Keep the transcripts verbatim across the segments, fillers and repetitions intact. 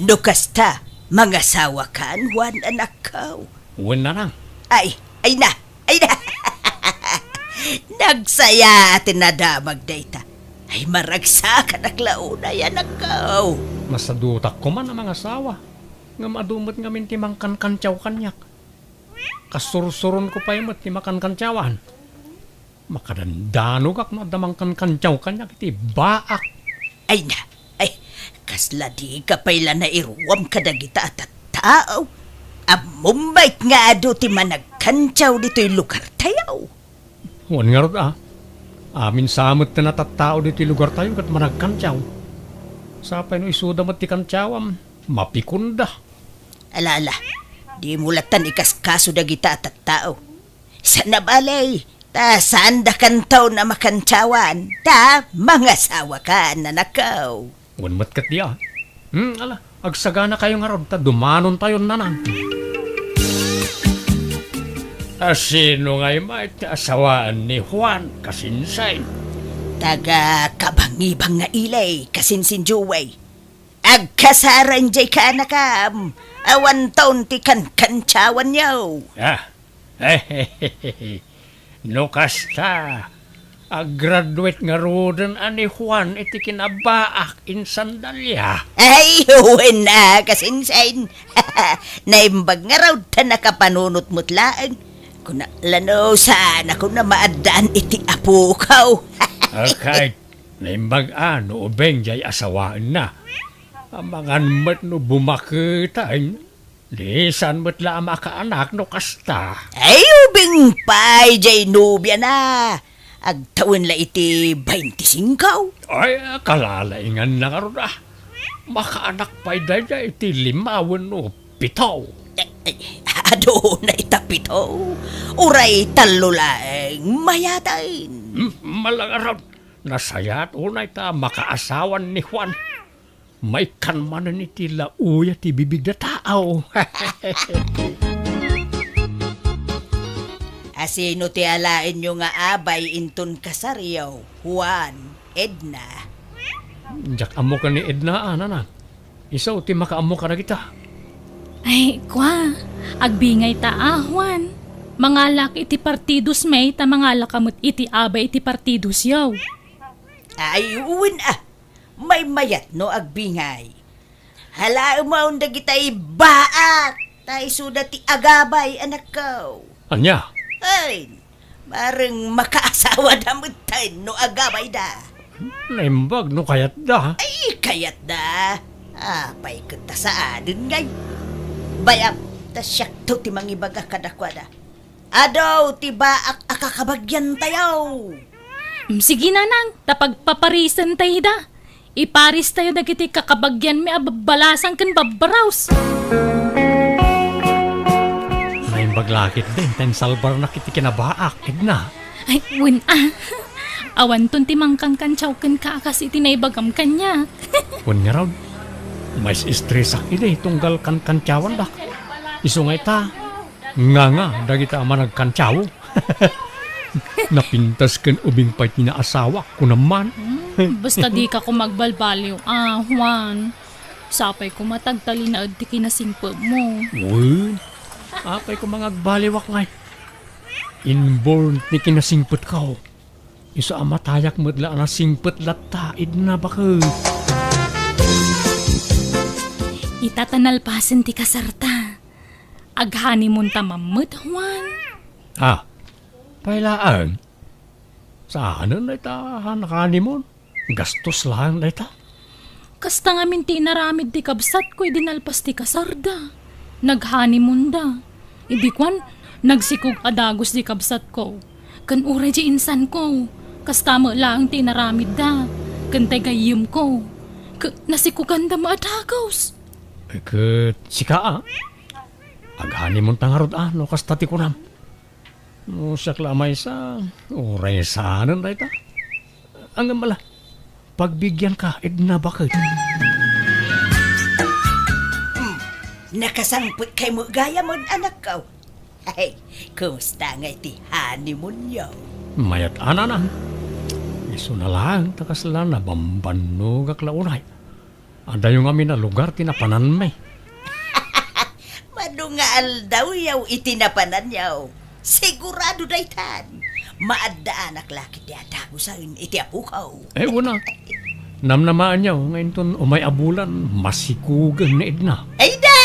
No kasta, mangasawakan, Juan, anakko. Wen, nanang. Ay, ay na, ay na. Nagsaya ti nadamag dayta. Ay, maragsakanak la unay, anakko. Masadutak koma a mangasawa. Ngem adu met ngamin ti mangkankantsaw kaniak. Kasursuronko pay met ti makankantsawan. Makadandanogak no adda mangkankantsaw kaniak iti baak. Ay na, ay, kasla dika pay la nairuam kadagita a tattao. Ammom met nga adu ti managkantsaw ditoy lugartayo. Wen ngarud a. Amin sa met ti natattao ditoy lugartayo ket managkantsaw. Sapay no isuda met ti kantsawam, mapikonda. Ala, ala, dimo lattan ikaskaso dagita a tattao. Saan a bale, ta saandakanto a makantsawan, ta mangasawakan, anakko. Wen met ket dia. Hmm, ala, agsaganakayo ngarud ta dumanontayon, nanang. A, sino ngay met ti asawaan ni Juan, kasinsin? Taga Kabangibang nga Ilay, kasinsin Joey. Agkasareng jay kaanakam, awanton ti kankantsawanyo. Ah, no kasta, aggraduate ngaruden a ni Juan iti kinabaak insan Dalia. Ay, wen a, kasinsin. Naimbag ngarud ta nakapanunot met laeng. Kuna la no saan a kuna maaddaan iti apoko. Okay, naimbag a no ubing jay asawaenna. Amangan met no bumaketen. Di saan met la a makaanak no kasta. Ay, ubing pay jay nobiana. Agtawen la iti baintisingko. Ay, kalalainganna ngarud a. Makaanak pay dayta iti lima wenno pito. Ay, ay, aduna ita pito. Uray tallo laeng mayaten. Hmm, malangarud. Nasayaat unay ta makaasawan ni Juan. Maikkan manen iti laoya ti bibig da tao. Asino ti alaenyo nga abay inton kasaryo, Juan, Edna? Diak ammo ken ni Edna, a, nanang. Isu ti makaammo kadagita. Ay, kua, agbingayta a, Juan. Mangalak iti partidos may ta mangalak met iti abay iti partidosyo. Ay, wen a. Maymayat no agbingay. Halaemon dagitay baak, ta isuda ti agabay, anakko. Ania? Ay, bareng makaasawada metten no agabayda. Naimbag no kayatda. Ay, kayatda. Apay ket ta saanen ngay. Bayam, ta siakto ti mangibaga kadakuada. Adu ti baak a kakabagiantayo. Mm, sige, nanang, ta pagpaparisentayo da. Iparistayo dagiti kakabagianmi a babbalasang ken babbaraos. Naimbag la ketdin ta insalbarnak iti kinabaak, Edna. Ay, wen a. Awanton ti mangkankantsaw kenka a kas iti naibagam kaniak. Wen ngarud, mais-estresak idi tunggal kankantsawandak. Isu nga ita, nganga dagita a managkantsaw. Napintas ken ubing pay ti naasawak, kunam man. Hmm, basta dika koma agbalbaliw a, Juan. Sapay koma ta agtalinaed ti kinasingpetmo. Wen, apay koma nga agbaliwak ngay. Inborn ti kinasingpetko. Isu a matayak met la a nasingpet latta, Edna, baket. Ita ta nalpasen ti kasarta. Ag-honeymoonta man met, Juan. Ah, pay laeng? Saanen dayta a honeymoon? Gastos laeng dayta. Kasta ngamin ti inaramid ti kabsatko idi nalpas ti kasarda. Nag-honeymoonda. Idi kuan, nagsikog a dagus ti kabsatko. Ken uray ti insanko, kasta met laeng ti inaramidda. Ken tay gayyemko, ket nasikoganda met a dagus. Ket sika a, ag-honeymoonta ngarud a no kasta ti kunam. No siak la a maysa, uray saanen dayta. Ngem ala, pagbigianka, Edna, baket. Hmm, nakasangpetkay met gayam, anakko. Ay, kumusta ngay ti honeymoonyo? Mayat a, nanang. Isuna laeng ta kasla nabambannogak la unay. Adayo ngamin a lugar ti napananmi. Madu nga aldawyaw iti napananyaw. Sigurado daytan. Maaddaanak la ket ti adagusen iti apukaw. Eh, una. Namnamaanyaw nga inton umay a bulan, masikugen ni Edna. Ay da!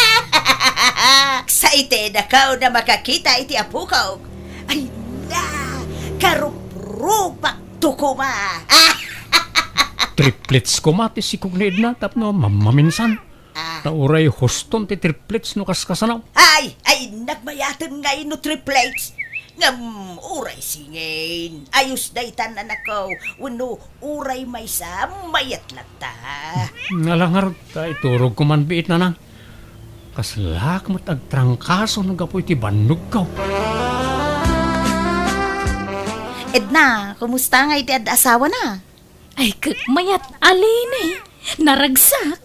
Sa iti dakaw na makakita iti apukaw. Ay na! Karuprupak to koma. Triplets koma ti sikog ni Edna tapno mam-, maminsan. Ah. Ta uray huston ti triplets no kaskasano. Ay, ay, nagmayaten ngay no triplets. Ngem uray singin, ayos daytan, anakko. Wenno uray maysa, mayat latta. Ala ngarud, ta iturogko man biit, nanang. Kaslak met agtrangkaso no gapu iti bannogko. Edna, kumusta ngay ti ad-asawana? Ay, k-, mayat a Leni, naragsak.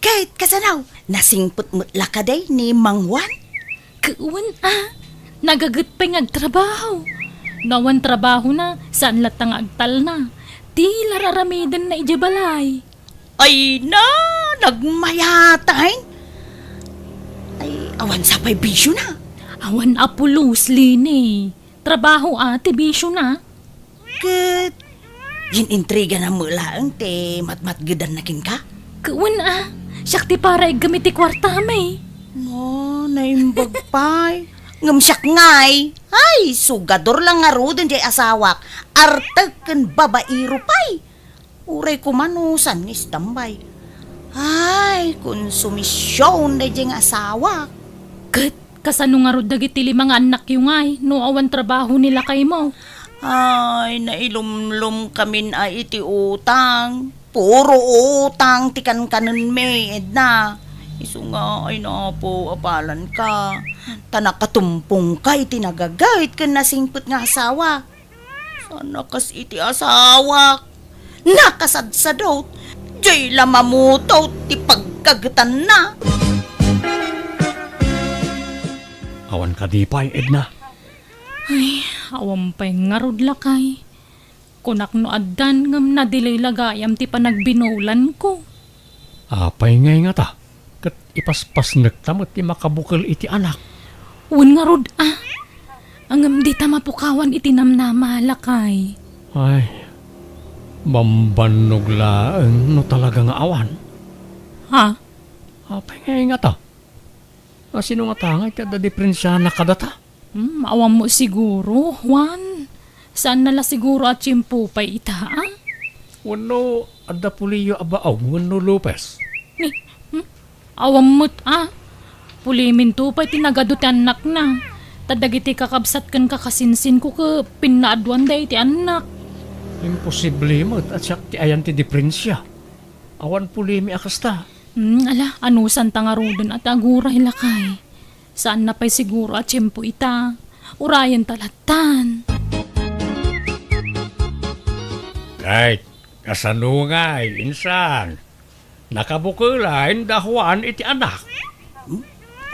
Ket kasano, nasingpet met la kadi ni Mang Juan? Wen a, nagaget pay nga agtrabaho. No awan trabahona, saan latta nga agtalna. Ti la raramidenna idiay balay. Ay na, nagmayat ay. Ay, awan sa pay bisiona. Awan a pulos, Leni. Trabaho a ti bisiona. Ket yen-intrigana met laeng ti matmatgedanna kenka? Ket wen a, siak ti para iggem iti kuartami. No, naimbag pay. Ngem siak ngay. Ay, sugador la ngaruden diay asawak. Artek ken babaero pay. Uray koma no saan nga istambay. Ay, konsumision daydiay nga asawak. Ket kasano ngarud dagiti lima nga annakyo ngay no awan trabaho ni lakaymo? Ay, nailumlomkamin a iti utang. Puro utang ti kankanenmi, Edna. Isu nga, ay, Apo, apalanka. Ta nakatumpongka iti nagagayt ken nasingpet nga asawa. Saan a kas iti asawak. Nakasadsadot. Diay la mamutod ti pagkagetanna. Awan kadi pay, Edna? Ay, awan pay ngarud, lakay. Kunak no addan ngem nadelay la gayam ti panagbinulanko. Apay ngay ngata? Ket ipaspasnekta met ti makabukel iti anak. Wen ngarud a. Ngem dita mapukawan iti namnama, lakay. Ay, bambannog laeng no talaga nga awan. Ha? Apay ngay ngata? A, sino ngata ngay ti adda diprensiana kadata? Hmm, awan mo siguro, Juan. Saan na la siguro a tiempo pay ita, a? Wenno adda puliyo a baog wenno Lopez? Ni, hmm? Awan met, a. Puliminto pay ti nagadu ti annakna. Ta dagiti kakabsat ken kakasinsinko ket pinnaadduanda iti annak. Imposible met a siak ti ayan ti diprensia. Awan pulimi a kasta. Hmm, ala, anusanta ngaruden a ti aguray, lakay. Saan na pay siguro a tiempo ita. Urayenta lattan. Kay, kasano ngay, insan? Nakabukel a inda Juan iti anak? Hmm?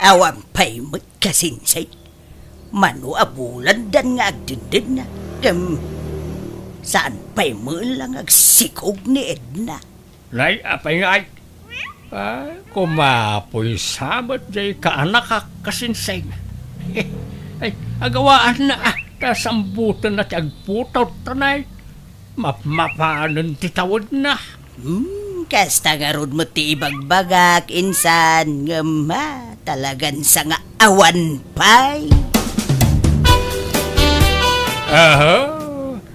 Awan pay met kasinsin. Mano a bulandan nga agdindinna. Ngem, saan pay met la nga agsikog ni Edna? Nay, apay ngay? Ay, kumapoy sa met jay kaanakak kasinsin. Ay, agawaanna, a, ta sambutenna ti agputod, ta nay, mapmapanen ti tawedna. Hmm, kasta ngarud met ti ibagbagak, insan, ngem, a, talagan sa nga awan pay. Aha,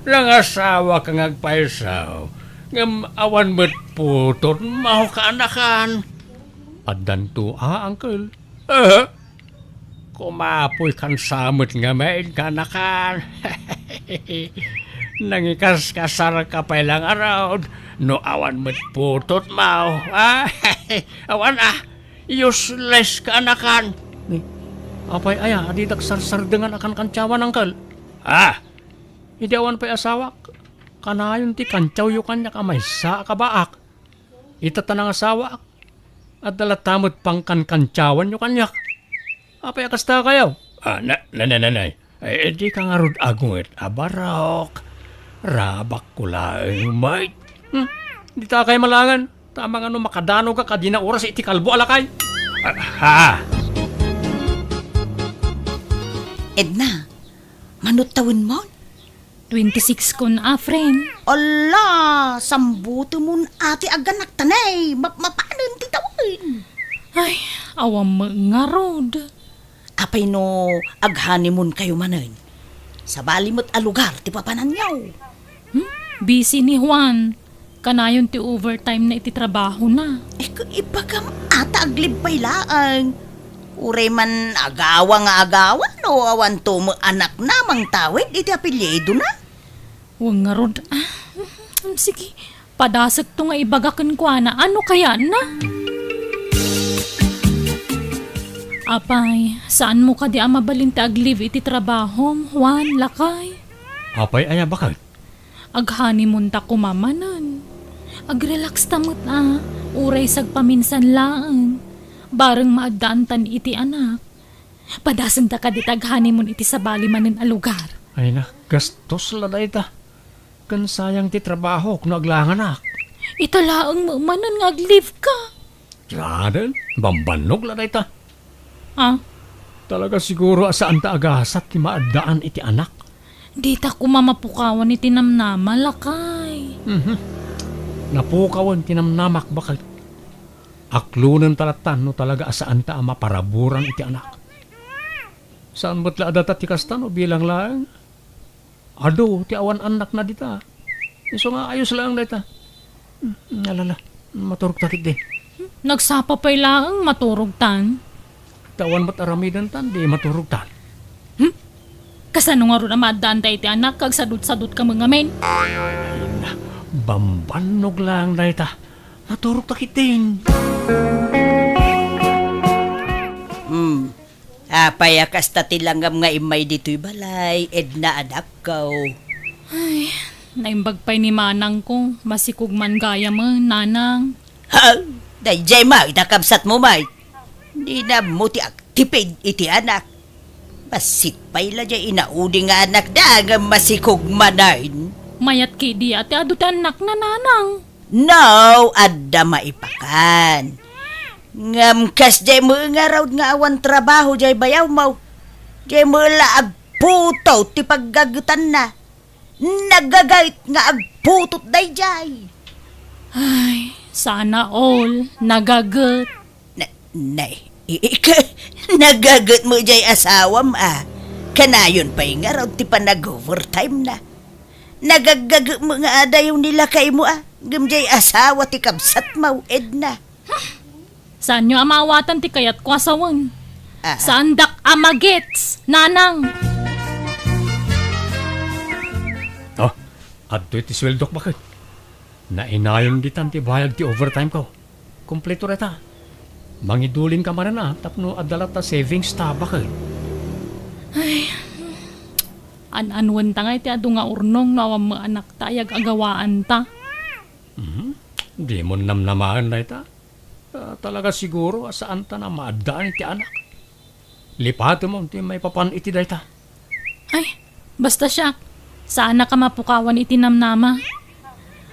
nangasawaka nga agpayso. Ngem awan met putod maw kaanakan. Addanto a, uncle. Eh? Kumapoy kan sa met nga main kaanakan. Nangikaskasarka pay la ngarud no awan met putod maw. Ah, awan a. Useless kaanakan. Ni, apay aya a didak sarsardengan a kankantyawan, uncle? Ah, idi awan pay asawak, kanayon ti kantyawyo kaniak a maysa a kabaak. Ita ta nangasawak, adda latta met pangkankantyawanyo kaniak. Apay a kasta kayo? Ah, na, na, na, na, na. Ay, dika ngarud agunget a barok. Rabakko laeng met. Hmm, dita kay malangan. Ta mangano makadanogak a dina oras iti kalbo a lakay? Ah, ha? Edna, manut tawenmon? Twenty-six kon a, friend. Ala, sambutemon a ti aganakta ne, mapmapanen ti tawen. Ay, awan met ngarud. Apay no ag-honeymoon kayo manen? Sabali met a lugar ti papananyo. Hmm? Busy ni Juan. Kanayon ti overtime na iti trabahona. Eh, ku-, ibagam a ta aglibpay laeng. Uray man agawa nga agawa no awan to met anakna mangtawid iti apelyidona. Wen ngarud. Ah, sige. Padasekto nga ibaga kenkuana. Ano kayatna? Apay, saanmo kadi a mabalin ti ag-leave iti trabahom, Juan, lakay? Apay aya baket? Ag-honeymoon ta koma manen. Ag-relax ta met a, uray sagpaminsan laeng. Bareng maaddaantan iti anak. Padasenta kadi ta ag-honeymoon iti sabali manen a lugar. Ay na, gastos la dayta. Ken sayang ti trabahok no aglanganak. Ita laeng met manen nga ag-leave ka. Saanen, bambannog la dayta. Ah? Talaga siguro a saan ta agasat ti maaddaan iti anak. Dita koma mapukawan iti namnama, lakay. Mhm. Napukawan ti namnamak, baket. Aklonen ta lattan no talaga a saan ta a maparaburan iti anak. Saan met la a data ti kasta no bilang laeng? Adu ti awan annakna dita. Isu nga ayos laeng dayta. Hmm, alala, maturog ta ketdi. Nagsapa pay laeng maturog tan. Ta awan met aramiden tan, di maturog tan. Hmm? Kasano ngarud a maaddaan ta iti anak, kag sadut-sadut ka met ngamin? Ay, na, bambannog laeng dayta. Maturog ta ketdin. Hmm. Apay a kasta ti langam nga immay ditoy balay, Edna, anakko? Ay, naimbag pay ni manangko, masikog man gayam, nanang. Ha? Daydiay met a kabsatmo met. Dina ammo ti agtipid iti anak. Bassit pay la diay inaudi nga anakda ngem masikog manen. Mayat ketdi a ti adu ti annakna, nanang. No, adda maipakan. Ngem kasdiay met ngarud nga awan trabaho diay bayawmo. Diay met la agputot ti paggagetanna. Nagaget nga agputot daydiay. Ay, sana all nagaget. Na, na, i-, ika, nagaget met diay asawam a. Kanayon pay ngarud ti panag-overtime na. Nagaggaget met nga adayo ni lakaymo a. Ngem diay asawa ti kabsatmo, Edna. Saanyo a maawatan ti kayatko a sawen. Aha. Saandak a magets, nanang. Oh, adtoy ti sueldok, baket. Nainayon ditan ti bayad ti overtime ko. Kompleto dayta. Mangiduling ka manen a, tapno adda latta savings ta, baket. Ay, an-anuen ta nga iti adu nga urnong no awan met anakta ay ag-agawaan ta. Mhm. Dimon namnamaen dayta. Ah, talaga siguro a saan ta a maaddaan iti anak. Lipatemon ti maipapan iti dayta. Ay, basta siak, saanak a mapukawan iti namnama.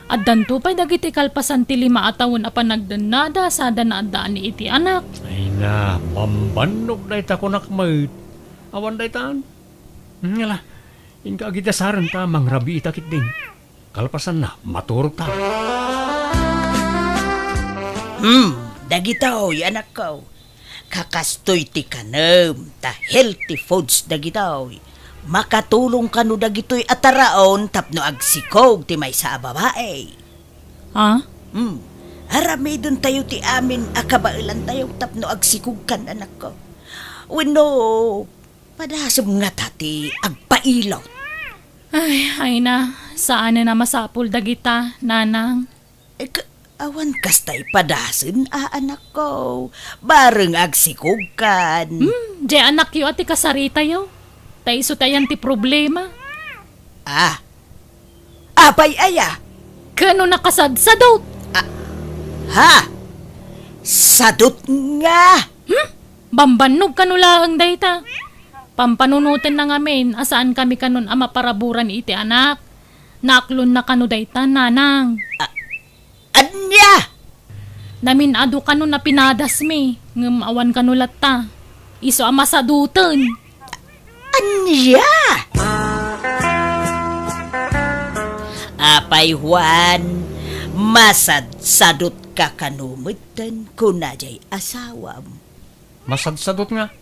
Addanto pay dagiti kalpasan ti lima a tawen a panagdennada sada naaddaan iti anak. Ay na, bambannog dayta kunak met. Awan daytan. Hmm, ala, inka agidasaren ta mangrabii ta ketdin. Kalpasanna, maturog ta. Hmm, dagitoy, anakko. Kakastoy ti kanem, ta healthy foods dagitoy. Makatulong kano dagitoy a taraon tapno agsikog ti maysa a babai. Ha? Hmm. Aramidentayo ti amin a kabaelantayo tapno agsikogkan, anakko. Wenno, padasem ngata ti agpailot. Ay, ay na, saanen a masapul dagita, nanang. Eh, ka-, awan kasta ipadasen a, anakko. Bareng agsikogkan. Hmm, diay anakyo a ti kasaritayo. Ta isu ti ayan ti problema. Ah. Apay aya? Kano nakasadsadot. Ah. Ha? Sadot nga. Hmm? Bambannog kano laeng dayta. Pampanunotenna ngamin a saan kami kanon a maparaburan iti anak. Naaklonna kano dayta, nanang. A-, ania? Namin-adu kano napinadasmi, ngem awan kano latta. Isu a masaduten. Ania? Apay, Juan, masadsadutka kano metten, kuna jay asawam. Masadsadut nga?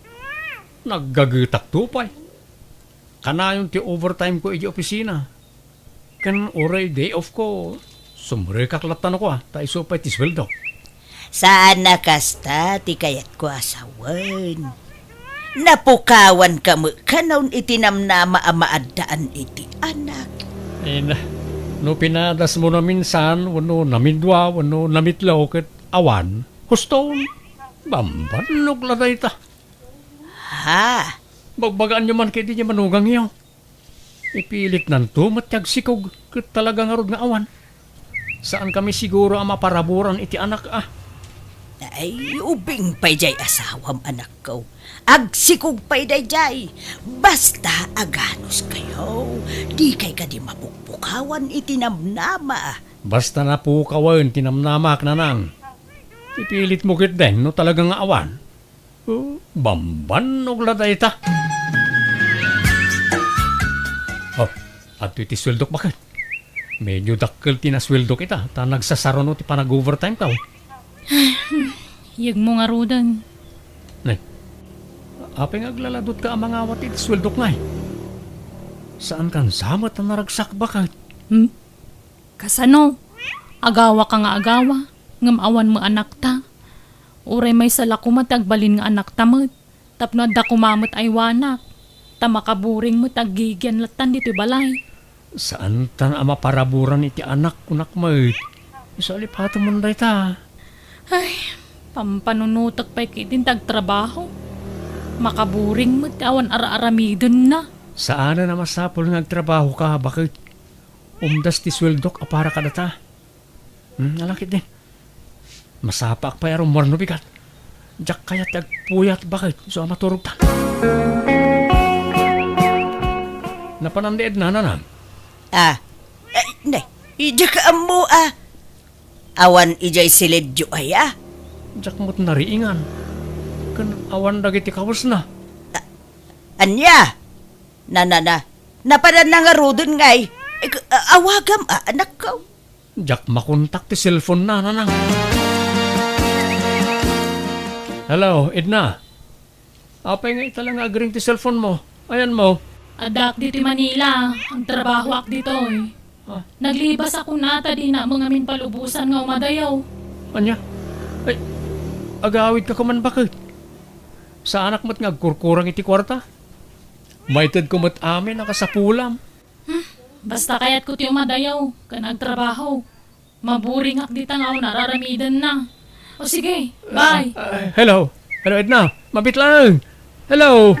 Naggagetakto pay. Kanayon ti overtime ko iti opisina. Ken uray day off ko, sumrekak latta no kua, ta isu pay ti sueldo. Saan a kasta ti kayatko a sawen. Napukawanka met kanon iti namnama a maaddaan iti anak. Ina, no pinadasmo naminsan, wenno namidua, wenno namitlo, ket awan, huston, bambannog la dayta. Ha? Bagbagaanyo man ketdi ti manugangyo. Ipilitnanto met ti agsikog, ket talaga ngarud nga awan. Saankami siguro a maparaburan iti anak a. Ay, ubing pay jay asawam, anakko. Agsikog pay dayjay. Basta aganuskayo, dikay kadi mapukpukawan iti namnama. Basta napukawen ti namnamak, nanang. Ipilitmo ketdin no talaga nga awan. Oh, bambannog la dayta. Oh, adtoy ti sueldok, baket. Medyo dakkel ti nasueldok ita, ta nagsasaruno ti panag-overtime ka, oh. Yegmo ngaruden. Nay, apay nga aglaladutka a mangawat iti sueldok, ngay? Saankan sa met a naragsak, baket? Hmm? Kasano? Agawaka nga agawa, ngem awan met anakta. Uray maysa la koma ti agbalin nga anakta met, tapno adda koma met aywanak, ta makaburing met aggigian lattan ditoy balay. Saantan a maparaburan iti anak, kunak met. Isu a lipatemon dayta. Ay, pampanunotek pay ketdin ti agtrabaho. Makaburing met ti awan ar-aramidenna. Saanen a masapul nga agtrabahoka, baket. Umdas ti sueldok a para kadata. Hmm, ala ketdin. Masapaak pay a rummuar no bigat. Diak kayat ti agpuyat, baket, isu a maturogta. Napanan ni Edna, nanang? Ah, ay, nay, diak ammo, ah. Awan idiay silidyo aya? Diak met nariingan. Ken awan dagiti kawesna. Ah, ania? Na, na, na. Napadanna ngaruden, ngay. Ik-, a-, awagam, a, anakko. Diak makontak ti cellphone na, nanang. Hello, Edna. Apay nga ita la nga agring ti cellphone mo? Ayan mo. Addaak ditoy Manila, agtrabahoak ditoy. Ah. Naglibas a kuna ta dinak met ngamin palubosan nga umadayo. Ania? Ay, agawidka koma, baket. Saanak met nga agkurkurang iti kuarta. Maited ko met amin a kasapulam. Hmm, basta kayatko ti umadayo ken agtrabaho. Maburingak dita nga awan ar-aramidenna. O sige, bye. Ah, ah, hello. Hello, Edna. Mabit lang. Hello.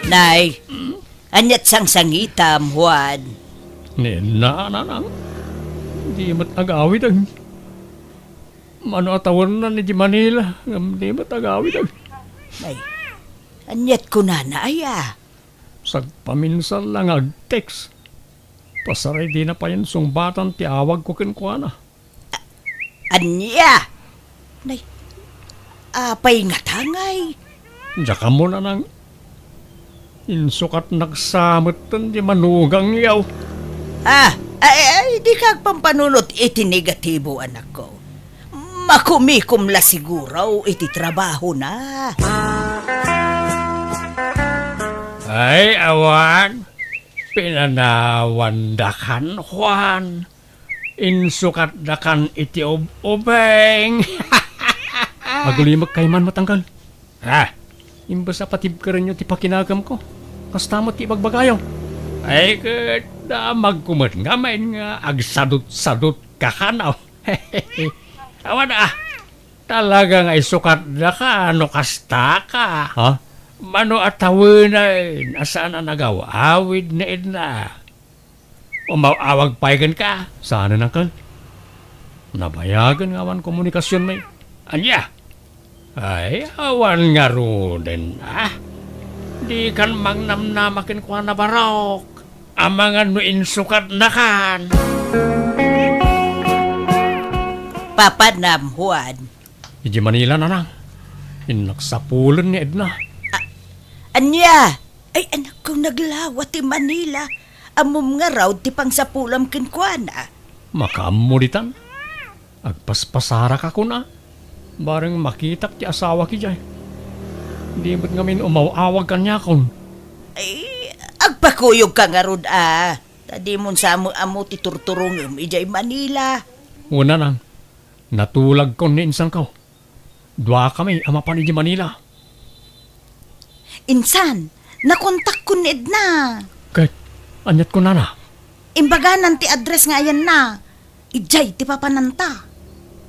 Nay, aniat sangsangitam, Juan? Ni Edna, nanang. Di met agawid, ay. Mano a tawennan iti Manila, ngem di met agawid, ay. Nay, aniat kunana, aya? Sagpaminsan la nga ag-text. Pasaray dina payen sungbatan ti awagko kenkuana. A-, ania? Nay, apay ngata, ngay? Diak ammo, nanang. Insukatnak sa metten ti manugangyo. Ah, ay, ay, dika agpampanunot iti negatibo, anakko. Makumikom la siguro iti trabahona. Ay, awan. Pinanawandakan, Juan. Insukatdakan iti ub-ubing. Agulimek kayman met, angkel. Ah, imbes a patibkerenyo ti pakinakemko, kasta met ti ibagbagayo. Ay, ket damagko met ngamin nga agsadut-sadut ka kano. Awan a, talaga nga isukatdaka no kasta ka. Ha? Mano a tawenan a saan a nagaw-awid ni Edna? Umaw-awag pay kenka? Saanen, angkel. Nabayagen nga awan komunikasionmi. Ania? Ay, awan ngaruden, a. Dikan mangnamnama kenkuana, barok. Amangan no insukatnakan. Papanam, Juan. Idiay Manila, nanang. Innak sapulen ni Edna. A-, ania? Ay, anakko, naglawa ti Manila. Ammom ngarud ti pangsapulam kenkuana. Makaammo ditan. Agpaspasaraka kuna. Bareng makitak ti asawak idiay. Di met ngamin umaw-awag kaniakon. Ay, agpakuyogka ngarud a. Ta dimon sa ammo ti turturongem idiay Manila. Wen, nanang, natulagkon ni insanko. Duakami a mapan idiay Manila. Insan, nakontakkon ni Edna. Ket, aniat kunana? Imbaganan ti address nga ayanna. Idiay ti papananta.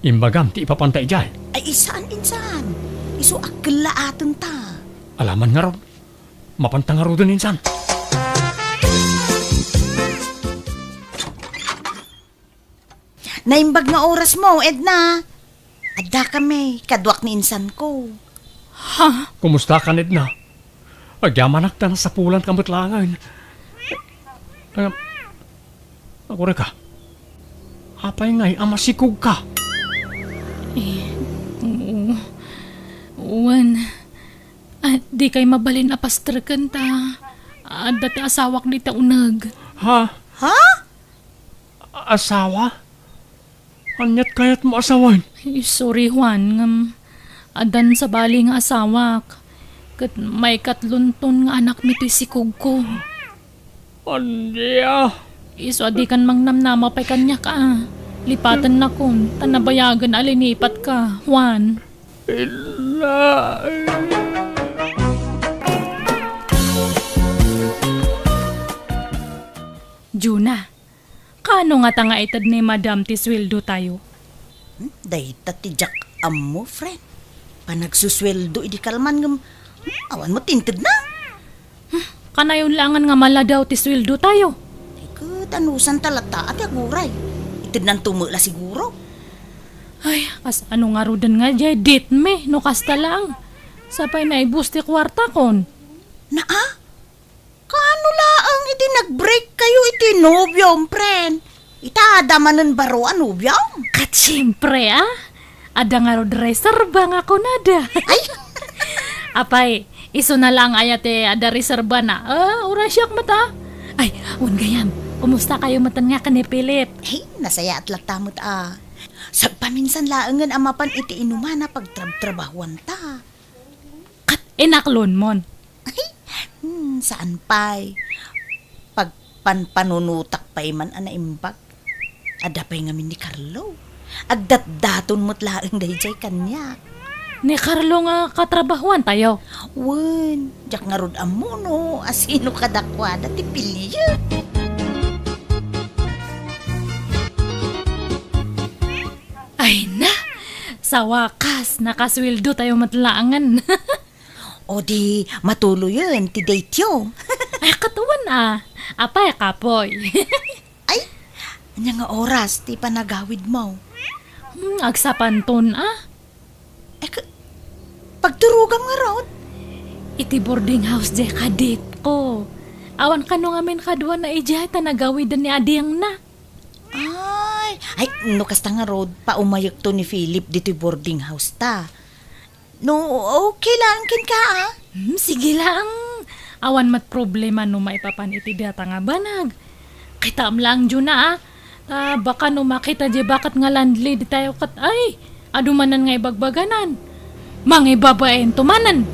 Imbagam ti ipapanta idiay? Ay, saan, insan. Isu a kellaatenta. Alaman ngarud. Mapanta ngaruden, insan. Naimbag nga orasmo, Edna. Addakami, kaduak ni insanko. Ha? Kumustakan, Edna? Agyamanak ta nasapulanka met laengen. Ngem, agurayka. Apay ngay a masikogka? Eh, oo. Wen, ah, dikay mabalin a pastreken ta adda ti asawak dita uneg. Ha? Ha? A-, asawa? Aniat kayatmo a sawen? Ay, sorry, Juan, ngem addan sabali nga asawak. Ket maikatlonton nga anakmi toy sikogko. Ania? Isu a dikan mangnamnama pay kaniak a. Lipatennakon, ta nabayagen a linipatka, Juan. Ila. Juna, kaano ngata nga ited ni Madam ti sueldotayo? Hmm, dayta ti diak ammo, friend. Panagsusueldo idi kalman ngem, hmm, awan met ti intedna. Hmm, kanayon laengen nga maladaw ti sueldotayo. Ay, ket anusanta latta a ti aguray. Itednanto met la siguro. Ay, kasano ngaruden nga diay date mi no kasta laeng? Sapay naibus ti kuartakon. Naa? Kaano laeng idi nag-break kayo iti nobiom, friend? Ita, adda manen baro a nobiom? Ket siempre, a. Adda ngarud reserba nga kunada. Ay! Apay, isuna laeng aya ti adda reserbana. Ah, uray siak met, a. Ay, wen gayam, kumusta kayo met nga ken ni Philip? Ay, nasayaat latta met, a. Sagpaminsan laengen a mapan iti inuman a pagtrabtrabahuanta. Ket inaklonmon? Hmm, saan pay. Pagpanpanunotak pay man a naimbag. Adda pay ngamin ni Carlo. Agdatdaton met laeng daydiay kaniak. Ni Carlo nga katrabahuantayo? Wen, diak ngarud ammo no asino kadakuada ti piliek. Ay na! Sa wakas, nakasueldotayo met laengen. O di matuloyen ti dateyo. Ay, ket wen a. Apay, kapoy? Ay, ania nga oras ti panagawidmo? Hmm, agsapanton, a. Ay, ka-, pagturogam ngarud? Iti boarding house diay kadetko. Awan kano ngamin kaduana idiay ta nagawiden ni adiengna. Ay, ay, no kasta ngarud, paumayekto ni Philip ditoy boarding house ta. No, okay laeng kenka, a? Hmm, sige laeng. Awan met problema no maipapan iti data nga banag. Kitaem laeng, Juna, a. Ta baka no makita diay baket nga landlady tayo ket, ay, adu manen nga ibagbaganan. Mangibabainto manen.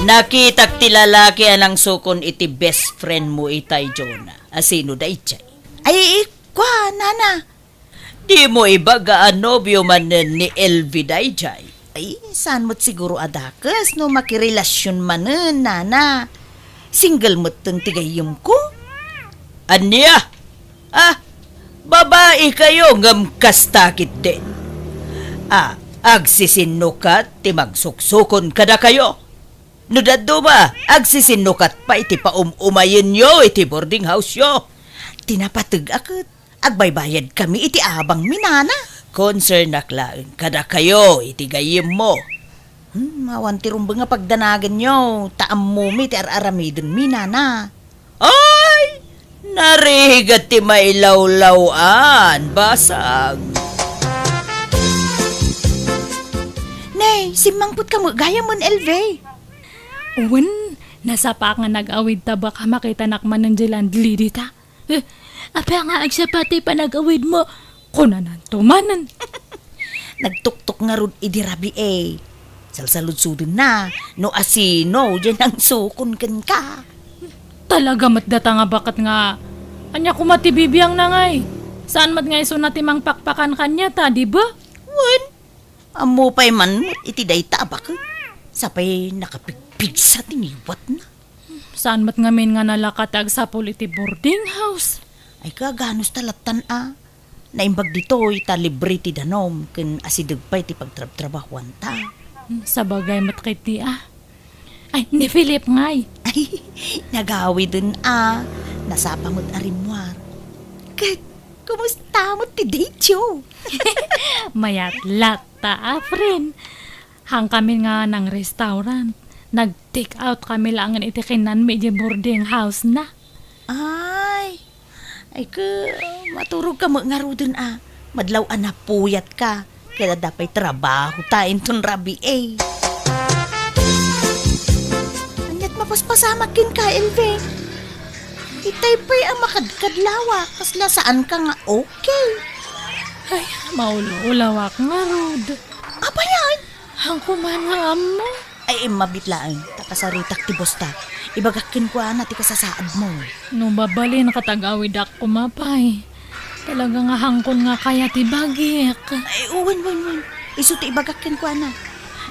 Nakitak ti lalaki a nangsukon iti best friend mo itay, Juna. Asino daydiay? Ay, ikua, nana. Dimo ibaga a nobio manen ni Elvi daydiay? Ay, saan met siguro a dakes no makirelasion manen, nana. Single metten ti gayyemko. Ania? Ah, babai kayo ngem kasta ketdin. Ah, agsisinnukat ti magsuksukon kadakayo. No dadduma, agsisinnukat pay ti paum-umayenyo iti boarding house-yo. Ti napateg-ak ket agbaybayadkami iti abangmi, nana. Konsernak laeng kadakayo iti gayyemmo. Hmm, awan ti rumbeng a pagdanaganyo, ta ammomi ti ar-aramidenmi, nana. Ay! Narigat ti mailawlaw-an, basag. Nay, simmangpet ka met gayam, L V. Wen, nasapa nga nag-awid ta baka makitanak manen diay landlady ta. Eh, apay nga agsapa ti panag-awidmo? Kunananto manen. Nagtuktok ngarud idi rabii. Salsaludsodenna no asino diay nangsukon kenka. Talaga met data nga baket nga, ania koma ti bibiangna ngay? Saan met nga isuna ti mangpakpakan kaniata, di ba? Wen, ammo pay man met iti dayta a baket. Sapay nakapigpigsa ti ngiwatna. Saan met ngamin nga nalaka ti agsapul iti boarding house? Ay, kagano ta lattan a. Naimbag ditoy ta libre ti danum ken asideg pay ti pagtrabtrabahuanta. Hmm, sabagay met ketdi a. Ay, ni Philip ngay. Ay, nagawiden a. Nasapa met a rimmuar. Ket, kumusta met ti date yo? Mayat latta a, friend. Hangkami nga nang-restaurant. Nag-take out kami laengen iti kinnanmi idiay boarding house na. Ay, ay, ke, maturog ka met ngaruden a. Madlaw a napuyat ka. Ket adda pay trabaho ta inton rabii. Aniat mapaspasamak kenka, L V? Itay pay a makadkadlawa, kasla saan ka nga okay. Ay, maulaulawak ngarud. Apay ay? Hangko man nga ammo. Ay, immabit laeng, ta kasaritak ti boss ta. Ibagak kenkuana ti kasasaadmo. No mabalin, katagawidak koma pay. Talaga nga hangkon nga kaya ti bagik. Ay, wen, wen, wen. Isu ti ibagak kenkuana.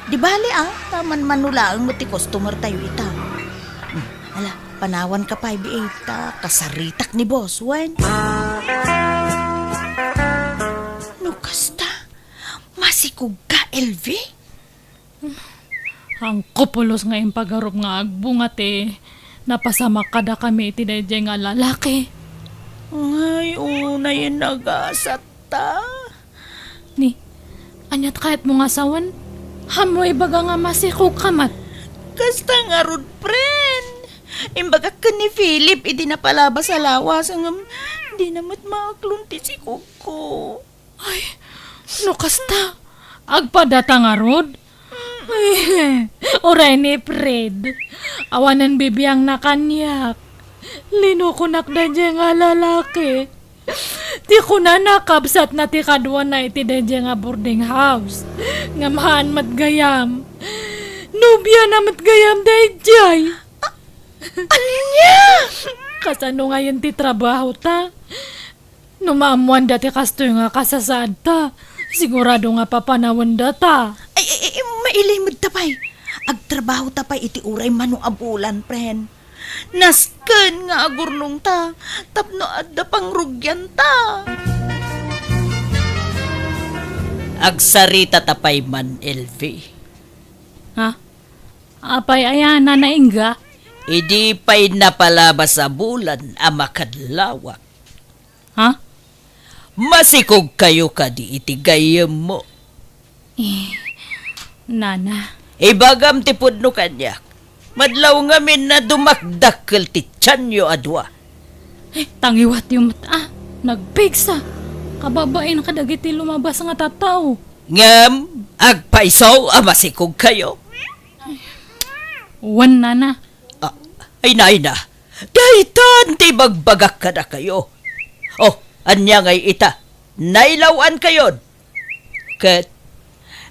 Di bali, a, ta manmano laeng met ti customer tayo ita. Hmm, ala, panawan ka pay, B A, ta kasaritak ni boss, wen. No kasta, masikog ka, L V? Hangko pulos nga impagarup nga agbunga ti napasamak kadakami iti daydiay nga lalaki. Ay, unay nagasat ta. Ni, aniat kayatmo nga sawen? Ammo ibaga nga masikog ka met. Kasta ngarud, friend. Imbagak ken ni Philip idi napalabas a lawas, ngem dina met maaklon ti sikogko. Ay, no kasta, agpadata ngarud? Ay, uray ni Fred. Awanen bibiangna kaniak. Linukonak daydiay nga lalaki. Ti kunana, kabsatna ti kaduana iti daydiay nga boarding house. Ngem haan met gayam. Nobiana met gayam daydiay. Ania? Kasano ngayen ti trabaho ta? No maammoanda ti kastoy nga kasasaadta, sigurado nga papanawendata. Ay, ay, ay, mailimed ta pay. Agtrabaho ta pay iti uray mano a bulan, friend. Nasken nga agurnongta tapno adda pangrugianta. Agsarita ta pay man, L V. Ha? Apay aya, Nana Inga? Idi pay napalabas a bulan a makadlawak. Ha? Masikog kayo kadi iti gayyemmo. Eh, Nana. Ibagam ti pudno kaniak. Madlaw ngamin a dumakdakkel ti tianyo a dua. Eh, tangiwatyo met a, nagpigsa. Kababain kadagiti lumabas nga tattao. Ngem, agpayso a masikog kayo. Wen, Nana. Ah, ay, nay na. Daytan ti bagbagak kadakayo. Oh, ania ngay ita? Nailaw-an kayon. Ket,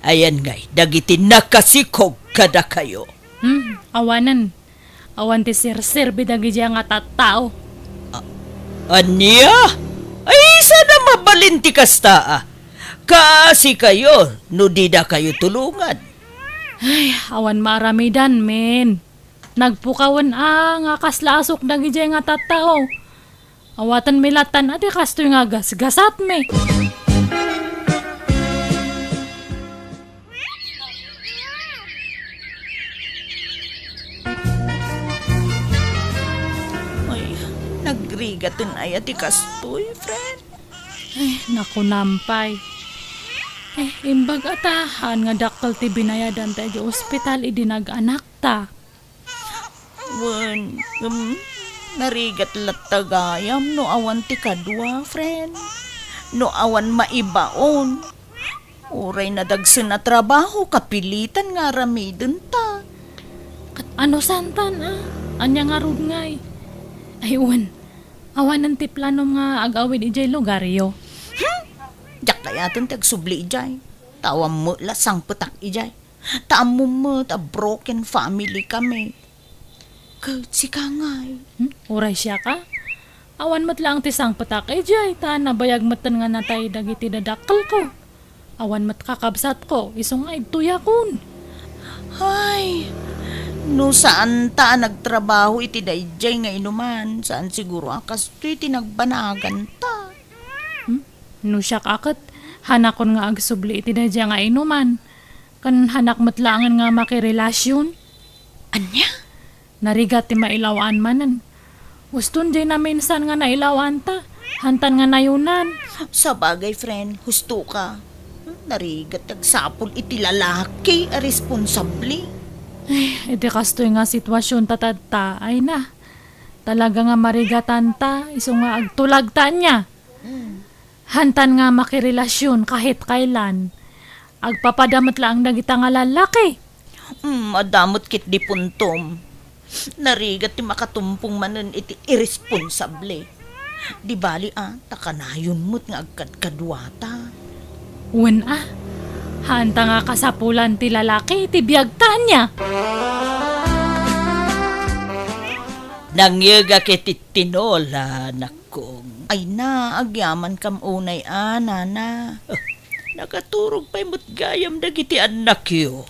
ayan ngay, dagiti nakasikog kadakayo. Hmm, awanen. Awan ti serserbi dagiti nga tattao. A-, ania? Ay, sana mabalin ti kasta, a. Kaasi kayo no dida kayo tulungan. Ay, awan maaramidan, men. Nagpukawen a nga kasla asuk dagiti nga tattao. Awatenmi lattan a ti kastoy nga gasgasatmi. Ay, nagrigaten aya ti kastoy, friend? Ay, nakunam pay. Eh, imbag a ta, haan nga dakkel ti binayadan ta iti ospital idi nag-anakta. Wen, um, Narigat latta gayam no awan ti kadua, friend. No awan maibaon. Uray nadagsen a trabaho, kapilitan nga aramidenta. Kat ano santan, ah? Ania ngarud ngay? Ay, wen. Awanen ti planom nga ag-awid idiay lugaryo. Hmm? Diak kayaten ti agsubli idiay. Ta awan met la sangpetak idiay. Ta ammom met a broken family kami. Ket sika ngay? Hmm? Uray siaka? Awan met laeng ti sangpetak idiay, ta nabayag metten nga natay dagiti dadakkelko. Awan met kakabsatko, isu nga idtoyakon. Ay, no saanta a nagtrabaho iti daydiay nga inuman, saan siguro a kastoy ti nagbanaganta. Hmm? No siak a ket, hanakon nga agsubli iti daydiay nga inuman. Ken hanak met laengen nga makirelasion. Ania? Narigat ti mailaw-an manen. Uston diay naminsan nga nailaw-anta, hantan nga nayunan. Sabagay, friend, husto ka. Narigat ti agsapul iti lalaki a responsable. Ay, iti kastoy nga sitwasionta tatta, ay na. Talaga nga marigatanta, isu nga agtulagta ania. Mm. Hantan nga makirelasion kahit kailan. Agpapada met laeng dagita nga lalaki. Mm, adda met ketdi puntom. Narigat ti makatumpong manen iti iresponsable. Di bali a, ta kanayon met nga agkadkaduata. Wen a, hanta nga kasapulan ti lalaki ti biagta ania. Nangyegak iti tinola, nak-, Kong. Ay na, agyamankam unay a, nana. Nakaturog pay met gayam dagiti annakyo.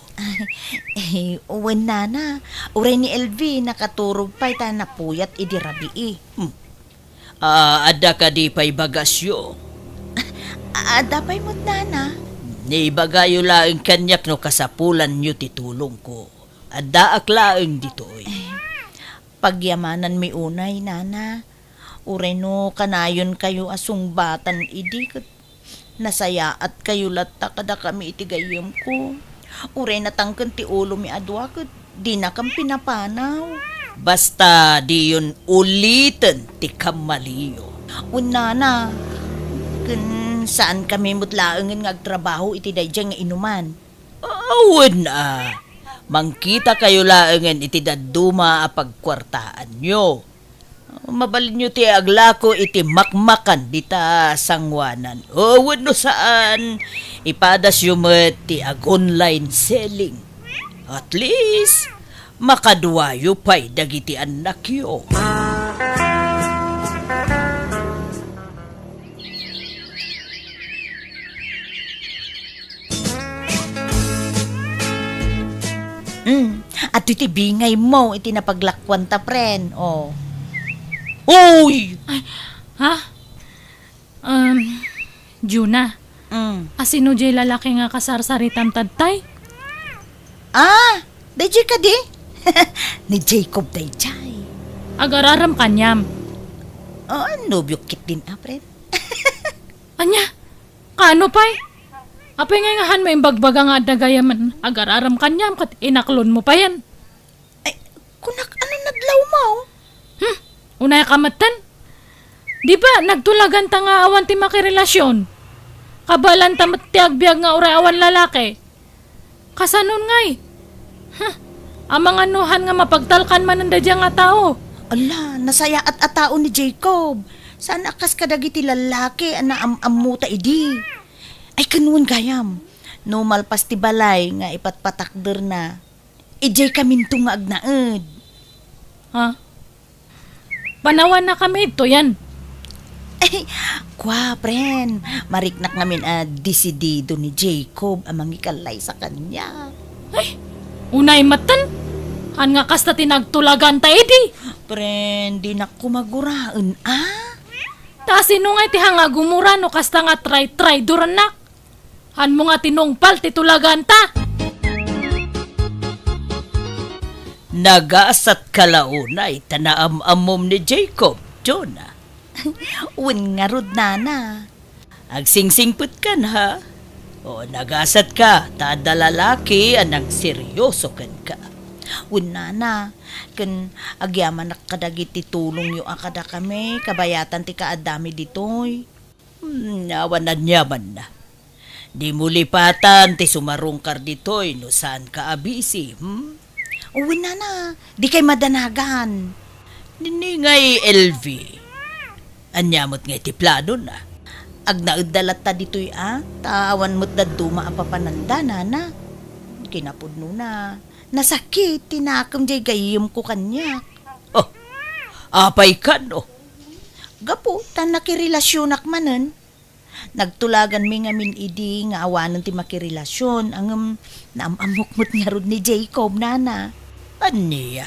Eh, wen, nana. Uray ni Elvi, nakaturog pay ta napuyat idi rabii. Hmm. Ah, adda kadi pay bagasyo? Adda pay met, nana. Ibagayo laeng kaniak no kasapulanyo ti tulongko. Addaak laeng ditoy. Pagyamananmi unay, nana. Uray no kanayonkayo a sungbatan idi ket nasayaatkayo latta kadakami iti gayyemko. Uray natangken ti ulomi a dua ket dinakam pinapanaw. Basta diyon uliten ti kammaliyo. Wen, nana, ken saankami met laengen nga agtrabaho iti daydiay nga inuman. Awen a, mangkitakayo laengen iti dadduma a pagkuartaanyo. Mabalinyo ti aglako iti makmakan dita sangoanan. O, wenno saan, ipadasyo met ti ag-online selling. At least, makaduayo pay dagiti annakyo. Mm. Adtoy ti bingaymo iti napaglakuanta, pren. Oh. Uy! Ay, ha? Um, Juna, Mm. asino jay lalaki nga kasarsaritam tattay? Ah, dayjay kadi? Ni Jacob dayjay. Agar-aram kaniam. Ah, nobyo ketdin a, pren. Ania? Kaano pay? Apay ngay nga hanmo imbagbaga nga adda gayamen agar-aram kaniam ket inaklonmo payen? Ay, kunak, ano nadlawmo? Hmm, unay ka metten? Di ba nagtulaganta nga awan ti makirelasion? Kabaelanta met ti agbiag nga uray awan lalaki. Kasanon ngay? Huh, amangan no han nga mapagtalkan manen daydiay nga tao. Ala, nasayaat a tao ni Jacob. Saan a kas kadagiti lallaki a naam-ammota idi. Ay, ken wen gayam, no malpas ti balay nga ipatpatakderna, idiay kaminto nga agnaed. Ha? Panawanna kami ditoyen. Ay, kua, pren, mariknak ngamin a desidido ni Jacob a mangikallaysa kaniak. Ay, unay metten. Han nga kasta ti nagtulaganta idi. Pren, dinak koma guraen a. Ta sino nga iti hanga gumura no kasta nga tray-traydorannak? Hanmo nga tinungpal ti tulaganta. Nagasatka la unay ta naam-ammom ni Jacob, Jonah. Wen ngarud, nana. Agsingsingpetkan, ha? O, nagasatka ta adda lalaki a nangseryoso kenka. Wen, nana, ken agyamanak kadagiti tulongyo a kadakami, kabayatan ti kaaddami ditoy. Hmm, awan aniamanna. Dimo lipatan ti sumarungkar ditoy no saanka a busy, hmm? Wen, nana, dikay madanagan. Nini ngay, L V. Ania met ngay ti planona? Agnaedda latta ditoy a, ta awan met dadduma a papananda, nana. Kinapudnona, nasakit ti nakem jay gayyemko kaniak. Oh, apay kano? Gapu ta nakirelasionak manen. Nagtulaganmi ngamin idi nga awanen ti makirelasion, ngem naam-ammok met ngarud ni Jacob, nana. Ania?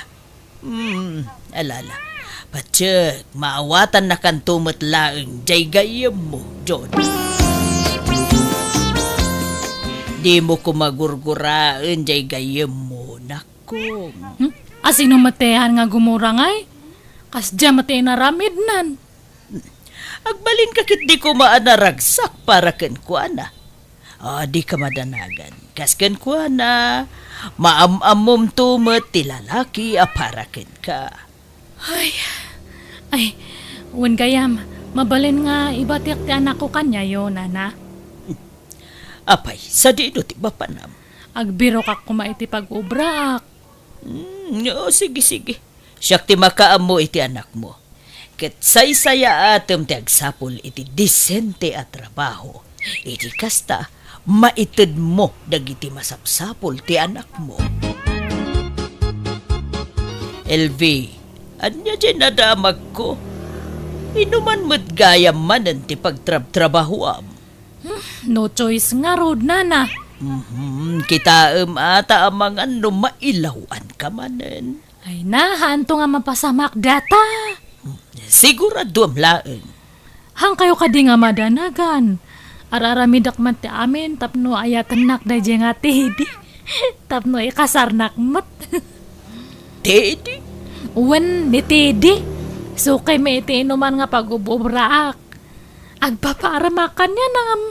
Hmm, alala. Patiek, maawatannakanto met laeng jay gayyemmo, John. Dimo koma gurguraen jay gayyemmo, nakong. Hmm? Asino met ti ayan nga gumura ngay? Kasdiay met ti inaramidnan. Agbalinka ketdi koma a naragsak para kenkuana. A, dika madanagan. Kas kenkuana, maam-ammomto met ti lalaki a para kenka. Ay, ay, wen gayam, mabalin nga ibatiak ti anakko kaniayo, nana. Apay, sadino ti mapanam? Agbirokak koma iti pag-obraak. Hmm, o, sige, sige. Siak ti makaammo iti anakmo. Ket saysayaatem ti agsapul iti disente a trabaho. Iti kasta, maitedmo dagiti masapsapul ti anakmo. L V, ania diay nadamagko? Inuman met gayam manen ti pagtrabtrabahoam. Hmm, no choice ngarud, nana. Mhm, kitaem a ta amangan no mailaw-anka manen. Ay na, haanto nga mapasamak data. Siguraduam laeng. Haankayo kadi nga madanagan. Ar-aramidek man ti amin tapno ayatennak daydiay nga Teddy. Tapno ikasarnak met. Teddy? Wen, ni Teddy. Sukaymi iti inuman nga pag-ub-ubraak. Agpapaaramak kaniana ngem,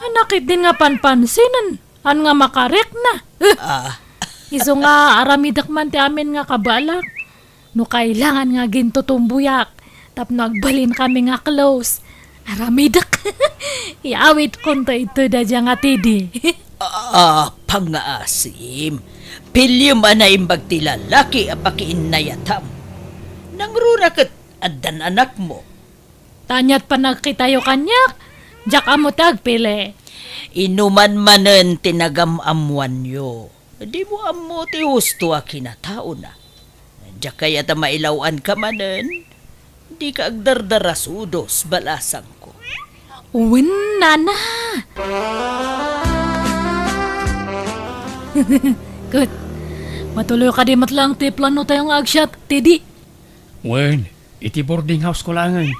anak idin nga panpansinen, an nga makarikna. Ah. Isu nga aramidek man ti amin nga kabalak. No kailangan nga gintutumboyak, tapno agbalinkami nga close. Aramidek. Iawidkonto ito daydiay nga Teddy. Ah, pangngaasim. Piliem a naimbag ti lalaki a pakiinnayatam. Nangruna ket addan anakmo. Ta ania't panagkitayo kaniak, diak ammo ti agpili. Inuman manen ti nagam-ammoanyo. Dimo ammo ti husto a kinataona. Diak kayat a mailaw-anka manen. Dika agdardarasudos, balasangko. Wen, nana. Ket, matuloy kadi met laeng ti plano tayo nga agsiat, Teddy? Wen, iti boarding house ko laengen.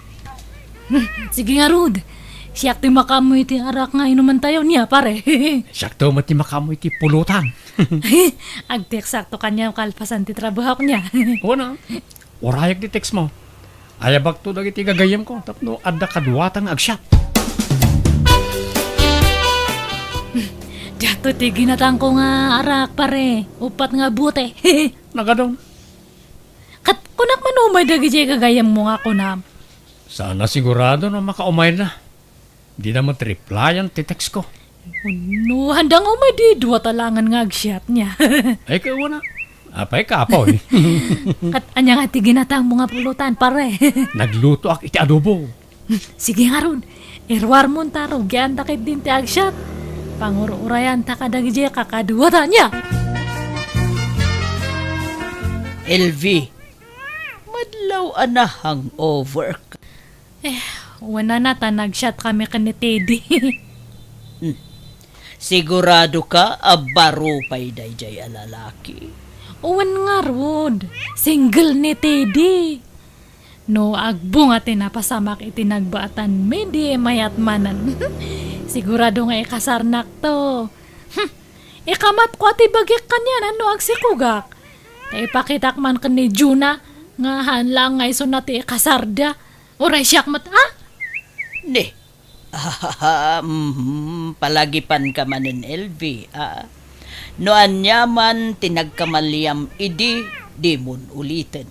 Hmm, sige ngarud. Siak ti makaammo iti arak nga inumantayo, nia, pare. Siakto met ti makaammo iti pulutan. Agteksakto kaniam kalpasan ti trabahok, nia. Wen a. Urayak ti text mo. Ayabakto dagiti gagayyemko tapno adda kaduatan nga agsiat. Diato ti ginatangko nga arak, pare. Uppat nga bote. Nagadon. Ket kunak man umay dagidiay gagayyemmo nga kunam. Saan a sigurado no makaumayna. Dina met replyan ti text ko. No, haanda nga umay di dua ta laengen nga agsiat, nia. Ay, kay wen a. Apay, kapoy. Ket ania nga ti ginatangmo nga pulutan, pare? Naglutoak iti adobo. Sige ngarud, iruarmon ta rugianta ketdin ti agsiat. Pangur-urayanta kadagiti kakaduata, nia. L V, madlaw a nahangover ka. Eh, wen a, ta nagsiat kami ken ni Teddy. Hmm. Sigurado ka a baro pay daydiay a lalaki? Wen ngarud, single ni Teddy. No agbunga ti napasamak iti nagbaatan, midi mayat manen. Sigurado nga ikasarnak to. Hmm. Ikamatko a ti bagik kaniana no agsikugak. Ta ipakitak man ken ni Juna nga haan laeng nga isuna ti ikasarda. Uray siak met, a? Ne. Ah, mhm, palagipan ka manen, L V, ah. No aniaman ti nagkamaliam idi, dimon uliten.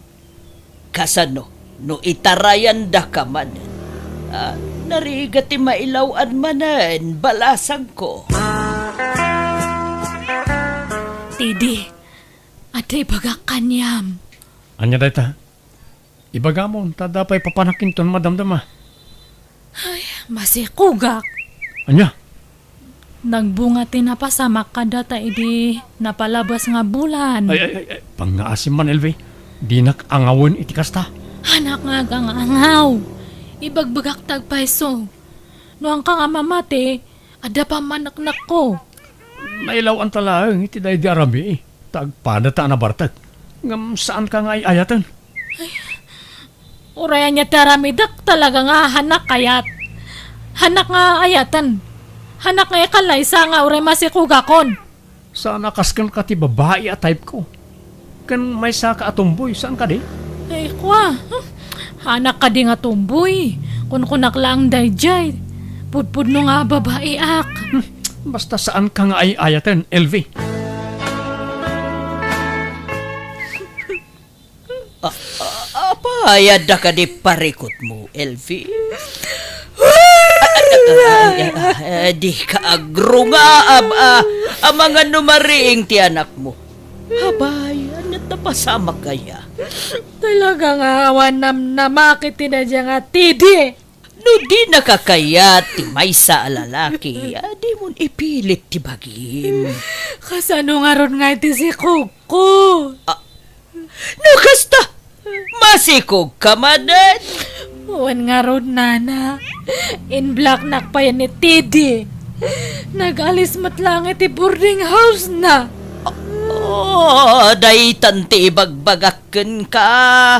Kasano no itarayandaka manen? Ah, narigat ti mailaw-an manen, balasangko. Tidi, adda ibagak kaniam. Ania dayta? Ibagamon, ta adda pay papanakinton madamdama. Ay, masikogak. Ania? Nagbunga ti napasamak kadata idi napalabas nga bulan. Ay, ay, ay, ay, pangngaasim man, Elvi. Dinak angawen iti kasta. Hanak nga agangaw. Ibagbagak ti agpayso. No anka nga mamati, adda pammaneknekko. Nailaw-anta laeng iti daydi a rabii, ta agpadata a nabartek. Ngem saanka nga ay-ayaten. Uray ania ti aramidek, talaga nga hanak kayat. Hanak nga ayaten. Hanak nga ikalaysa nga uray masikogakon. Saan a kas kenka ti babai a type ko. Ken maysaka a tomboy, saan kadi? Ay, kua. Hanak kadi nga tomboy. Kunkunak laeng daydiay. Pudpudno nga babaiak. Hmm, basta saanka nga ay-ayaten, Elvi. Ah, ah, apay, adda kadi parikutmo, Elvi? Ay, ay, ay, ay, di ka agrungaam, ah, amangan no mariing ti anakmo. Abay, ania ta pasamak aya? Talaga nga awan namnamak iti daydiay nga Tidi. No dinaka kayat ti maysa a lalaki, a, dimon ipilit ti bagim. Kasano ngarud nga iti sikogko? Ah, no kasta, masikogka manen. Wen ngarud, nana. In-blocknak pay ni Tidi. Nag-alis met laeng iti boarding house na. Oh, daytan ti ibagbagak kenka.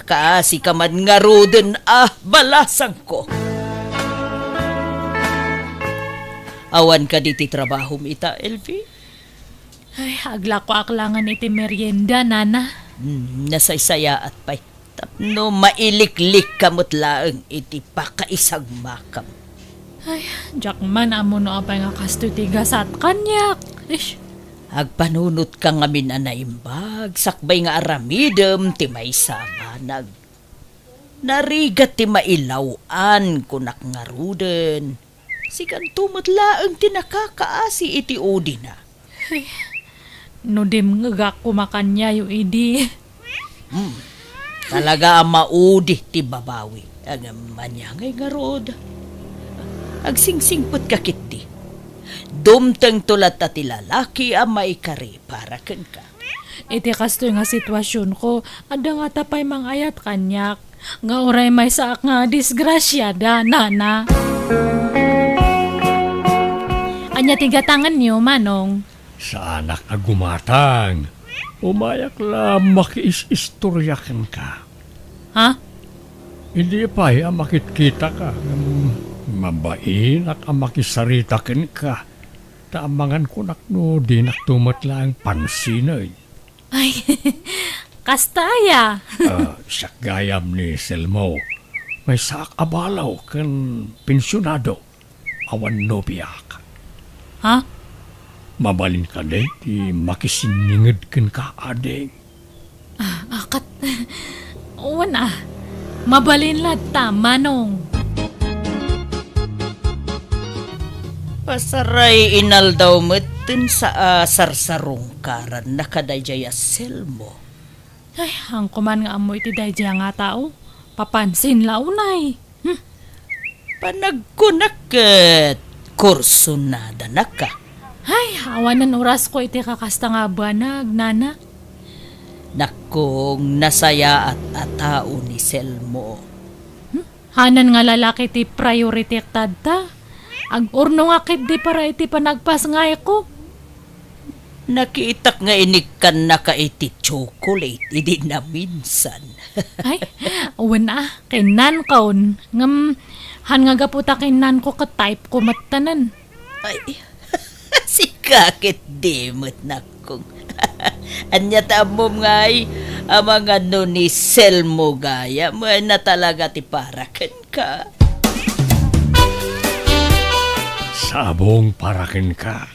Kaasika man ngaruden a balasangko. Awan kadi ti trabahom ita, Elvi? Ay, aglakoak laengen iti merienda, nana. Hmm, nasaysayaat pay. Tapno mailiklikka met laeng iti pakaisagmakam. Ay, diak man ammo no apay nga kastoy ti gasat kaniak. Ish. Agpanunotka ngamin a naimbag, sakbay nga aramidem ti maysa a banag. Narigat ti mailaw-an, kunak ngaruden. Sikanto met laeng ti nakakaasi iti udina. Ay, no dimngegak koma kaniayo idi. Hmm. Talaga a maudi ti babawi. Ngem ania ngay ngarud? Agsingsingpetka ketdi. Dumtengto latta ti lalaki a maikari para kenka. Iti kastoy nga situasionko, adda ngata pay mangayat kaniak, nga uray maysaak nga disgrasiada, nana. Ania ti gatangenyo, Manong? Saanak a gumatang. Umayak la makiis-istoria kenka. Ha? Idi pay a makitkitaka, ngem mabainak a makisarita kenka, ta amangan kunak no dinakto met laeng pansinen. Ay, kasta aya? Ah, siak gayam ni Selmo. Maysaak a balo ken pensionado. Awan nobiak. Ha? Mabalin kadi ti makisinninged kenka, ading? Ah, akat, wen a. Mabalin latta, Manong. Pasaray inaldaw met ten sa-, a, sarsarungkaranna kadaydiay a Selmo. Ay, haanko man nga ammo iti daydiay a nga tao. Papansin la unay. Hmm. Panagkunak ket kursunadanak ka. Ay, awanen orasko iti kakasta nga banag, nana. Nakkong, nasayaat a tao ni Selmo. Hmm? Hanan nga lalaki ti priority tatta. Ag-urnongak ketdi para iti panagpasngayko. Nakitak nga inikkannaka iti chocolate idi naminsan. Ay, wen a, kinnankon. Ngem, han nga gapu ta kinnanko ket type ko met tanan. Ay, sika ketdi met, nakkong. Ania ta ammom ngay, amangan no ni Selmo gayam, wen a talaga ti para kenka. Sabong para kenka.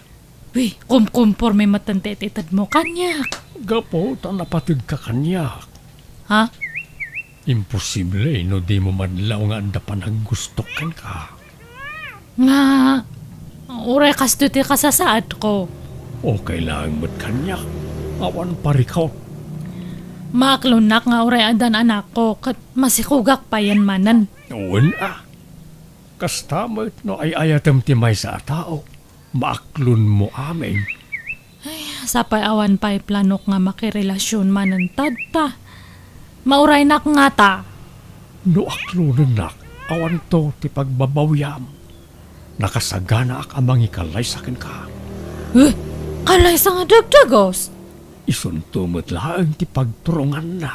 Uy, kumkumporme met ti itedmo kaniak. Gapu ta napateg ka kaniak. Ha? Imposible no dimo madlaw nga adda panaggustok kenka. Nga, uray kastoy ti kasasaadko. Okay laeng met kaniak. Awan parikot. Maaklonnak nga uray addan anakko, ket masikogak payen manen. Wen a. Kasta met no ay-ayatem ti maysa a tao, maaklonmo amin. Ay, sapay awan pay planok nga makirelasyon manen tadta. Mauraynak ngata. No aklonennak, awanto ti pagbabawiam. Nakasaganaak a mangikalaysa kenka. Eh, kalaysa nga dagdagus? Isunto met laeng ti pagturonganna.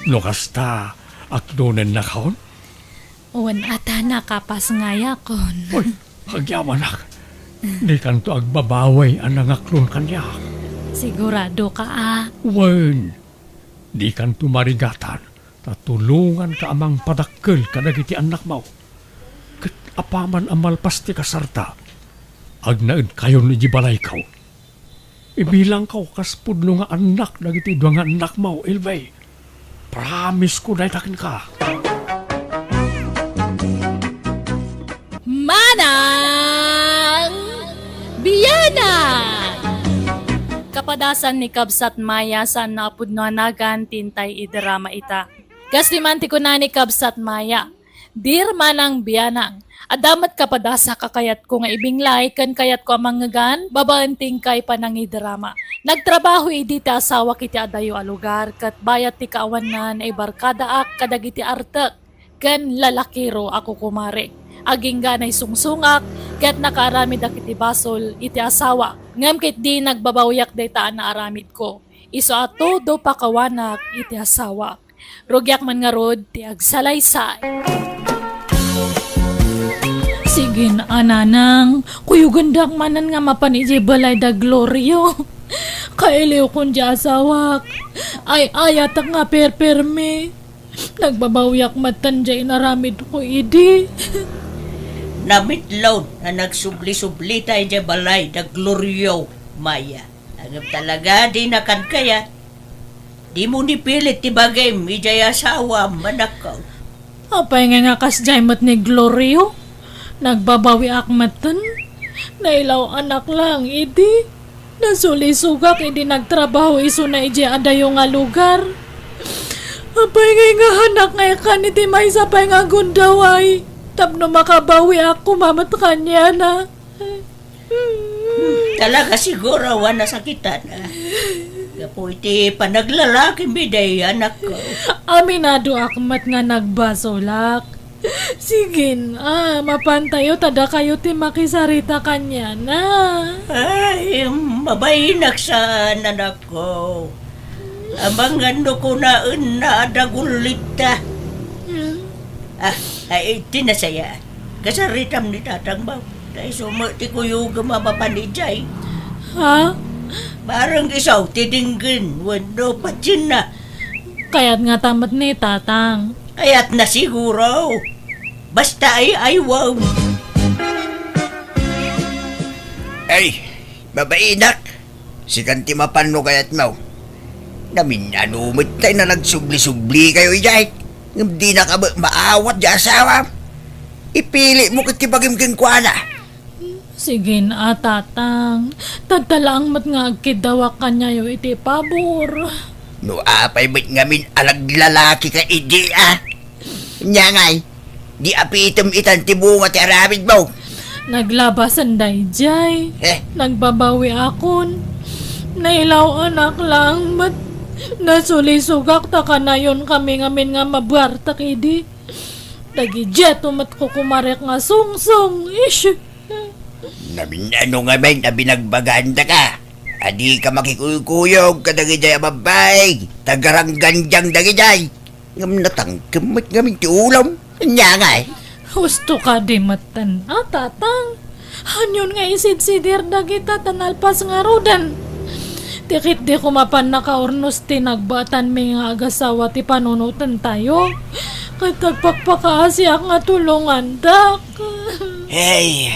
No kasta, aklonennakon? Wen a ta, nakapasngayakon. Uy, agyamanak. Dikanto agbabawi a nangaklon kaniak. Siguradoka a? Wen, dikanto marigatan. Ta tulonganka a mangpadakkel kadagiti annakmo. Ket apaman a malpas ti kasarta, agnaedkayon idiay balayko. Ibilangko kas pudno nga annak dagiti dua nga annakmo, Elvie. Promise ko dayta kenka. Manang Bianang! Kapadasan ni Kabsat Maya, saan nga pudno a nagan ti intay idrama ita. Kas di man ti kuna ni Kabsat Maya, Dear Manang Bianang, adda met kapadasak a kayatko nga ibinglay ken kayatko a mangngegan babaen ti inkay panangidrama. Nagtrabaho idi ti asawak iti adayo a lugar ket bayat ti kaawanna, naibarkadaak kadagiti artek ken lalakiro a kukumarek. Agingga naisungsongak ket nakaaramidak iti basol iti asawak. Ngem ketdi nagbabawiak dayta a naaramidko. Isu a todo pakawanak iti asawak. Rugiak man ngarud ti agsalaysay. Sige a, nanang, kuyogendak manen nga mapan idiay balay da Glorio. Kailiwkon diay asawak. Ay-ayatak nga perpermi. Nagbabawiak metten diay inaramidko idi. Namitlon a nagsubli-sublita idiay balay da Glorio, Maya. Ngem talaga, dina kan kayat. Dimo ni pilit ti bagim idiay asawam, anakko. Apay ngay nga kasdiay met ni Glorio? Nagbabawiak metten. Nailaw-anak laeng idi. Nasulisogak idi nagtrabaho isuna idiay adayo nga lugar. Apay ngay nga hanak nga ikan iti maysa pay nga gundaway tapno makabawiak koma met kaniana. Hmm, talaga siguro a nasakitan, ah. Gapu iti panaglalakim idi, anakko. Aminadoak met nga nagbasolak. Sige a, mapantayo ta dakayo ti makisarita kaniana. Ay, mabainak saan, anakko. Amangan no kunaenna a dagullitta. Hmm. Ah, ay, ti nasaya. Kasaritam ni tatangmo. Ta isu met ti kuyogem a mapan idiay. Ha? Bareng isu ti denggen wenno patienna. Kayat ngata met ni tatang. Kayatna siguro. Basta ay-aywem. Ay, mabainak. Sikan ti mapan no kayatmo. Namin-ano met tay nga nagsubli-sublikayo idiay. Ngem dinaka met maawat ti asawam. Ipilitmo ket ti bagim kenkuana. Sige a, tatang. Tadta laeng met nga agkiddawak kaniayo iti pabor. No apay met ngamin a naglalakika idi, a? Ania ngay, di apitem itan ti bunga ti aramidmo? Naglabasen daydiay. Eh? Nagbabawiakon. Nailaw-anak laeng met. Nasulisogak ta kanayonkami ngamin nga mabuartek idi. Dagidiato met kukumarek nga sungsong. Ish! Namin-ano ngamin a binagbagandaka a dika makikuykuyog kadagidiay a babbai, tagaranggandiang dagidiay. Ngem natangkem met ngamin ti ulom. Ania ngay? Husto kadi metten a, tatang. Hanyon nga isidsidir dagita ta nalpas ngaruden. Ti ketdi koma pannakaurnos ti nagbaetanmi nga agasawa ti panunotentayo. Ket agpakpakaasiak nga tulongandak. Hey,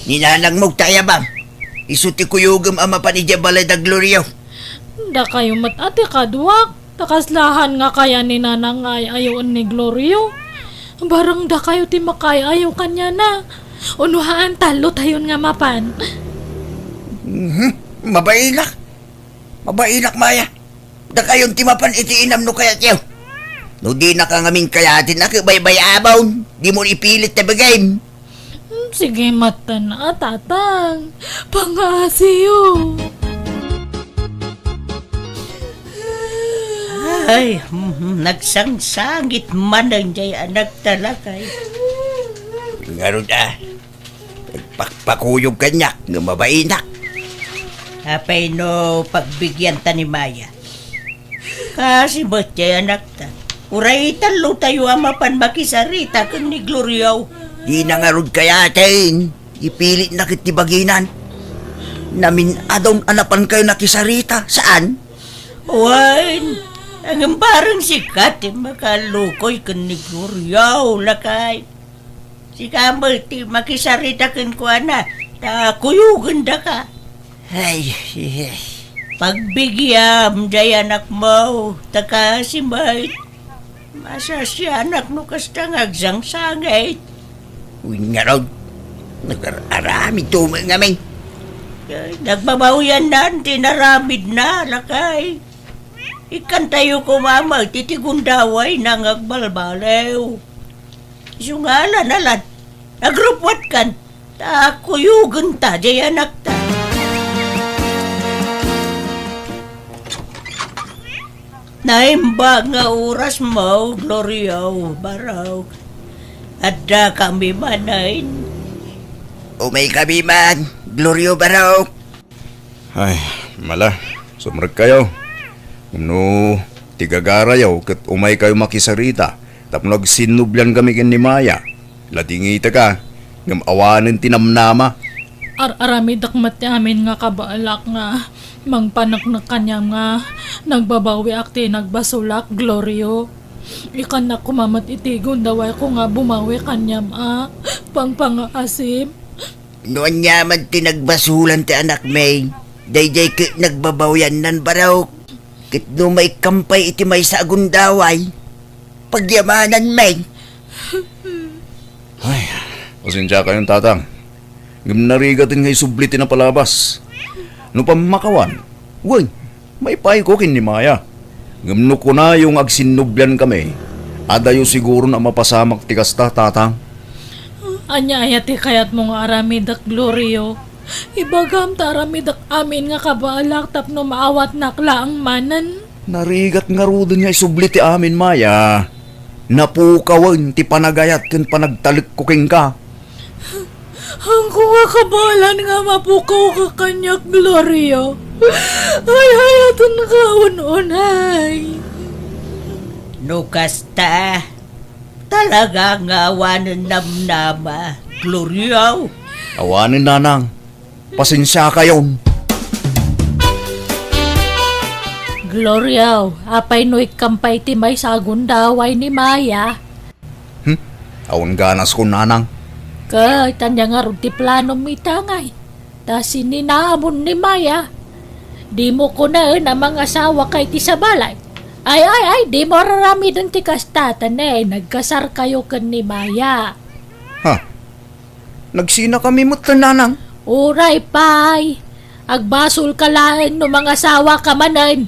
ni nanangmo ti ayabam. Isu ti kuyogem a mapan idiay balay da Glorio. Dakayo met a ti kaduak. Ta kaslahan nga kaya ni nanang nga ay-ayoen ni Glorio. Bareng dakayo ti makaay-ayo kaniana. Uno haan, tallotayon nga mapan. Mhm. Mabainak. Mabainak, Maya. Dakayon ti mapan iti inam no kayatyo. No dinaka ngamin kayaten a, ket baybay-abon. Dimo ipilit ta bagim. Hmm, sige, maten a, Tatang. Pangaasiyo. Ay, mhm, nagsangsangit manen jay anakta, lakay. Ngarud a, pakpakuyog kaniak nga mabainak. Apay no pagbigianta ni Maya? Kaasi met jay anakta. Uray tallotayo a mapan makisarita ken ni Glorio. Dina ngarud kayaten. Ipilitna ket ti baginan. Namin-adon a napankayo nakisarita, saan? Wen, ngem bareng sika ti makalukoy ken ni Glorio, lakay. Sika met ti makisarita kenkuana, ta kuyogendaka. Ay, ay, ay. Pagbigiam jay anakmo, ta kaasi met. Masasianak no kasta nga agsangsangit. Wen ngarud, nagar-aramidto met ngamin. Ay, nagbabawiannan ti inaramidna, lakay. Ikkantayo koma met iti gundawayna nga agbalbaliw. Isu nga alan-alan, agrupwatkan, ta kuyogenta jay anakta. Naimbag nga orasmo, Glorio, barok. Addakami manen. Umaykami man, Glorio, barok. Ay, mala, sumrekkayo. No ti gagarayo ket umaykayo makisarita tapno agsinnubliankami ken ni Maya. Ladingitaka, ngem awanen ti namnama. Ar-aramidek met ti amin nga kabaelak nga mangpaneknek kaniam nga nagbabawiak ti nagbasolak, Glorio. Ikkannak koma met iti gundawayko nga bumawi kaniam a pangpangaasim. No ania man ti nagbasolan ti anakmi, daydiay ket nagbabawiannan, barok. Ket no maikkampay iti maysa a gundaway, pagyamananmi. Ay, pasensiakayon, Tatang. Ngem narigaten nga isubli ti napalabas. No pammakawan, wen, maipayko ken ni Maya. Ngem no kunayo nga agsinnubliankami, adayo siguron a mapasamak ti kasta, Tatang. Ania aya ti kayatmo nga aramidek, Glorio? Ibagam ta aramidek amin nga kabaelak tapno maawatnak laeng manen. Narigat ngaruden nga isubli ti amin, Maya. Napukawen ti panagayat ken panagtalekko kenka. Haanko nga kabaelan nga mapukawka kaniak, Glorio. Ay-ayatenka un-unay. No kasta, talaga nga awanen namnama, Glorio. Awanen, Nanang. Pasensiakayon. Glorio, apay no ikkampay ti maysa a gundaway ni Maya? Hmm? Awan ganaskon, Nanang. Ket ania ngarud ti planom ita ngay? Ta sininamon ni Maya. Dimo kunaen a mangasawaka iti sabali. Ay, ay, ay, dimo ar-aramiden ti kasta, ta ne, nagkasarkayo ken ni Maya. Ha? Nagsinakami met, Nanang. Uray pay, agbasolka laeng no mangasawaka manen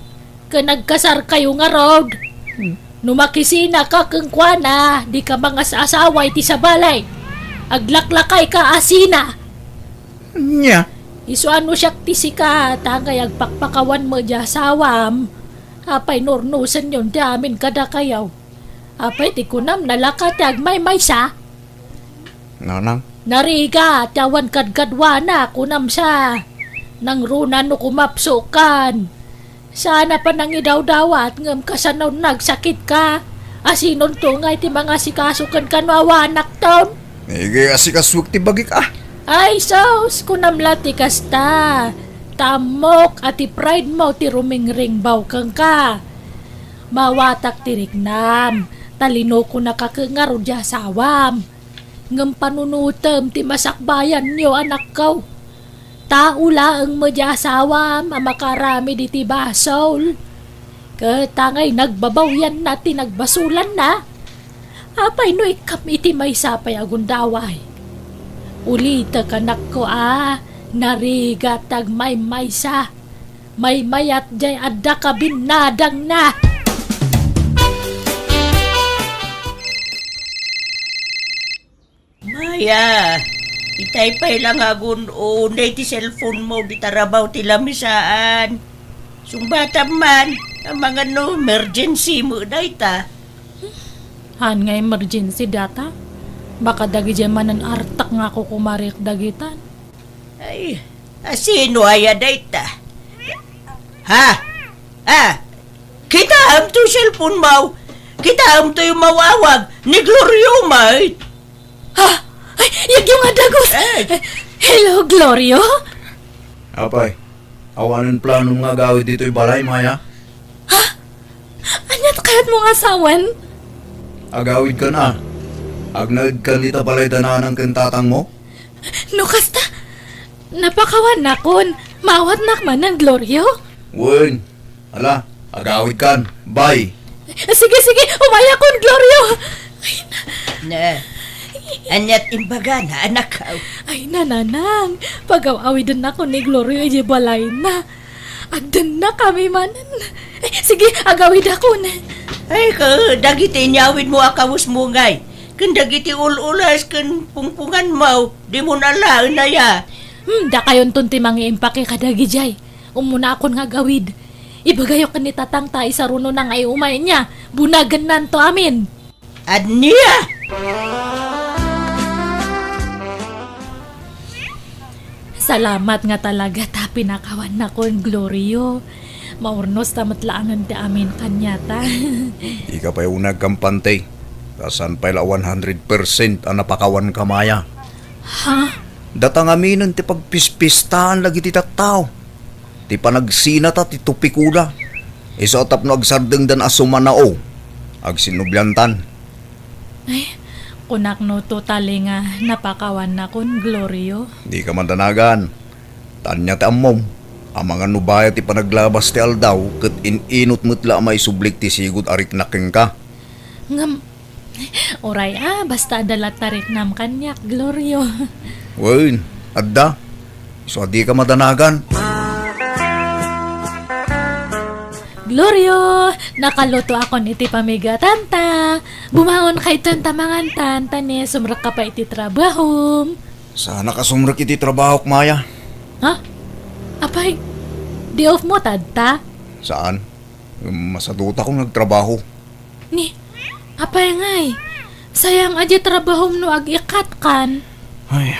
ken agkasarkayo ngarud. Hmm. No makisinaka kenkuana, dika mangas-asawa iti sabali. Aglaklakayka a sina. Ania? Isu a no siak ti sika, ta ngay agpakpakawan met ti asawam. Apay no urnosenyon ti amin kadakayo? Apay ti kunam, nalaka ti agmaymaysa? Nanang. Narigat, awan kadkaduana, kunam sa. Nangruna no kumapsokan. Saan a panangidawdawat, ngem kasano nagsakitka? Asinonto ngay ti mangasikaso kenka no awanakton? Naigayo asikasuek ti bagik, a. Ay, sus, kunam la ti kasta. Ta ammok a ti pride mo ti rumingringbaw kenka. Mawatak ti riknam, ta linukonaka ket ngarud ti asawam. Ngem panunotem ti masakbayanyo, anakko. Tao laeng met ti asawam a makaaramid iti basol. Ket angay nagbabawianna ti nagbasolanna, apay no ikkam iti maysa pay a gundaway? Ulitek, anakko, a narigat ti agmaymaysa. Maymayat jay adda kabinnadangna. Maya, itay pay la nga agun-unay ti cellphone mo, di tarabaw ti lamisaan. Sungbatam man, amangan no emergency mo dayta. Han nga emergency data? Baka dagidiay manen artak nga ako kumarik dagitan. Ay, asino aya dayta? Ha? Ah, kitaem to cellphone mo. Kitaem to yung mawawag ni Glorio, may. Ha? Ay, yagyo nga dagus! Eh. Hello, Glorio? Apay, awanen planom nga agawid ditoy balay, Maya? Ha? Ania ti kayatmo nga sawen? Agawidkan a. Agnaedkan dita balay da nanang ken tatangmo? No kasta, napakawannakon. Maawatnak manen, Glorio? Wen, ala, agawidkan. Bye. Sige, sige, umayakon, Glorio. Ay, na- Ne. Aniat imbagana, anak? Ay, nanang, pagaw-awidennakon ni Glorio idiay balayna. Agdennakami manen. Eh, sige, agawidakon. Ay, ka, dagiti inyawidmo a kawesmo ngay, ken dagiti ul-ulas ken pungpunganmo, dimon alaen aya. Hmm, dakayonton ti mangiimpake kadagidiay. Ummunakon nga agawid. Ibagayo ken ni tatang ta isarunona nga iumay nia. Bunagennanto amin. Ania? Salamat nga talaga ta pinakawannakon, Glorio. Maurnos ta met laangen ti amin kaniata. Dika pay unay agkampante. Ta saan pay la one hundred percent a napakawanka, Maya. Ha? Data ngaminen ti pagpispistaen dagiti tattao. Ti panagsinata ti topikoda. Isu a tapno agsardengdan a sumanao, agsinnubliantan. Ay, kunakno totally nga napakawannakon, Glorio. Dika madanagan. Ta ania ti ammom, amangan no bayat ti panaglabas ti aldaw ket in-inut met la a maisublik ti sigud a riknak kenka. Ngem, uray a, basta adda latta riknam kaniak, Glorio. Wen, adda. Isu a dika madanagan. Glorio, nakalutoakon iti pamigatanta. Bumangonka itan ta mangantan, ta ni sumrekka pay iti trabahom. Saanak a sumrek iti trabahok, Maya. Ha? Apay, day off mo tadta? Saan. Masadutakon nga agtrabaho. Ni, apay ngay, sayang a di trabahom no ag-ikatkan. Ay,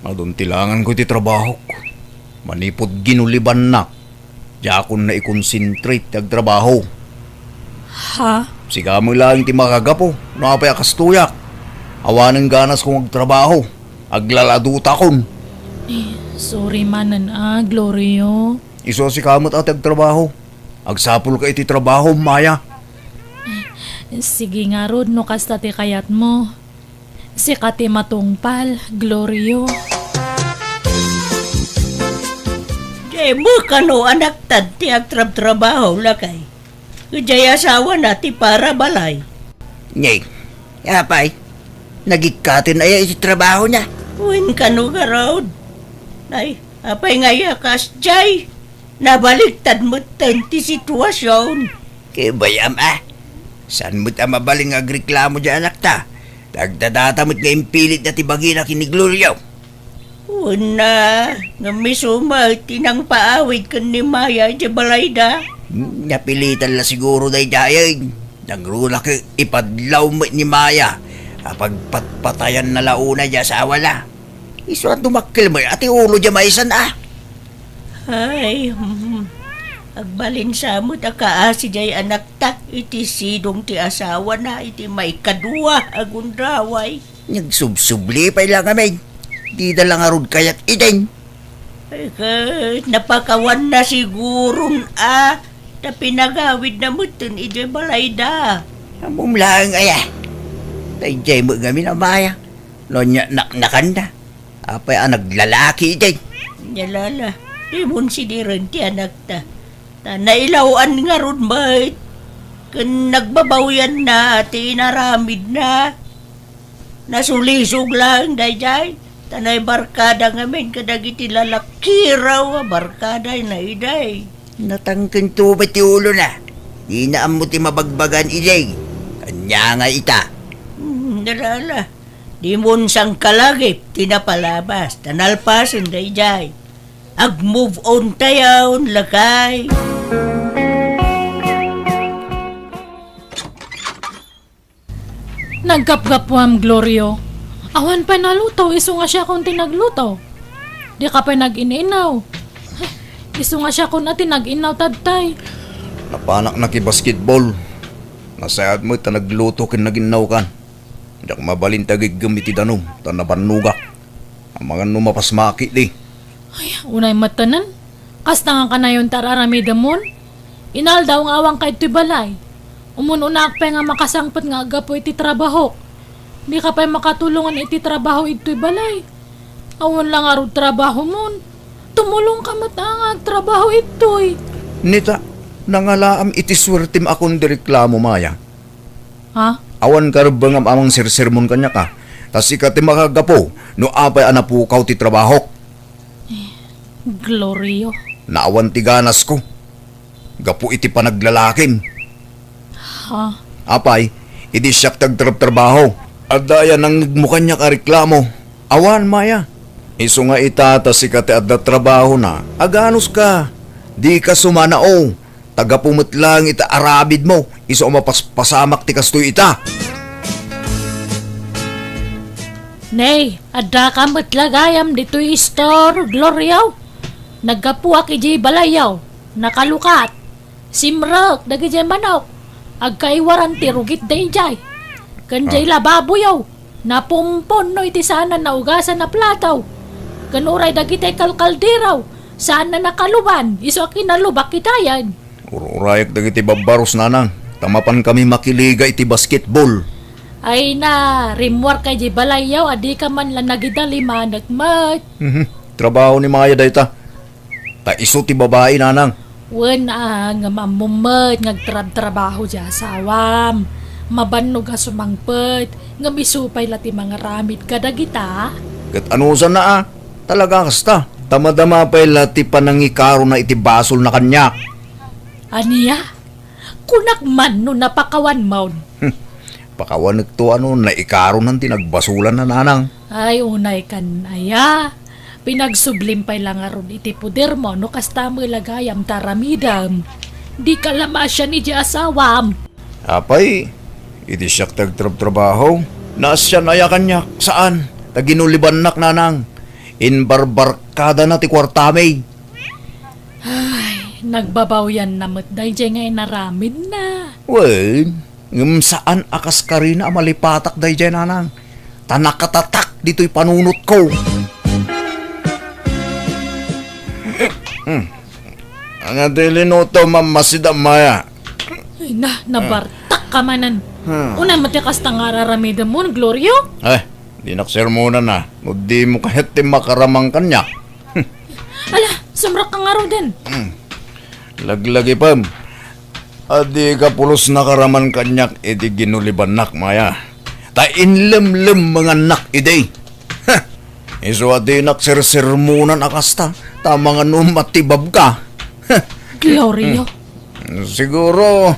adun ti langanko iti trabahok. Manipud ginulibannak, diakon naikonsentrate ti agtrabaho. Ha? Sika met laeng ti makagapu no apay a kastoyak. Awanen ganasko nga agtrabaho. Aglaladutakon. Eh, sorry manen a, Glorio. Isu a sika met a ti agtrabaho. Agsapulka iti trabaho, Maya. Sige ngarud no kasta ti kayatmo. Sika ti matungpal, Glorio. Dimo kano, anaktad, ti agtrabtrabaho, lakay. Idiay asawana ti para balay. Nye, apay, nagikkaten aya iti trabaho na? Wen kano garud. Ay, apay nga iya kasdiay? Nabaliktad metten ti situasion. Kibayam a. Saan met a mabalin nga agreklamo di anakta? Tagdadata met nga impilit na ti bagina ken ni Glorio. Wen a, ngem isu met ti nangpaawid ken ni Maya idiay balayda. Hmm, napilitan la siguro daydiay. Nangruna ket ipadlaw met ni Maya a pagpatpatayanna la unay di asawana. Isu a dumakkel met a ti ulo di maysan a. Ay, hmm. Agbalin sa met a kaasi diay anakta iti sidong ti asawana iti maikadua a gundaway. Nagsubsubli pay la ngamin. Dida la ngarud kayat idin. Ket napakawanna siguron a, ta pinagawidna metten idiay balayda. Ammom laeng aya. Daydiay met ngamin a Maya. No ania naknakanna. Apay a naglalaki idi? Ania la, dimon sidiren ti anakta. Ta nailaw-an ngarud met. Ken nagbabawianna ti inaramidna. Nasulisog laeng daydiay, ta naibarkada ngamin kadagiti lalakiraw a barkadana idi. Natangkento met ti ulona. Dina ammo ti mabagbagaan idi. Ania nga ita? Hmm, ala, ala. Dimon sangkalagip ti napalabas, ta nalpasen daydiay. Ag-move on tayon, lakay. Naggapgapuam, Glorio. Awan pay naluto, isu nga siakon ti nagluto. Dika pay nag-in-inaw. Isu nga siakon a ti nag-inaw, tatay. Napanak nakibasketball. Nasayaat met ta nagluto ken nag-innawkan. Diak mabalin ti agiggem iti danum, ta nabannogak. Amangan no mapasmaki di. Ay, unay met tanan. Kasta nga kanayon ti ar-aramidemon. Inaldaw nga awanka idtoy balay. Umun-unaak pay nga makasangpet nga aggapu iti trabahok. Dika pay makatulongan iti trabaho idtoy balay. Awan la ngarud trabahomon. Tumulongka met a nga agtrabaho idtoy. Nita, nangalaam iti suertem a kundi reklamo, Maya. Ha? Awan karebbengam a mangsersermon kaniak a, ta sika ti makagapu no apay a napukaw ti trabahok. Eh, Glorio. Naawan ti ganasko. Gapu iti panaglalakim. Ha? Apay, idi siak ti agtrabtrabaho. Adda aya nangngegmo kaniak a reklamo? Awan, Maya. Isu nga ita ta sika ti adda trabahona, aganuska. Dika sumanao. Ta gapu met laeng iti aramidmo, isu a mapaspasamak ti kastoy ita. Nay, addaka met la gayam ditoy istor, Glorio. Naggapuak idiay balayyo, nakalukat. Simrek dagidiay manok, agkaiwaran ti rugit daydiay. Ken diay lababoyo, napumponno iti saan a naugasan a plato. Ken uray dagiti kalkaldero, saan a nakaluban, isu a kinalubak itayen. Ur-urayak dagiti babbaros, nanang, ta mapankami makiliga iti basketball. Ay na, rimmuarka idiay balayyo a dika man la nagidalimanek met. Mhm. Trabaho ni Maya dayta. Ta isu ti babai, nanang. Wen a, ngem ammom met nga agtrabtrabaho ti asawam. Mabannog a sumangpet, ngem isu pay la ti mangaramid kadagita. Ket anusanna a, talaga kasta. Ta madama pay la ti panangikarona iti basolna kaniak. Ania? Kunak man no napakawanmon. Hmm. Pakawanekto a no naikaronan ti nagbasolanna, nanang. Ay, unaykan aya. Pinagsublim pay la ngarud iti podermo no kasta met la gayam ti aramidem. Dika la maasian idiay asawam. Apay, idi siak ti agtrabtrabaho, naasian aya kaniak? Saan. Ta ginulibannak, nanang. Imbarbarkadana ti kuartami. Ay, nagbabawianna met daydiay nga inaramidna. Wen, ngem saan a kaskarina a malipatak daydiay, nanang. Ta nakatatak ditoy panunotko. Hmm. Ania ti linutom a masida, Maya? Ay na, nabartak ka manen. Hmm. Unay met ti kasta nga ar-aramidemon, Glorio? Eh, dinak sermonan a. No dimo kayat ti makaramang kaniak. Ala, sumrekka ngaruden. Hmm. Laglagipem. A dika pulos nakaraman kaniak iti ginulibannak, Maya. Ta inlemlemmengannak idi. Ha! Isu a dinak sersermonan a kasta, ta mangan no matibabka. Ha! Glorio. Hmm. Siguro,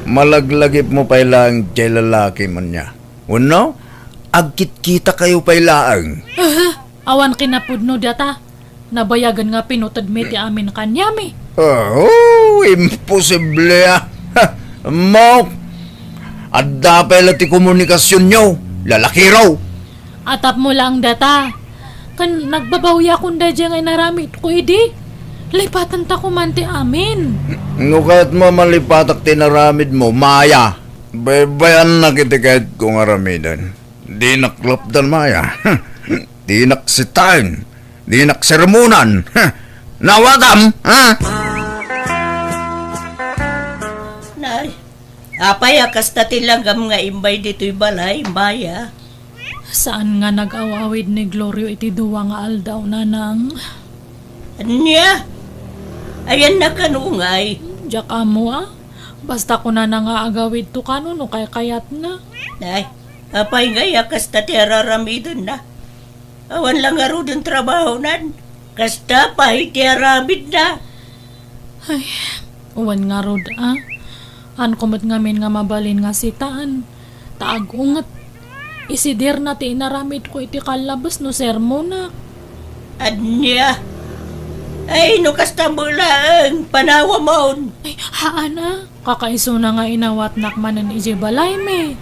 malaglagipmo pay laeng diay lalaki, ania. Wenno, agkitkitakayo pay laeng. Aha, awan kinapudno data. Nabayagen nga pinutedmi ti amin kaniami. Oh, imposible a. Ha, ammok. Adda pay la ti komunikasionyo, lalakiro. Atapmo laeng data. Ken nagbabawiakon daydiay nga inaramidko idi. Lipatanta koman ti amin. No kayatmo a malipatak ti inaramidmo, Maya. Baybayannak iti kayatko nga aramiden. Dinak lapdan, Maya. Dinak sitaen. Dinak sermonan. Ha? Nawatam, ha? Nay, apay a kasta ti langam nga imbay ditoy balay, Maya? Saan nga nag-aw-awid ni Glorio iti dua nga aldaw, Nanang? Ania? Ayanna kano, ngay? Diak ammo, a. Basta kunana nga agawidto kano no kaykayatna. Nay, apay ngay a kasta ti araramidenna? Awan la ngaruden trabahonan. Kasta pay ti aramidna. Ay, wen ngarud, a. Haanko met ngamin nga mabalin nga sitaan. Ta agunget. Isidirna ti inaramidko iti kallabes no sermonak. Ania? Ay, no kasta met laeng, panawamon. Ay, haan a. Kakaisuna nga inawatnak manen idiay balaymi.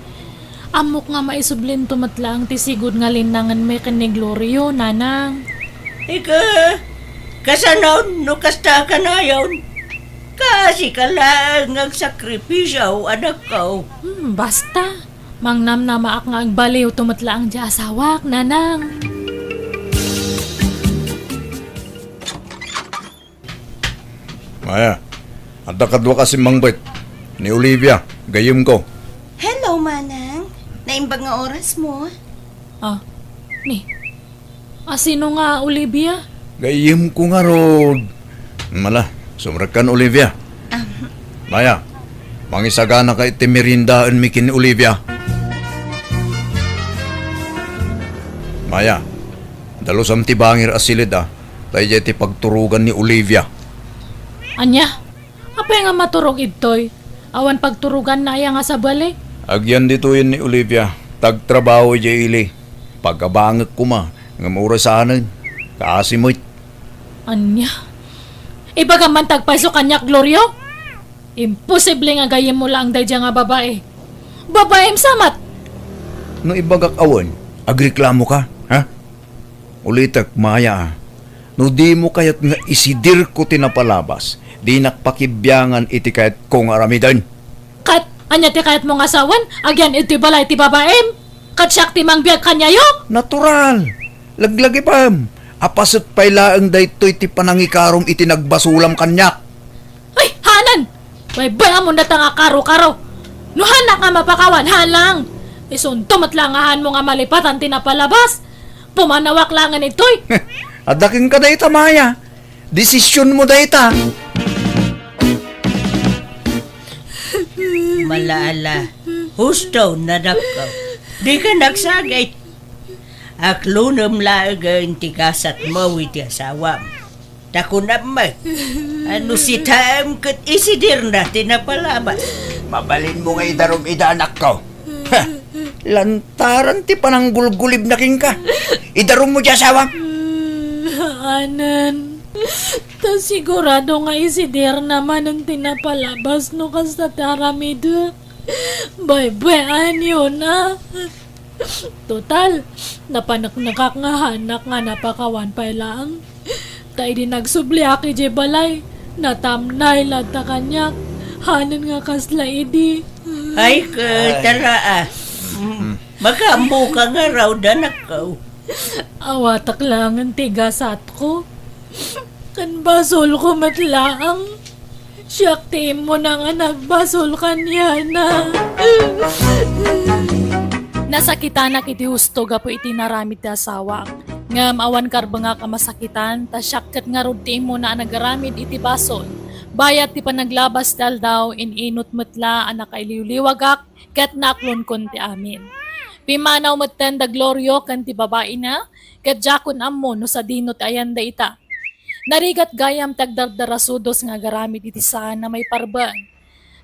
Ammok nga maisublinto met laeng ti sigud nga linnangenmi ken ni Glorio, Nanang. Ika, kasanon no kasta a kanayon? Kaasika laeng nga agsakripisio, anakko. Hmm, basta. Mangnamnamaak nga agbaliwto met laeng ti asawak, Nanang. Maya, adda kaduak a simmangbet. Ni Olivia, gayyemko. Hello, Manang. Naimbag nga orasmo? Ah, ni. A, sino nga Olivia? Gayyemko ngarud. Mala, sumrekkan, Olivia. Ah. Maya, mangisaganaka iti meriendaenmi ken ni Olivia. Maya, dalusam ti bangir a siled, a. Ta idiay ti pagturogan ni Olivia. Ania? Apay nga maturog idtoy? Awan pagturoganna aya nga sabali? Agyan ditoyen ni Olivia, ta agtrabaho idiay ili. Pagabangek koma, ngem orasanen. Kaasi met. Ania? Ibagam man ti agpayso kaniak, Glorio? Imposible nga gayyemmo laeng daydiay nga babai. Babaim sa met! No ibagak a wen, agreklamoka, ha? Ulitek, Maya, a. No dimo kayat nga isidirko ti napalabas, dinak pakibiangan iti kayatko nga aramiden. Ket ania ti kayatmo nga sawen? Agyan iti balay ti babaim? Ket siak ti mangbiag kaniayo? Natural. Laglagipem. A, paset pay laeng daytoy ti panangikarom iti nagbasolam kaniak. Ay, haanen! Baybay-amon dayta nga karo-karo. No haanak nga mapakawan, haan laeng. Isunto met laeng a haanmo nga malipatan ti napalabas. Pumanawak laengen itoy. Adda kenka dayta, Maya. Desisionmo dayta. Mala, ala. Husto, anakko. Dika agsagit. Aklonem laengen ti gasatmo iti asawam. Ta kunam met, a no sitaem ket isidirna ti napalabas. Mabalinmo nga idarum ida, anakko. Ha! Lantaran ti pananggulgulibna kenka. Idarummo ti asawam. Haanen. Ta sigurado nga isidirna manen ti napalabas no kasta ti aramidek. Baybay-anyona. Total, napaneknekak nga haanak nga napakawan pay laeng. Ta idi nagsubliak idiay balay, natamnay latta kaniak. Haanen nga kasla idi. Ay, ket, tara, a. Mm, makaammoka ngarud, anakko. Awatak laengen ti gasatko. Ken basolko met laeng. Siak ti immuna nga nagbasol kaniana. Nasakitanak iti husto gapu iti naramid ti asawak. Ngem awan karbengak a masakitan, ta siak ket ngarud ti immuna a nagaramid iti basol. Bayat ti panaglabas ti aldaw, in-inut met la a nakailiwliwagak ket naaklonkon ti amin. Pimmanaw metten da Glorio ken ti babaina, ket diakon ammo no sadino ti ayanda ita. Narigat gayam ti agdardarasudos nga agaramid iti saan a maiparbeng.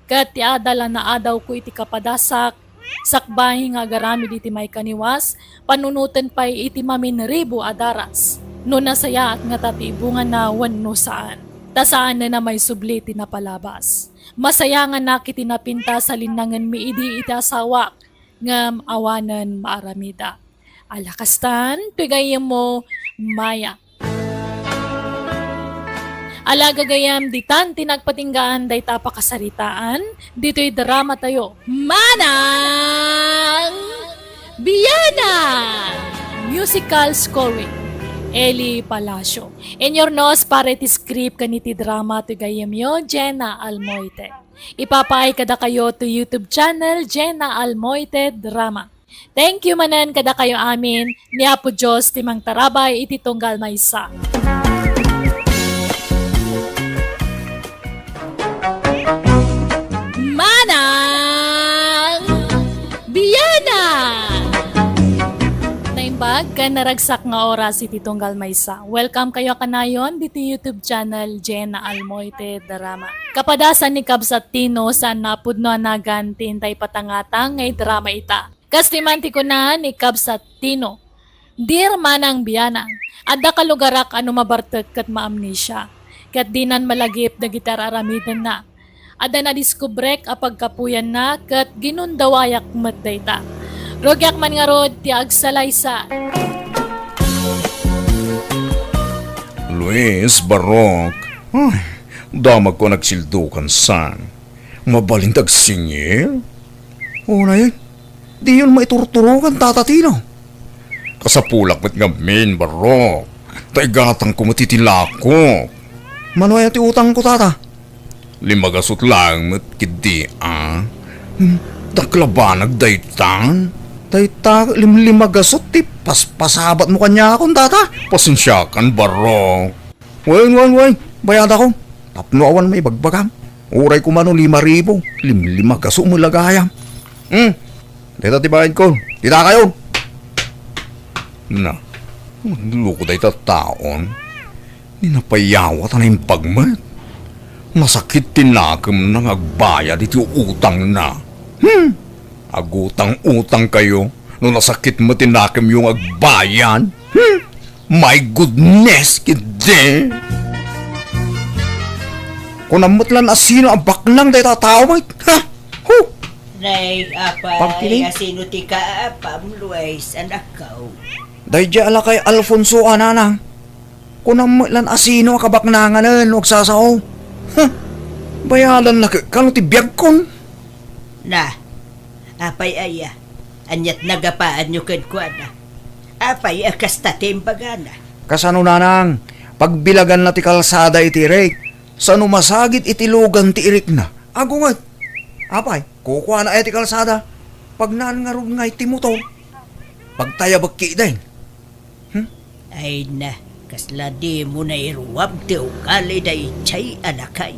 Ket ti adal a naadawko iti kapadasak, sakbay nga agaramid iti maikaniwas, panunoten pay iti maminribo a daras. No nasayaat ngata ti ibungana wenno saan. Ta saanen a maisubli ti napalabas. Masayanganak iti napintas a linnangenmi idi iti asawak, ngem awanen maaramida. Ala kastan, ti gayyemmo, Maya. Ala gagayyem, ditan ti nagpatinggaan dayta a pakasaritaan, ditoy dramatayo, Manang Biana! Musical scoring. Eli Palacio. Inurnos para iti script ken iti drama ti gayyemyo, Jenna Almoite. Ipapaay kadakayo to YouTube channel, Jenna Almoite Drama. Thank you manen kadakayo amin, ni Apo Dios ti mangtarabay iti tunggal maysa. Manang Biana! Naimbag ken naragsak nga oras iti tunggal maysa. Welcome kayo kanayon diti YouTube channel, Jenna Almoite Drama. Kapadasan ni Kabsat Tino, saan napudno a nagan ti intay patangatang nga idrama ita. Kas ti man ti kuna ni Kabsat Tino, "Dear Manang Biana, adda kalugarak a no mabartek ket maamnesia, ket dinan malagip dagiti ar-aramidenna. Adda nadiskubrek a pagkapuyanna ket ginundawayak met dayta. Rugiak man ngarud ti agsalaysay." Luis, Barok. Ay, damagko a nagsildukan san. Mabalin ti agsingir? Unayen, diyon maiturturokan, Tata Tino. Kasapulak met ngamin, Barok. Ta igatangko met iti lakok. Mano aya ti utangko, Tata? Lima gasut laeng met ketdi, a. Hmm, ta kalabanag daytan. Dayta lim-, lima gasut ti paspasabatmo kaniakon, Tata. Pasensiakan, Barok. Wen, wen, wen, bayadakon. Tapno awan maibagbagam. Uray koma no lima ribu, limlima gasut met la gayam. Hmm. Dayta ti bayadko. Dita kayo. Na, nagloko dayta taon. Ni napayawat a naimbag met. Nasakit ti nakemna nga agbayad iti utangna. Hmm. Agutang-utang kayo no nasakit met ti nakemyo nga agbayad. Hmm. My goodness, ketdi. Kunam met lan a sino a baknang dayta a tao met. Ha? Hu! Nay, apay, Pagkiling? Asino ti kaapam, Luis, anakko? Daydiay a lakay Alfonso a, nanang. Kunam met lan a sino a kabaknanganen no agsasao. Ha? Bayadan na ke-, kano ti biagkon? Na, apay aya? Aniat nagapaanyo kenkuana? Apay a kasta ti imbagana? Kasano, nanang? Pagbilaganna ti kalsada iti irik. Sano masagid iti lugan ti irikna? Agunget. Apay, kukuana aya ti kalsada? Pagnaan ngarud ngay ti motor. Pagtayabek ketdin. Hmm? Ay na, kasla dimo nairuam ti ugali daydiay a lakay.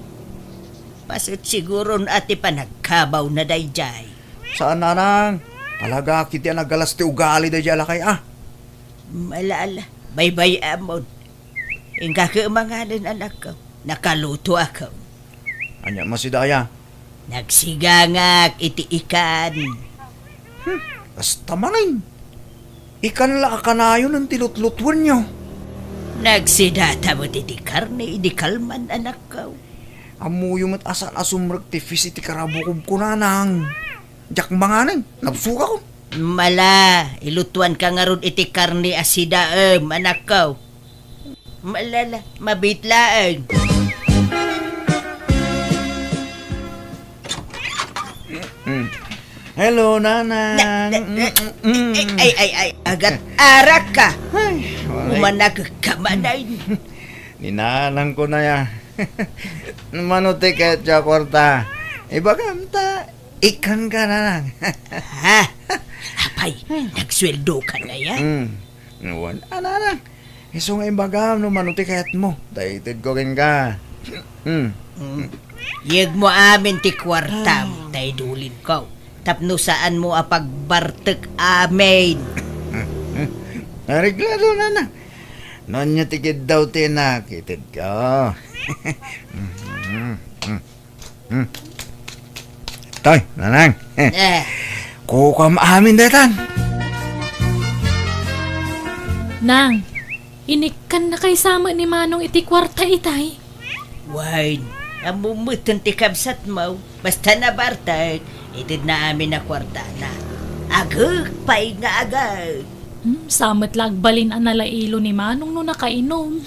Paset siguron a ti panagkabawna daydiay. Saan, nanang. Talaga ketdi a nagalas ti ugali daydiay a lakay, a. Ala, ala, baybay-amon. Inka ket manganen, anakko. Nakalutoakon. Ania, masidaya? Nagsigangak iti ikan. Hmm, kasta manen. Ikan la a kanayon ti lutlutuenyo. Nagsidata met iti karne idi kalman, anakko. Ammoyo met a saan a sumrek ti fish iti karabukobko, nanang. Diak manganen, nabsogakon. Ala, ilutuanka ngarud iti karne a sidaem, anakko. Ala, ala, mabiit laeng. Mm. Hello, nanang. Na, na, na, Mm, mm, mm. Ay, ay, ay, agat arak ka. Ay, walay. Umanag ka manay. Ni nanangko na ya. Mano ti ket ti kwarta? Ibagam ta. Ikan ka, nanang. Ha? Apay, nagsueldo ka na ya? Mm. Wen, a, nanang. Isu nga imbagam no mano ti kayatmo. Ta itedko kenka. Mm. Mm. Yegmo amin ti kuartam, ta idulinko. Tapno saanmo a pagbartek amin. Areglado, nanang. No ania ti kiddaw ti inak, itedko. Mm. Mm. Hmm. Toy, nanang. Eh. Kukuam amin daytan. Nang, inikkannakay sa met ni Manong iti kuarta itay? Wen, ammom met ti kabsatmo. Basta nabartek, itedna amin a kuartana. Agek pay nga agek. Hmm, sa met la agbalin a nalailo ni Manong no nakainom.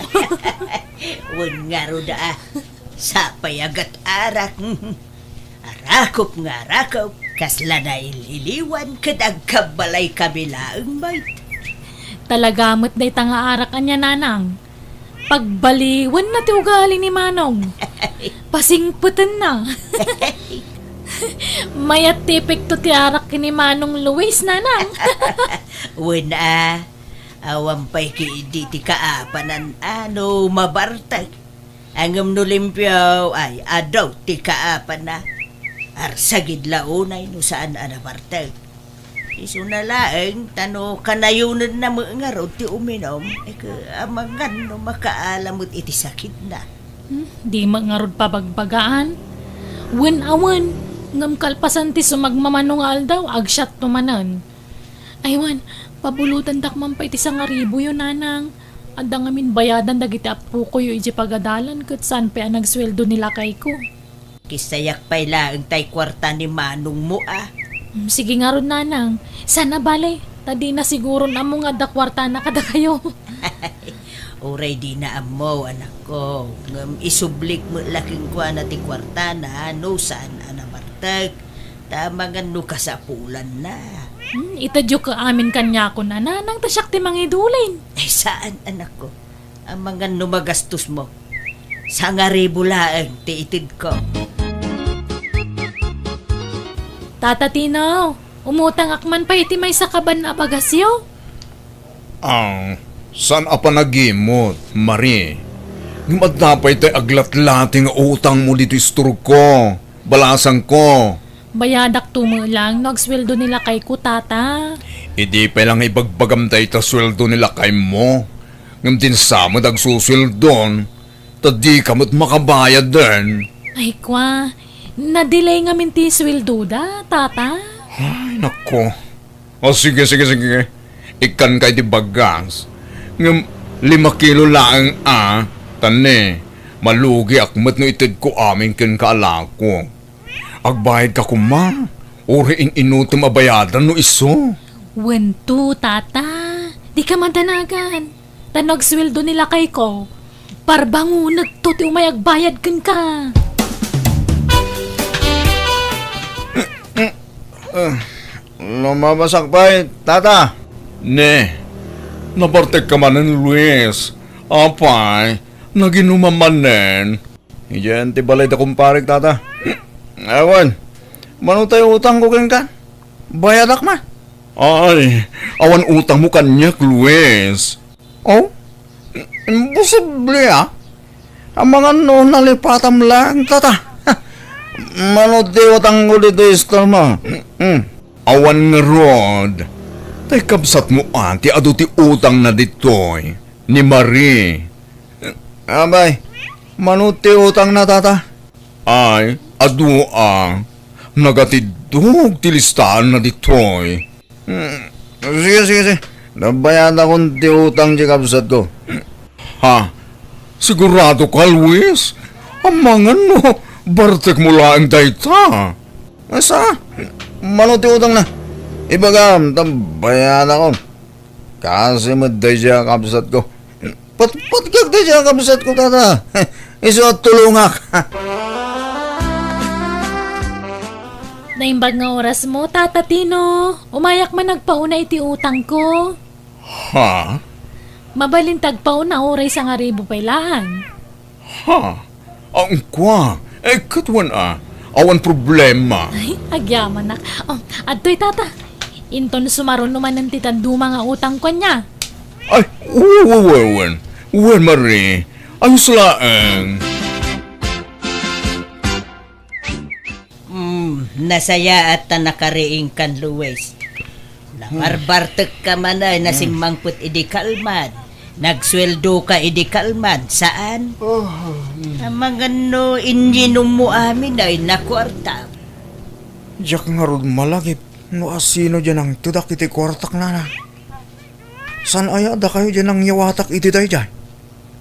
Wen ngarud a. Sapay a gat-arak. Arakop nga arakop, kasla naililiwan ket agkabbalay kami laeng met. Talaga met dayta nga arak ania, Nanang. Pagbaliwenna ti ugali ni Manong. Pasingpetenna. Mayat ti epekto ti arak ken ni Manong Luis, Nanang. Wen a, awan pay ketdi ti kaapanan a no mabartek. Ngem no limpio, ay, adu ti kaapanna. Arsagid la unay no saan a nabartek. Isuna laeng, ta no kanayonenna met ngarud ti uminum, ket amangan no makaala met iti sakitna. Hmm, di met ngarud pabagbagaan. Wen a wen, ngem kalpasan ti sumagmamano nga aldaw, agsiatto manen. Ay wen, pabulotendak man pay ti sangaribuyo, Nanang. Adda ngamin bayadan dagiti appokoyo idiay pagadalan ket saan pay a nagsueldo ni lakayko. Kisayak pay laeng tay kuarta ni manongmo a. Mm, sige ngarud, Nanang. Saan a bale, ta dina siguron ammo nga adda kuartana kadakayo. Uray dina ammo, anakko, ngem isublik met la kenkuana ti kuartana no saan a nabartek. Ta amangan no kasapulanna. Hmm, itedyo ket amin kaniakon a, Nanang, ta siak ti mangidulin. Ay, saan, anakko. Amangan no magastosmo. Sangaribu laeng ti itedko. Tata Tino, umutangak man pay iti maysa kaban a bagasyo. Ah, saan a panagimot, Marie? Ngem adda pay tay aglatlati nga utangmo ditoy istorko, balasangko. Bayadakto met lang no agsueldo ni lakayko, Tata. Idi pay lang ibagbagam dayta sueldo ni lakaymo, ngem dinsa met agsusueldon, ta dika met makabayaden. Ay, kua, na-delay ngamin ti sueldoda, Tata. Ay, nako. O, sige, sige, sige. Ikkanka iti bagas. Ngem lima kilo laeng a, ta ne, malugiak met no itedko amin kenka a lako. Agbayadka koma, uray in-inutom a bayadan no isu. Wen to, Tata. Dika madanagan. Ta no agsueldo ni lakayko, parbangonekto ti umay agbayad kenka. Ah, lumabasak pay, Tata. Ne, nabartekka manen, Luis. Apay, naginumam manen. Idiay ti balay da kumparek, Tata. Awan, mano tay utangko kenka? Bayadak man. Ay, awan utangmo kaniak, Luis. Oh? Imposible, ah. Amangan no nalipatam lang, Tata. Mano ti utangko ditoy istormo? Hmm. Awan ngarud. Tay kabsatmo a ti adu ti utangna ditoy, ni Marie. Abay, mano ti utangna, Tata? Ay, adu a. Nagatiddog ti listaanna ditoy. Hmm, sige, sige, sige. Nabayadakon ti utang ti kabsatko. Ha? Sigurado ka, Luis? Amangan no bartekmo laeng dayta. Asa? Mano ti utangna? Ibagam, ta bayadakon. Kasi met daydiay a kabsatko. Patpatgak daydiay a kabsatko, Tata. Isu a tulongak. Naimbag nga orasmo, Tata Tino. Umayak man agpauna iti utangko. Ha? Mabalin ti agpauna uray sangaribu pay laeng. Ha? Ang kua? Eh, ket wen a. Awan problema. Ay, agyamanak. Oh, adtoy, Tata. Inton sumaruno manen ti dadduma nga utangko ania. Ay, wen, wen, wen, wen. Wen, Marie. Ayos laeng. Hmm, nasayaat ta nakariingkan, Luis. Nabarbartekka man ay nasimmangpet idi kalman. Nagsueldoka idi kalman, saan? Oh, hmm. Amangan no inyinummo amin ay nakuarta. Diak ngarud malagip no asino diay nangtedak iti kuartak, Nana. Saan aya dakayo diay nangyawatak iti daydiay?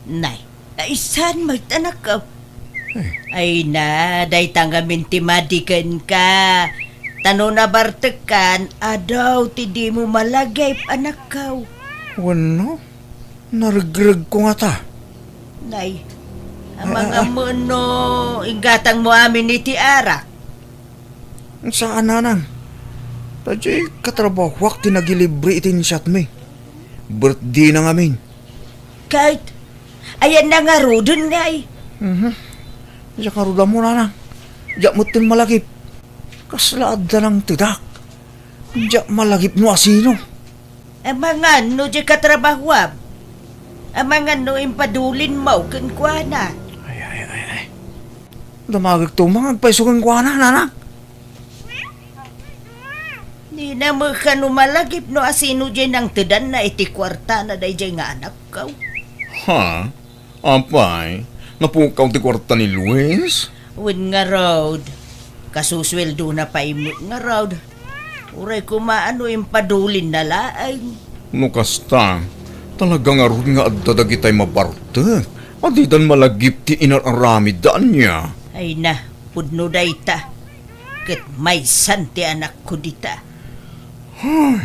Nay, ay saan met, anakko? Eh. Ay na, dayta ngamin ti madi kenka. Ta no nabartekkan, adu ti dimo malagip, anakko. Wenno, naregregko ngata. Nay, amangan no inggatangmo amin iti arak. Saan, Nanang. Ta diay katrabahuak ti nagilibre iti insiatmi. birthday na ngamin. Ket, ayanna ngaruden ngay? Mhm. Diak ngarud ammo, nanang. Diak metten malagip. Kasla adda nangtedak. Diak malagip no asino. Amangan no diay katrabahoam? Amangan no impadulinmo kenkuana? Ay, ay, ay, ay. Damagekto man nga agpayso kenkuana, nanang. Dina met kano malagip no asino diay nangtedanna iti kuartana daydiay nga anakko. Ha? Apay, napukaw ti kuarta ni Luis? Wen ngarud, kasusueldona pay met ngarud. Uray koma no impadulinna laeng. No kasta, talaga ngarud nga adda dagitay mabartek a didan malagip ti inar-aramidda ania. Ay na, pudno dayta. Ket maysan ti anakko dita. Ay,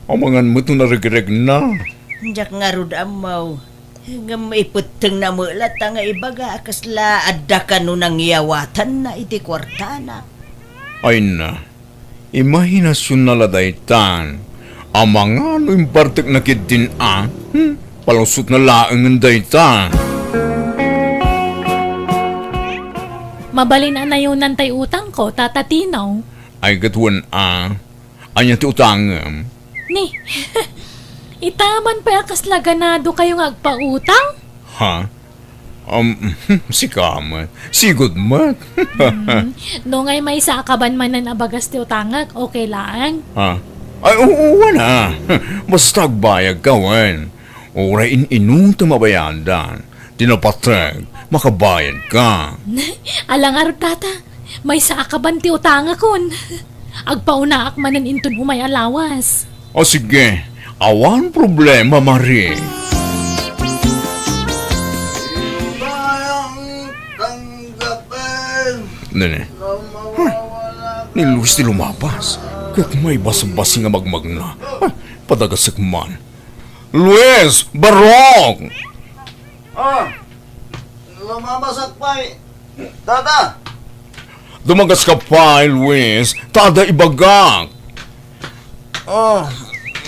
amangan met no naregregna. Diak ngarud ammo. Ngem ipettengna met latta nga ibaga a kasla adda kano nangyawatanna iti kuartana. Ay na, imahinasionna la daytan. Amangan no imbartekna ketdin a, hmm, palusotna laengen dayta. Mabalin a nayonan tay utangko, Tata Tino. Ay, ket wen a. Ania ti utangem? Ni, ita man pay a kasla ganadokayo nga agpautang? Ha? Um, sika met. Sigud met. Hmm, no ngay maysa a kaban manen a bagas ti utangek, okay laeng? Ha? Ay, oo, wen a. Basta agbayadka wen. Uray in-inutem a bayadan, ti napateg, makabayadka. Ala ngarud, Tata, maysa a kaban ti utangakon. Agpaunaak manen inton umay a lawas. O sige, awan problema, Marie. Nene. Huh. Ni Luis ti lumabas. Ket may basbasing a magmagna. Ay, padagasek man. Luis! Barok! Ah, lumabasak pay, Tata! Dumagas ka pay, Luis, ta adda ibagak. Oh,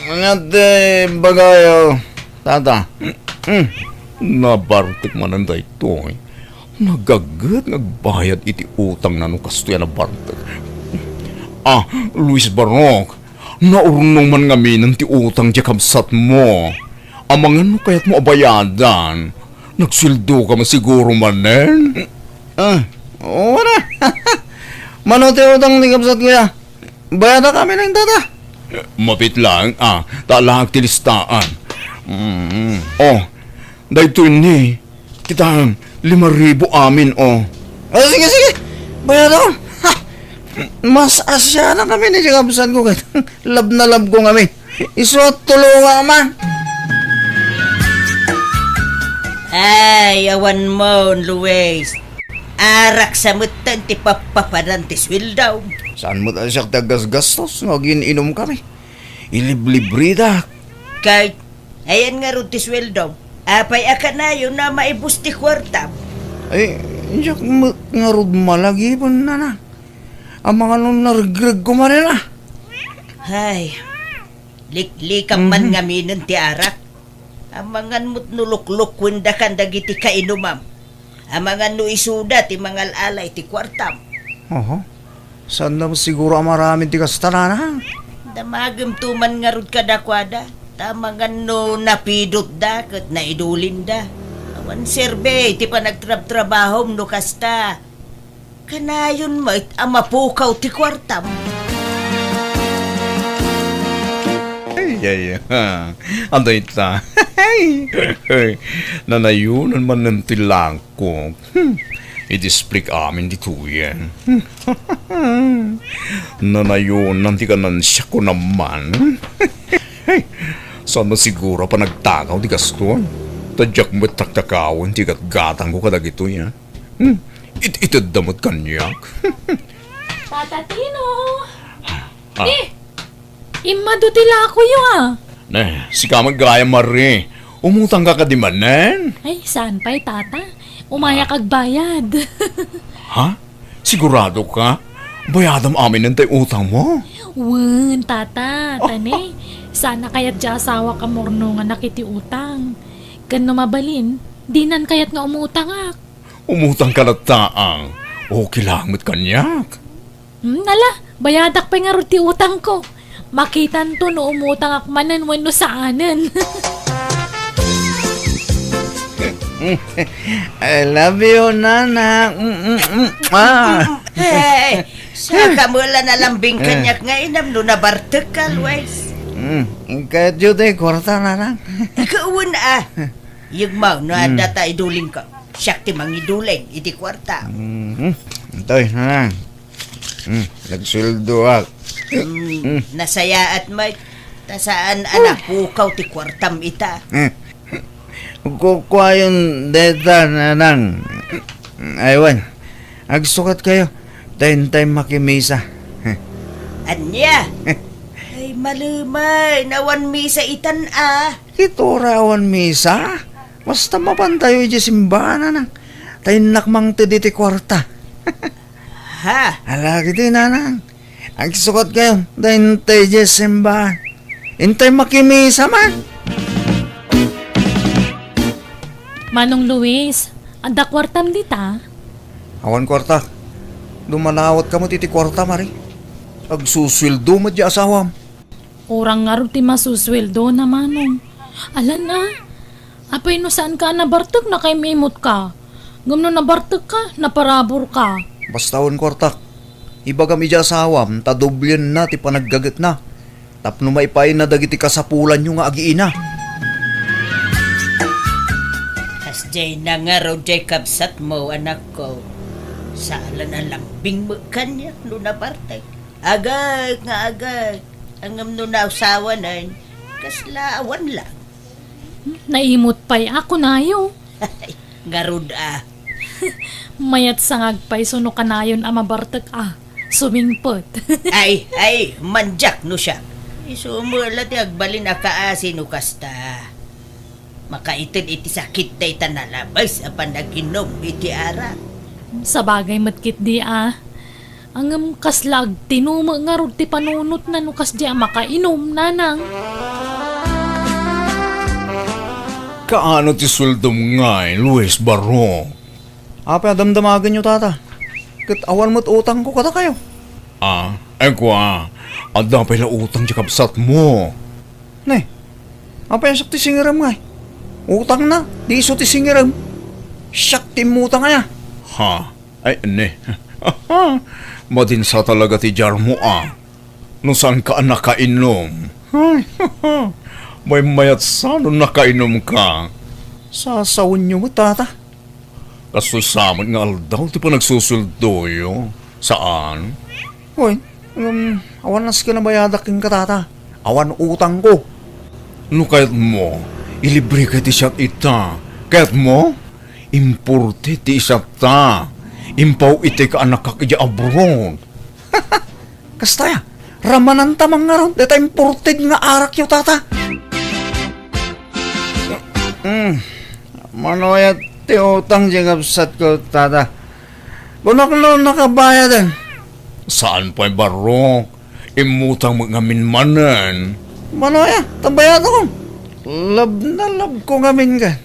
ania ti ibagayo, Tata? Hmm, nabartek manen daytoy. Nagaget nga agbayad iti utangna no kastoy a nabartek. Ah, Luis Barok, naurnong man ngaminen ti utang ti kabsatmo. Amangan no kayatmo a bayadan, nagsueldoka man siguro manen? Ah, oo na. Mano ti utang ti kabsatko ya? Bayadak amin, Tata. Mapit lang, ah, ta alaak ti listaan. Mm. Oh, daytoy ni, kita, lima ribu amin, oh. Ah, sige, sige. Bayadakon. Ha! Mas asyanak amin, eh, kabsatko ket love na love ko ngamin. Isu a tulongak man. Ay, awan mon, Luis. Arak sa metten ti pappapadan ti sueldo. Saan met a siak ti aggasgastos no agin-inom kami? Iliblibredak. Kay, ayan ngarud ti sueldo. Apay a kanayon a maibus ti kuartam? Ay, diak met ngarud malagipen, nana. Amangan no naregregko manen a. Ay, liklikam man Mhm. ngaminen ti arak. Amangan met no luklukuendakan dagiti kainumam. Amangan no isuda ti mangal-ala iti kuartam. Oho. Saanna met siguro a maaramid ti kasta, nana? Damagem to man ngarud kadakuada. Ta amangan no napidotda ket naidulinda. Awan serbi ti panagtrabtrabahom no kasta. Kanayon met a mapukaw ti kuartam. Ay, ay, ha. Adda ita. Nanayonan manen ti langkok. Hmm. Idisplik amin ditoyen. Nanayonan ti kanansiak ko naman. Saan man siguro a panagtakaw ti kastoy? Ta diak met taktakawen ti gatgatangko kadagitoy, a. Hmm, it-itedda met kaniak. Tata Tino! Ah. Eh, immadu ti lakoyo, a. Ne, sika met gayam, Marie. Umutangka kadi manen? Ay, saan pay, Tata? Umayak Ah. agbayad. Ha? Sigurado ka? Bayadam aminen tay utangmo? Wen, tata, tani, saan a kayat ti asawak a murnonganak iti utang. Ken no mabalin, dinan kayat nga umutangak. Umutangka latta, a. Okay lang met kaniak. Hmm, ala, bayadak pay ngarud ti utangko. Makitanto no umutangak manen wenno saanen. I love you, Nana. Mm, mm, mm. Ah. Hey, saka mo la nalambing kaniak nga inam no nabartek ka, Luis. Mm, kayatyo ti kwarta, Nanang? Ikaw, a. Yegmaw, no adda ta idulingko. Siak ti mangiduling iti kwarta. Mhm. Intoy, Nanang. Hmm, nagsueldoak. Hmm, nasayaat met. Ta saan a napukaw ti kuartam ita. Hmm. Kukuayon dayta, Nanang. Ay, wen. Agsukatkayo. Ta intay makimisa. Ania? Ay, malemay. Awan misa itan, a. Ket uray awan misa? Basta mapantayo idiay simbahan, Nanang. Ta innak mangted iti kuarta. Ha? Ala, kiti, Nanang. Agsukatkayo, ta intay idiay simbahan. Intay makimisa man. Manong Luis, adda kuartam dita? Awan kuarta. Dumanawatka met iti kuarta, Mari. Agsusueldo met ti asawam. Kurang ngarud ti masusueldona, Manong. Alan a, apay no saanka a nabartek, nakaim-imutka? Ngem no nabartekka, naparaburka. Basta awan kuartak. Ibagam idiay asawam ta doblienna ti panaggagetna tapno maipaayna dagiti kasapulanyo nga agiina. Kasdiay na ngarud diay kabsatmo, anakko. Saan a lambing met kaniak no nabartek. Agek nga agek. Ngem no nausawanen, kasla awan lang. Naimut pay a kunayo. Ngarud a. Mayat sa nga agpayso no kanayon a mabartek a sumingpet. Ay, ay, mandiak no siak. Isu met la ti agbalin a kaasi no kasta. Makaited iti sakit dayta nalabes a panaginum iti arak. Sabagay met ketdi a. Ngem kasla agtinumek ngarud ti panunotna no kasdi a makainum, Nanang. Kaano ti sueldom ngay, Luis Barrok? Apay a damdamagenyo, Tata? Ket awan met utangko kadakayo. Ah, ay kua, adda pay la utang ti kabsatmo. Ne, apay a siak ti singirem ngay? Utangna, ti isu ti singirem. Siak ti immutang aya. Ha? Ay, ne. Madinsa talaga ti diarmo, a. No saanka a nakainum. Ay, maymayat sa no nakainumka. Sasawenyo met, Tata. Kastoy sa met nga aldaw ti panagsusueldoyo. Saan? Hoy, ngem, awan nasken a bayadak kenka, Tata. Awan utangko. No kayatmo, ilibreka ti siat ita. Kayatmo? Imported ti isiatta. Impaw-itek a annakak idiay abroad. Kasta aya, ramananta man ngarud dayta imported nga arakyo, Tata. Mm. Mano aya ti utang ti kabsatko, Tata? Kunak no nakabayaden. Saan pay, Barrok? Immutang met ngamin manen. Mano aya, ta bayadakon. Love na love ko ngamin ken.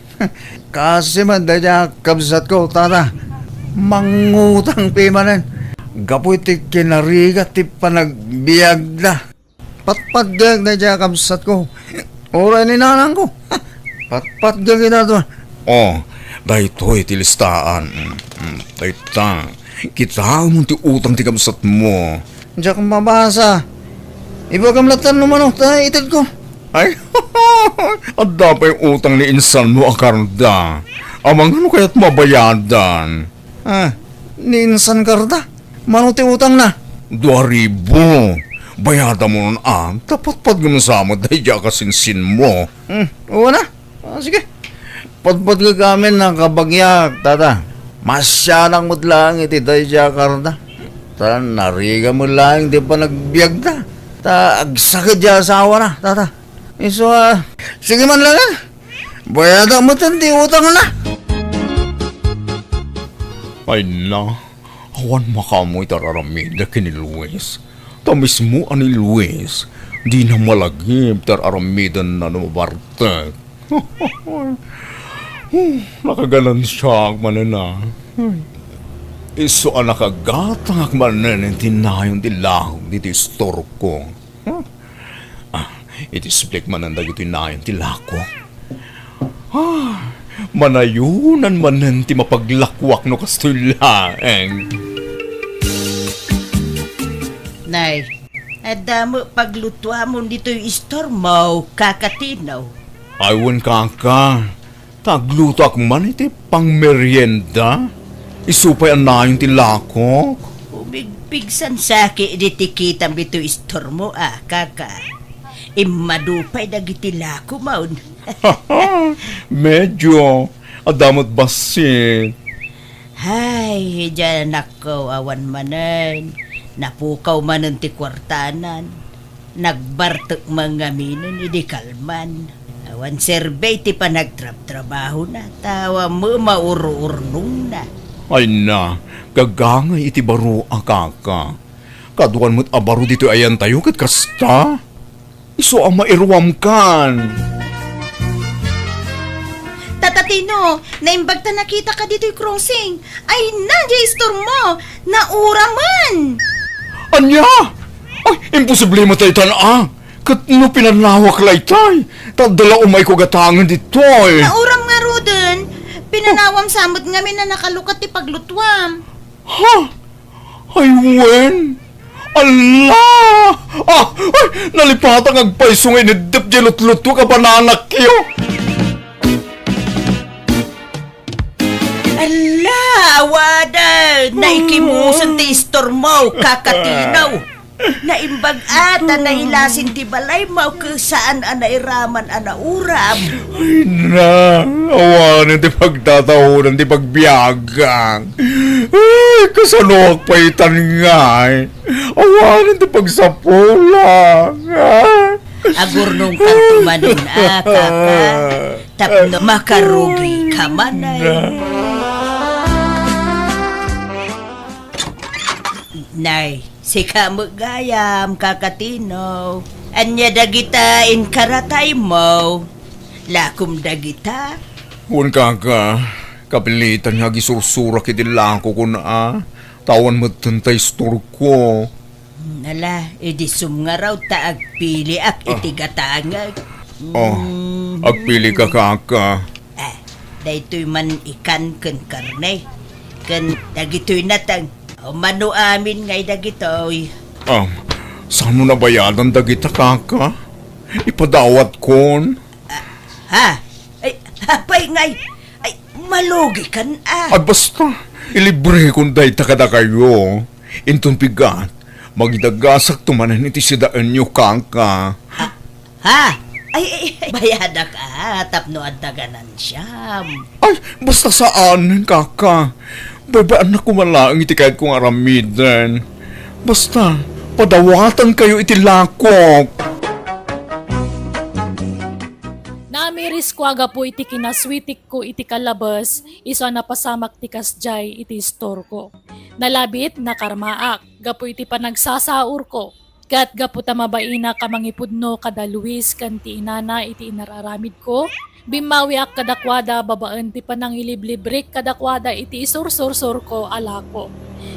Kaasi met dayta a kabsatko, Tata. Mangutang pay manen. Gapu iti kinarigat ti panagbiagda. Patpatgek dayta a kabsatko. Uray ni nanangko. Patpatgek ita. O, daytoy ti listaan. Mm, mm, dayta. Kitaem ti utang ti kabsatmo. Diak mabasa. Ibagam latta no mano ta itedko. Ay, adda pay utang ni insanmo a karda. Amangan no kayatmo a bayadan. Ah, ni insan karda? Mano ti utangna? Dua ribu. Bayadamon, a, ta patpatgem sa met dayta a kasinsinmo. Hmm, wen a. Ah, sige. Patpatgek amin a kabagiak, Tata. Masianak met laeng iti dayta a karda. Ta narigat met laeng ti panagbiagda. Ta agsakit ti asawana, Tata. Isu a, sige man laeng. Bayadak met ti utangna. Ay na, Awan makaammo iti ar-aramidek ken ni Luis. Ta mismo a ni Luis, dina malagip ti ar-aramidenna no mabartek. Hmm, nakaganansiaak manen a. Isu a nakagatangak manen iti nayon ti lahok ditoy istorko. Ah, iti siblik manen dagitoy nayon ti lahok. Ah, manayonan manen ti mapaglakoak no kastoy laeng. Nay, adda met paglutuamon ditoy istormo, Kaka Tino? Ay, wen, kaka. Ta aglutoak man iti pangmerienda. Isu pay a nayon ti lahok. Umigpigsansaki idi ti kitam ditoy istormo, a, kaka. Immadu pay dagiti lakomon. Medio. Adda met bassit. Hay, idiay anakko, awan manen. Napukaw manen ti kuartanan. Nagbartek man ngaminen idi kalman. Awan serbi ti panagtrabtrabahona, ta awan met maururnongna. Ay na, gagangay iti baro a kaka. Kaduan met a baro ditoy ayantayo ket kasta. Isu a mairuamkan. Tata Tino, naimbag ta nakitaka ditoy crossing. Ay na, diay istormo. Nauramen! Ania? Ay, imposible met daytan a. Ket no pinanawak laytay, ta adda la umayko gatangen ditoy. Nauram ngaruden. Pinanawam sa met ngamin a nakalukat ti paglutuam. Ha? Ay, wen? Ala! Ah, ay, nalipatang agpayso nga ineddep diay lutlutuek a bananakyo. Ala, awanen! Naikimusen ti istormo, Kaka Tino. Naimbag a ta nailasin ti balaymo ket saan a nairaman a nauram. Ay na, awanen ti pagtataonan ti pagbiagak. Ay, kasanoak pay tan ngay? Awanen ti pagsapulak. Ah. Agurnongkanto manen a, kaka, tapno makarugika manen. Nay, sika met gayam, Kaka Tino. Ania dagita inkarataymo? Lakom dagita? Wen, kaka, kapilitan nga agisursurak iti lakokon a. Ta awan metten ta istorko. Hmm, ala, idi sumngarud ta agpiliak iti gatangek. Oh, hmm, agpilika, kaka. Ah, daytoy man ikan ken karne. Ken dagitoy nateng. O, mano amin ngay dagitoy. Ah, saan mo nabayadan dagita, kaka? Ipadawatkon. Ah, ha? Ay, apay ngay? Ay, malugikan a. Ay, basta, ilibrekon dayta kadakayo. Inton pigat, magidagasakto manen iti sidaenyo, kaka. Ah, ha? Ay, ay, ay, bayadak a, tapno adda ganansiam. Ay, basta saan, kaka. Baybay-annak koma laeng iti kayatko nga aramiden. Basta, padawatankayo iti lakok. Naamirisko a gapu iti kinaswitikko iti kallabes, isu a napasamak ti kasdiay iti istorko. Nalabit, nakarmaak, gapu iti panagsasaurko. Ket gapu ta mabainak a mangipudno kada Luis ken ti inana iti inar-aramidko, bimmawiak kadakuada babaen ti panangiliblibrik kadakuada iti isursursurko a lako.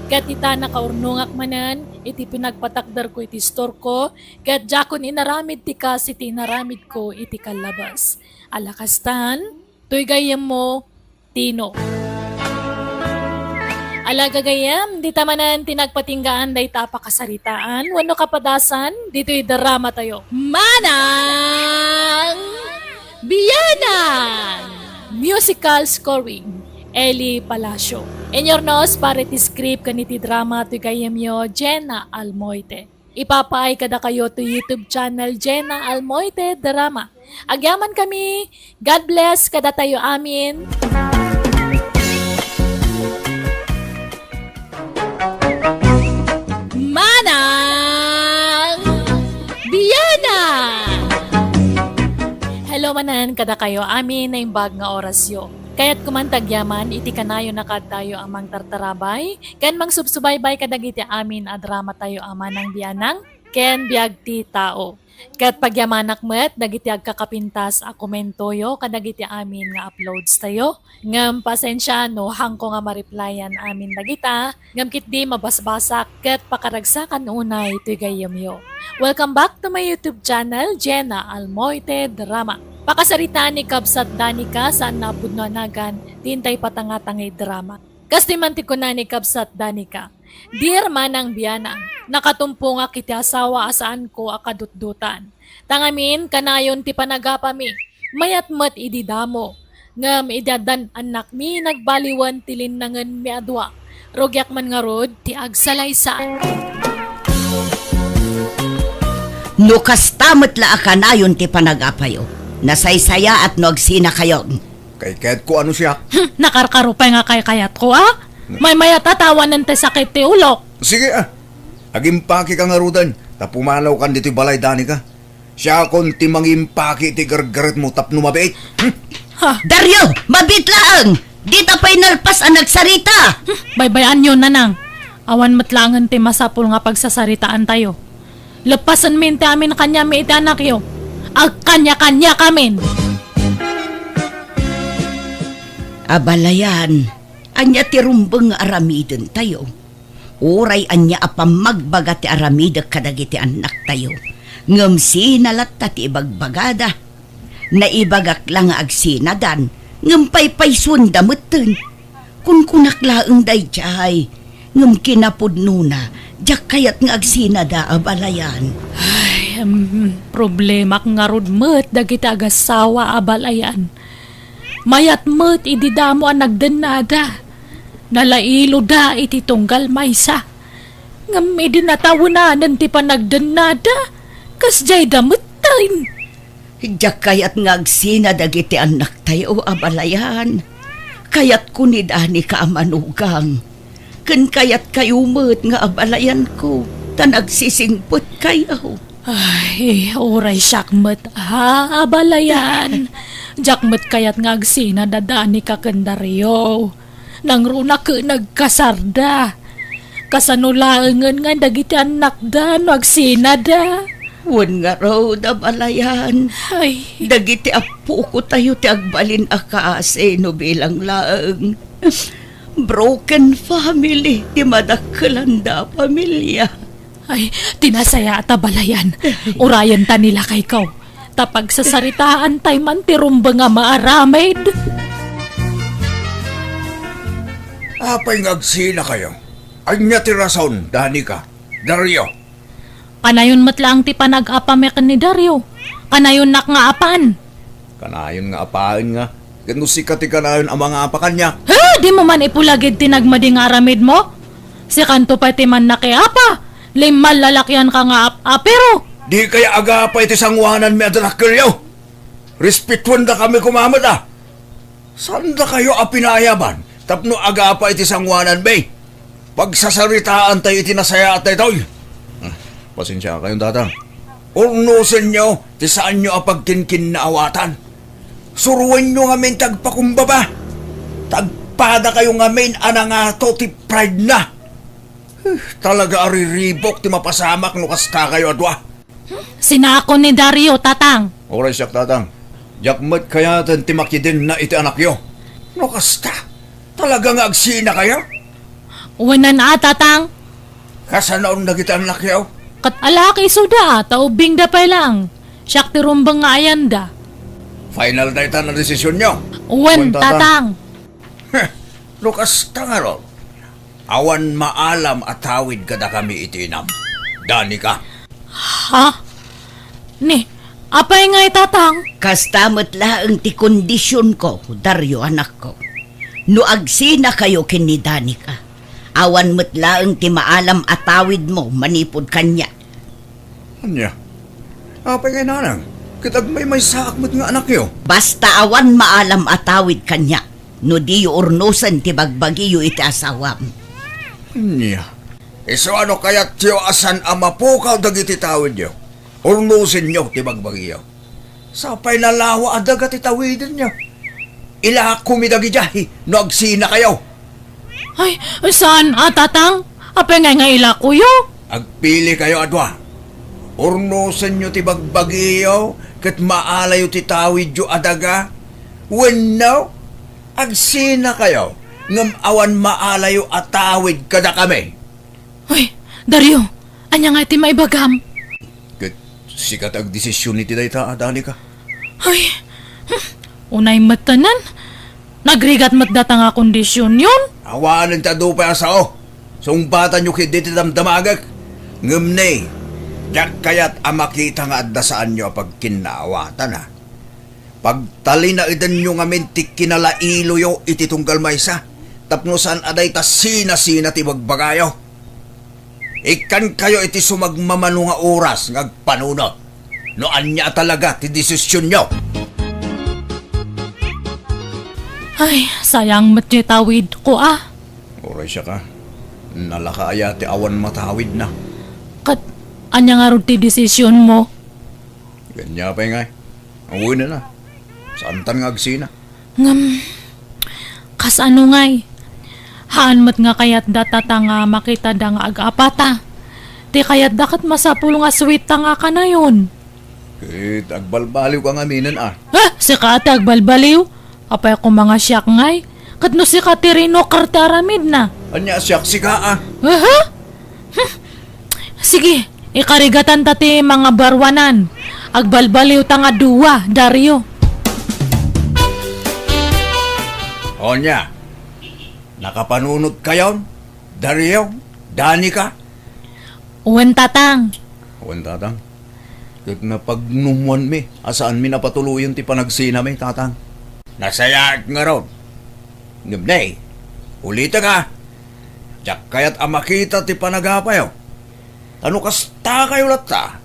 Ket ita, nakaurnongak manen iti pinagpatakderko iti istorko, ket diakon inaramid ti kas iti inaramidko iti kallabes. Ala kastan, toy gayyemmo, Tino. Ala gagayyem, dita manen ti nagpatinggaan dayta a pakasaritaan wenno kapadasan ditoy dramatayo. Manang Bianang! Musical scoring, Eli Palacio. Inyurnos para iti script ken iti drama toy gayyemyo, Jenna Almoite. Ipapaay kadakayo ti YouTube channel Jenna Almoite Drama. Agyamankami. God bless kadatayo amin. Manang Biana! Hello manen kadakayo amin naimbag nga orasyo. Kayatko man ti agyaman iti kanayon a kaaddayo a mangtartarabay ken mangsubsubaybay kadagiti amin a dramatayo a manang bianang ken biag ti tao. Ket pagyamanak met dagiti agkakapintas a komentoyo kadagiti amin nga uploadstayo. Ngem pasensia no haanko nga ma-replyan amin dagita, ngem ketdi mabasbasak ket pakaragsakan unay toy gayyemyo. Welcome back to my YouTube channel, Jenna Almoite Drama. Pakasaritaan ni Kabsat Danica saan a pudno a nagan ti intay patangatangay drama. Kas ti man ti kuna ni Kabsat Danica, "Dear Manang Bianang, nakatumpongak iti asawa a saanko a kadutdutan. Ta ngamin, kanayon ti panagapami, mayat met idi damo. Ngem idi addan annakmi, nagbaliwen ti linnangenmi a dua. Rugiak man ngarud ti agsalaysay." No kasta met la a kanayon ti panagapayo, nasaysayaat no agsinakayon. Kaykayatko a no siak. Hmm, nakarkaro pay nga kaykayatko, a? Maymayat a ta awanen ti sakit ti ulok. Sige, a. Agimpakika ngaruden, ta pumanawkan ditoy balay, Danica. Siakon ti mangimpaki iti gargaretmo tapno mabiit. Hmm? Ha? Dario, mabiit laeng! Dita pay nalpas a nagsarita! Hmm, baybay-anyo, nanang. Awan met laengen ti masapul nga pagsasaritaantayo. Leppasenmin ti amin kaniami iti anakyo. Agkaniakaniakamin! Abalayan, ania ti rumbeng nga aramidentayo? Uray ania a pammagbaga ti aramidek kadagiti annaktayo, ngem sina latta ti ibagbagada. Naibagak la nga agsinadan, ngem paypaysuenda metten. Kunkunak laeng daydiay, ngem kinapudnona, diak kayat nga agsinada, abalayan. Ay, em, problemak ngarud met dagiti agassawa, abalayan. Mayat met idi damo a nagdennada. Nalailoda iti tunggal maysa. Ngem idi natawenanen ti panagdennada, kasdiayda metten. Diak kayat nga agsina dagiti annaktayo, abalayan. Kayatko ni Danica a manugang. Ken kayatkayo met nga abalayanko, ta nagsisingpetkayo. Ay, uray siak met, a, abalayan. Diak met kayat nga agsina da Danica ken Dario. Nangruna ket nagkasarda. Kasano laengen nga dagiti annakda no agsinada? Wen ngarud, abalayan. Ay. Dagiti appokotayo ti agbalin a kaasi no bilang laeng. Broken family ti madakkelanda a pamilia. Ay, ti nasayaat, abalayan. Urayenta ni lakayko. Ta pagsasaritaantay man ti rumbeng a maaramid. Apay nga agsinakayo? Ania ti rason, Danica, Dario? Kanayon met laeng ti panag-apami ken ni Dario. Kanayonnak nga apan. Kanayon nga apaen nga, ket no sika ti kanayon a mangapa kaniak. Ha? Dimo man ipulagid ti nagmadi nga aramidmo? Sikanto pay ti mannakiapa? Limmalalakianka nga ap-apiro. Dikay agapa iti sangoananmi a dakkelyo. Respetuendakami koma met, a. Saandakayo a pinayaban tapno agapa iti sangoananmi. Pagsasaritaantayo iti nasayaat daytoy. Ah, pasensiakayon, Tatang. Urnosenyo ti saanyo a pagkinkinnaawatan. Suroenyo ngamin ti agpakumbaba. Ta agpadakayo ngamin a nangato ti pride na. Huh, talaga a riribuk ti mapasamak no kastakayo a dua. Sinako ni Dario, Tatang. Uray siak, Tatang. Diak met kayaten ti makidenna iti anakyo. No kasta, talaga nga agsinakayo? Wen a, Tatang. Kasanoon dagiti annakyo? Ket alak isuda, ta ubbingda pay laeng. Siak ti rumbeng nga ayanda. Final dayta a desisionyo? Wen, Tatang. Heh, no kasta ngarud, awan maalam a tawid kadakami iti inam. Danica. Ha? Ni, apay ngay, Tatang? Kasta met laeng ti kondisionko, Dario, anakko. No agsinakayo ken ni Danica, awan met laeng ti maalam a tawidmo manipud kaniak. Ania? Apay ngay, Nanang? Ket agmaymaysaak met nga anakyo. Basta awan maalam a tawid kaniak no diyo urnosen ti bagbagiyo iti asawam. Ania? Isu a no kayatyo a saan a mapukaw dagiti tawidyo, urnosenyo ti bagbagiyo. Sapay nalawa a daga ti tawidenyo. ilakumi dagidiay no agsinakayo. Ay, saan a, Tatang? Apay ngay nga ilakoyo? Agpilikayo a dua. Urnosenyo ti bagbagiyo ket maalayo ti tawidyo a daga. Wenno, agsinakayo ngem awan maalayo a tawid kadakami. Uy, Dario, ania ngay ti maibagam? Ket sika ti agdesision iti dayta a, Danica. Ay, hmm, unay metten. Nagrigat met data nga kondisionyon. Awanen ti adu pay a sao. Sungbatanyo ketdi ti damdamagek. Ngem ne, diak kayat a makita nga adda saanyo a pagkinnaawatan, a. Pagtalinaedanyo ngamin ti kinalailoyo iti tunggal maysa, tapno saan a dayta sinasina ti bagbagayo. Ikkankayo iti sumagmamano nga oras nga agpanunot no ania a talaga ti desisionyo. Ay, sayang met ti tawidko, a. Uray siak, a. Nalaka aya ti awan matawidna? Ket ania ngarud ti desisionmo? Ania pay ngay? Awanen a. Saantan nga agsina. Ngem, kasano ngay? Haan met nga kayat data ta nga makitada nga ag-apata. Ti kayatda ket masapul nga sweet ta nga kanayon. Ket agbalbaliwka ngaminen, a. Eh, sika ti agbalbaliw? Apay koma nga siak ngay? Ket no sika ti rinoker ti aramidna. Ania siak sika, a? Aha? Hmm. Sige, ikarigatan ta ti mangabaruanan. Agbalbaliw ta nga dua, Dario. Onya, nakapanunot kayon, Dario, Danica? Wen, Tatang. Wen, Tatang. Ket napagnumwanmi a saanmi a patuloyen ti panagsinami, Tatang. Nasayaat ngarud. Ngem ne, ulitek a, diak kayat a makita ti panagapayo. Ta no kastakayo latta,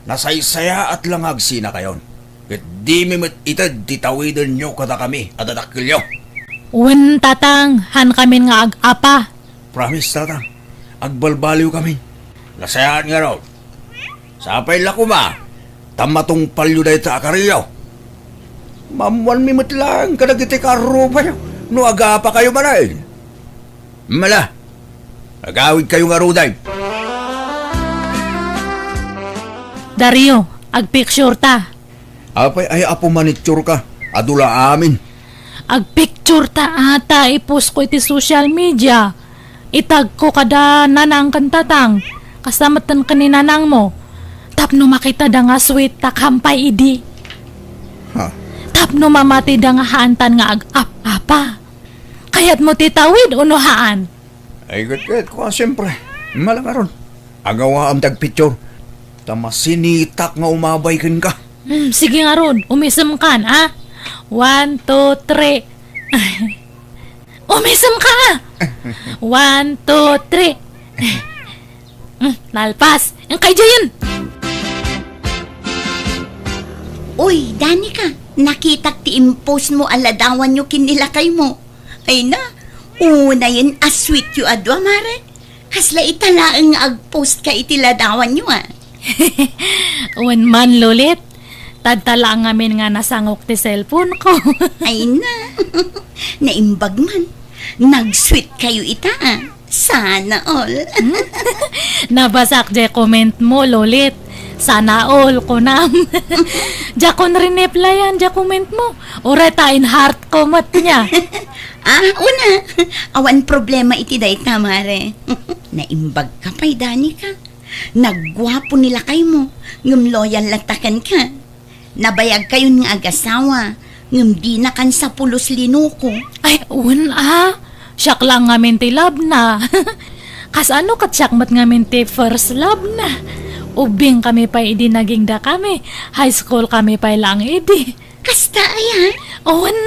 nasaysayaat la nga agsinakayon, ket dimi met ited ti tawidenyo kadakami a dadakkelyo. Wen, Tatang, haankamin nga ag-apa. Promise, Tatang. Agbalbaliwkami. Nasayaat ngarud. Sapay la koma ta matungpalyo dayta a kariyo. Maammoanmi met laeng kadagiti kaarrupayo no agapakayo manen. Mala, agawidkayo ngaruden. Dario, agpicture ta. Apay ay apo manitsur ka? Adu la amin. Agpicture ta ata, i-post ko iti social media. Itag-ko kada nanang ken tatang. Kasta metten ken ni nanangmo. Tapno makitada nga sweet ta kampay idi. Ha? Tapno mamatida nga haantan nga ag-ap-apa. Kayatmo ti tawid uno haan? Ay, ket, ket, kua, siyempre. Mala ngarud. Agawaam ti agpicture. Ta masinitak nga umabay kenka. Hmm, sige ngarud, umisemkan, a? One, two, three. Umisemka, a? One, two, three. Hmm, nalpas. Ang kay Jayan. Uy, Danica, nakitak ti impost mo a ladawanyo ken ni lakaymo. Ay na, unayen a sweet yo a dua, mare. Kasla ita laeng nga agpost ka iti ladawanyo, a. Wen man, Lolit. Tadta la ngamin nga nasangok ti cellphone ko. Ay na. Naimbag man. Nag-sweet kayo ita, a. Sana all. Hmm? Nabasak jay comment mo, Lolit. Sana all, kunam. Diakon rineplyan jay comment mo. Uray ta in-heart ko met nia. Ah, una. Awan problema iti dayta, mare. Naimbag ka pay, Danica. Nagguapo ni lakaymo, ngem loyal latta kenka. Nabayag kayon nga agasawa, ngem dina kan sa pulos linuko. Ay, wen a. Siak la ngamin ti love na. Kasano ket siak met ngamin ti first love na. Ubbing kami pay idi nagingda kami. High school kami pay lang idi. Kasta aya? Wen,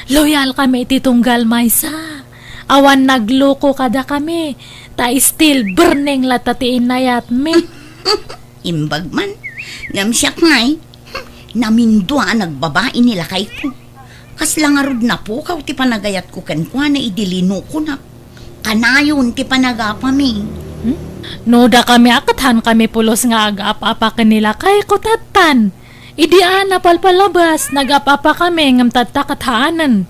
loyal kami iti tunggal maysa. Awan nagluko kadakami, ta still burning latta ti inayatmi. Imbag man, ngem siak ngay, namindua a nagbabai ni lakayko. Kasla ngarud napukaw ti panagayatko kenkuana idi linukonak. Kanayon ti panagapami. Hmm? No dakami a ket haankami pulos nga ag-ap-apa ken ni lakayko, tattan. Idi a napalpalabas, nagap-apa kami ngem tatta ket haanen.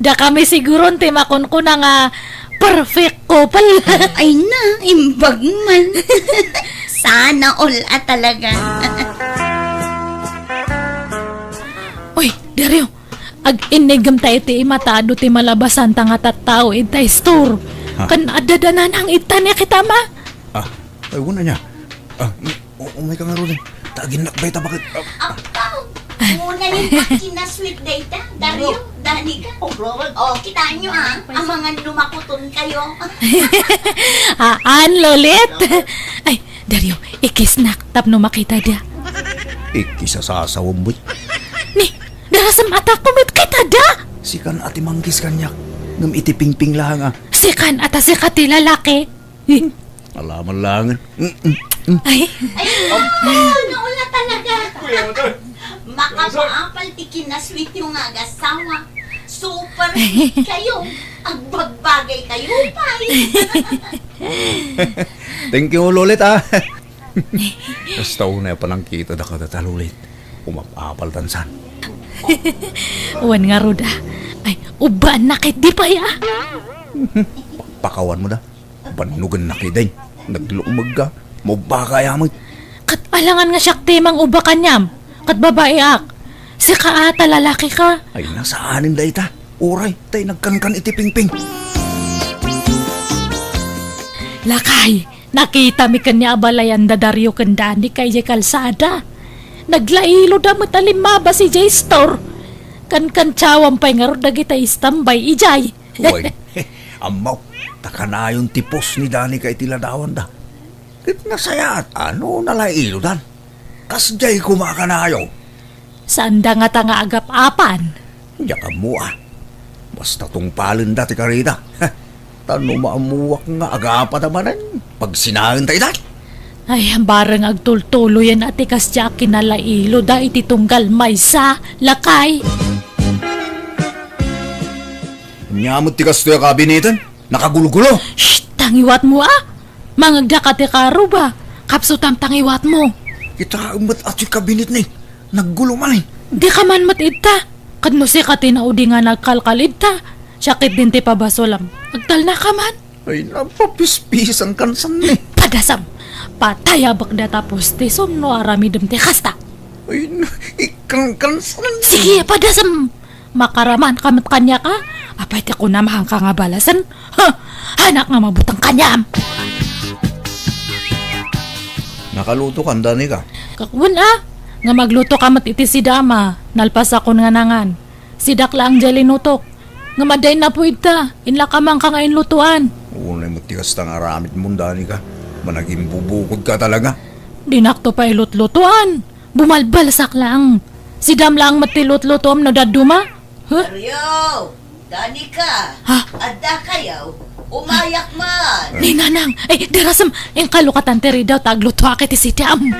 Dakami siguron ti makunkuna nga perfect couple. Ay na, imbag man. Sana all a talaga. Uy, Dario, ag-innigem ta iti imata adu ti malabasanta nga tattao ita store. Ha? Ken adda da nanang ita ni kita ma? Ah, ay, wala niya. Ah, u-, umay ka nga, Rudy. Taginnak ba ita bakit? Ah, Apaw! Una yung kinasweet dayta, Dario, Danica. Oh, Robert. Oh, kitaan nyo, ah. Amangan lumakuton kayo. Haan, Lolit? Ay, Dario, ikisnak tapno makita da. Ikisasasawam, boy. Ni, darasam atak kumit kita da. Sikan ati manggis kanyak. Ngem iti pingping lang, ah. Sikan ata sika ti lalaki. Alaman langen. Mm, mm, mm. Ay. Ay, nauna talaga. Makapaapal ti kinasweet yung nga agasawa. Super sweet kayo. Agbagbagay kayo, pay. Thank you, Lolit, ah. Basta unay panangkita da kadata, Lolit. Umapapal tansan. Wan nga ruda. Ay, ubbaan na ket di pay, ah. Pakawan mo da. Bannugan na kiday. Naglumeg ka. Mubba ka yamoy. Kat alangan nga siak ti mang-ubba kaniam. Kat babaeak. Sika ata lalaki ka. Ay, nasaanen da ita. Uray, tay nagkankan iti pingping. Lakay, nakita mi ken ni abalayan da Dario ken Dani kay jay kalsada. Naglailo da met a limmabas ijay store. Kankantiawam pay ngarud dagita istambay ijay. Wen, ammo, ta kanayon ti pos ni Danica iti ladawanda. Ket nasayaat a no nalailodan. Kasdiay koma a kanayo. Saanda ngata nga agap-apan? Diak ammo a. Basta tungpalenda ti karida. Ta no maammuak nga agapanda manen, pagsinaenta ita. Ay, bareng agtultuloyen a ti kasdiay a kinalailoda iti tunggal maysa, lakay. Ania met ti kastoy a kabineten? Nakagulgulo. Shh! Tangiwatmo, a! Mangngegda ka ti karuba. Kapsutam tangiwatmo. Kitaem met a ti kabinetna. Naggulo manen. Dika man met idta. Ket no sika ti naudi nga nagkalkal idta, siak ketdin ti pabasolam. Agtalnaka man. Ay, napapispisan kansan ni. Padasam! Patayabek data pustison no aramidem ti kasta. Ay, na, ikangkansan. Sige, padasam! Makaraman ka met kaniak, a? Apay ti kunam, haanka nga balasen? Ha! Haanak nga mabuteng kaniam! Nakaluto ka, Danica? Ket wen, a, nga magluto ka met iti sidam a, nalpasakon nga nangan. Sidak laeng diay linutok. Ngem adda innapuy idta, inlakamanka nga inlutoan. Unay met ti kasta nga aramidmo, Danica. Managimbubukodka talaga. Dinakto pay lutlutoan. Bumalbalsak laeng. Sidam laeng met ti lutlutoam no dadduma. Huh? Dario! Danica! Ha? Adda kayo? Umayak man! Ni Nanang! Ay, darasem! Inkalokatan ti ridaw ta aglutoak iti sidam.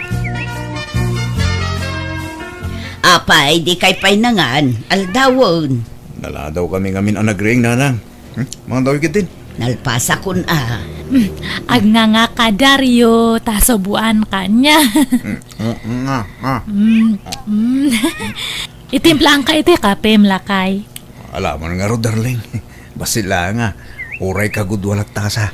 Apay, di kay pay nangan, aldawen. Naladaw kami ngamin a nagriing, Nanang. Hmm? Mangdaw ikit din. Nalpasakon a. Hmm, agnganga ka, Dario, ta subuan ka niya. Hmm, hmm, nga, nga. Hmm, hmm. Itimplaanka iti kapem, lakay. Alaman ngarud, darling. Basta la nga, uray kagudua latta sa.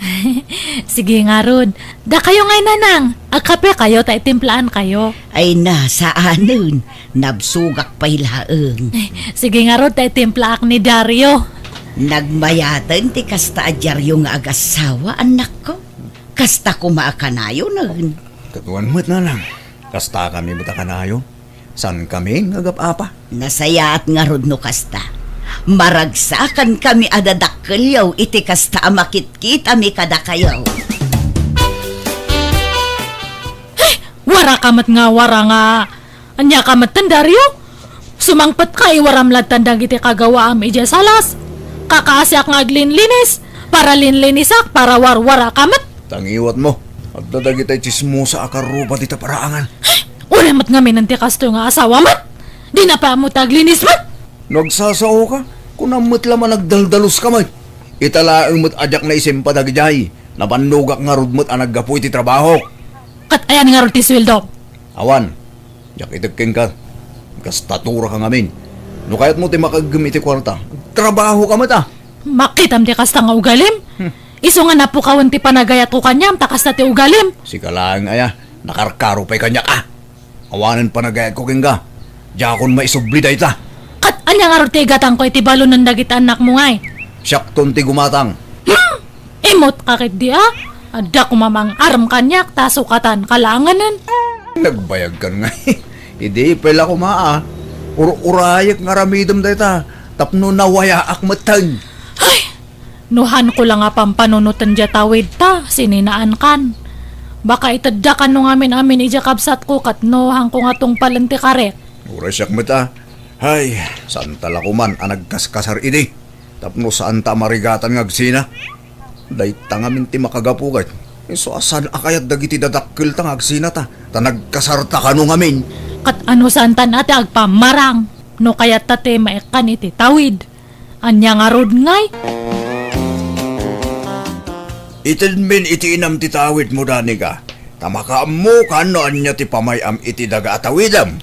Sige ngarud. Dakayo ngay, Nanang. Agkape kayo ta itimplaan kayo. Ay na, saanen. Nabsogak pay laeng. Sige ngarud ta itimplaak ni Dario. Nagmayaten ti kasta a diario nga agassawa, annakko. Kasta koma a kanayonen. Kaduan met, Nanang. Kasta kami met a kanayon. Saan kami nga agap-apa? Nasayaat ngarud no kasta. Maragsakan kami a dadakkelyo iti kasta a makitkitami kadakayo. Ay, wara ka met nga wara nga ania ka met, Dario? Sumangpet ka, iwaram ladtan dagiti kagawaam idiay salas. Kakaasiak nga aglinlinis, para linlinisak, para warwara ka met. Tangiwat mo, adda dagiti tsismosa a karuba dita paraangan. Uray met ngamin ti kastoy nga asawa met. Di na pay ammo ti aglinis met. No agsasao ka, kunam met la man agdaldalus ka met. Ita laeng met a diak naisimpa dagidiay. Nabannogak ngarud met a naggapu iti trabaho. Ket ayan ngarud ti sueldo? Awan. Diak itek kenka. Gastaturaka ngamin. No kayatmo ti makagem iti kuarta, trabahoka met a. Makitam ti kasta nga ugalim? Hmm. Isu nga napukawen ti panagayatko kaniam ta kasta ti ugalim. Sika laeng aya, nakarkaro pay kaniak a. Awanen panagayatko kenka. Diakon maisubli dayta. Ket ania ngarud ti igatangko iti balonen dagiti annakmo ngay? Siakton ti gumatang. Hmm! Imut ka ketdi a? Adda koma mangarem kaniak ta sukatan ka laengen. Nagbayagkan ngay. Idi pay la koma a. Ur-urayek nga aramidem dayta tapno nawayaak metten. Ay! No hanko la nga pampanunoten diay tawid ta, sininaankan. Baka itedda kano ngamin-amin idiay kabsatko ket no hanko nga tungpalen ti karik. Uray siak met a. Hay, saanta la koman a nagkaskasar idi. Tapno saanta a marigatan nga agsina. Dayta ngamin ti makagapu ket isu a saan a kayat dagiti dadakkelta nga agsinata. Ta nagkasarta kano ngamin. Ket ano saantan a ti agpammarang no kayatta ti maikkan iti tawid? Ania ngarud ngay? Itedmin iti inam ti tawidmo, Danica, ta makaammokan no ania ti pamay-am iti daga a tawidem.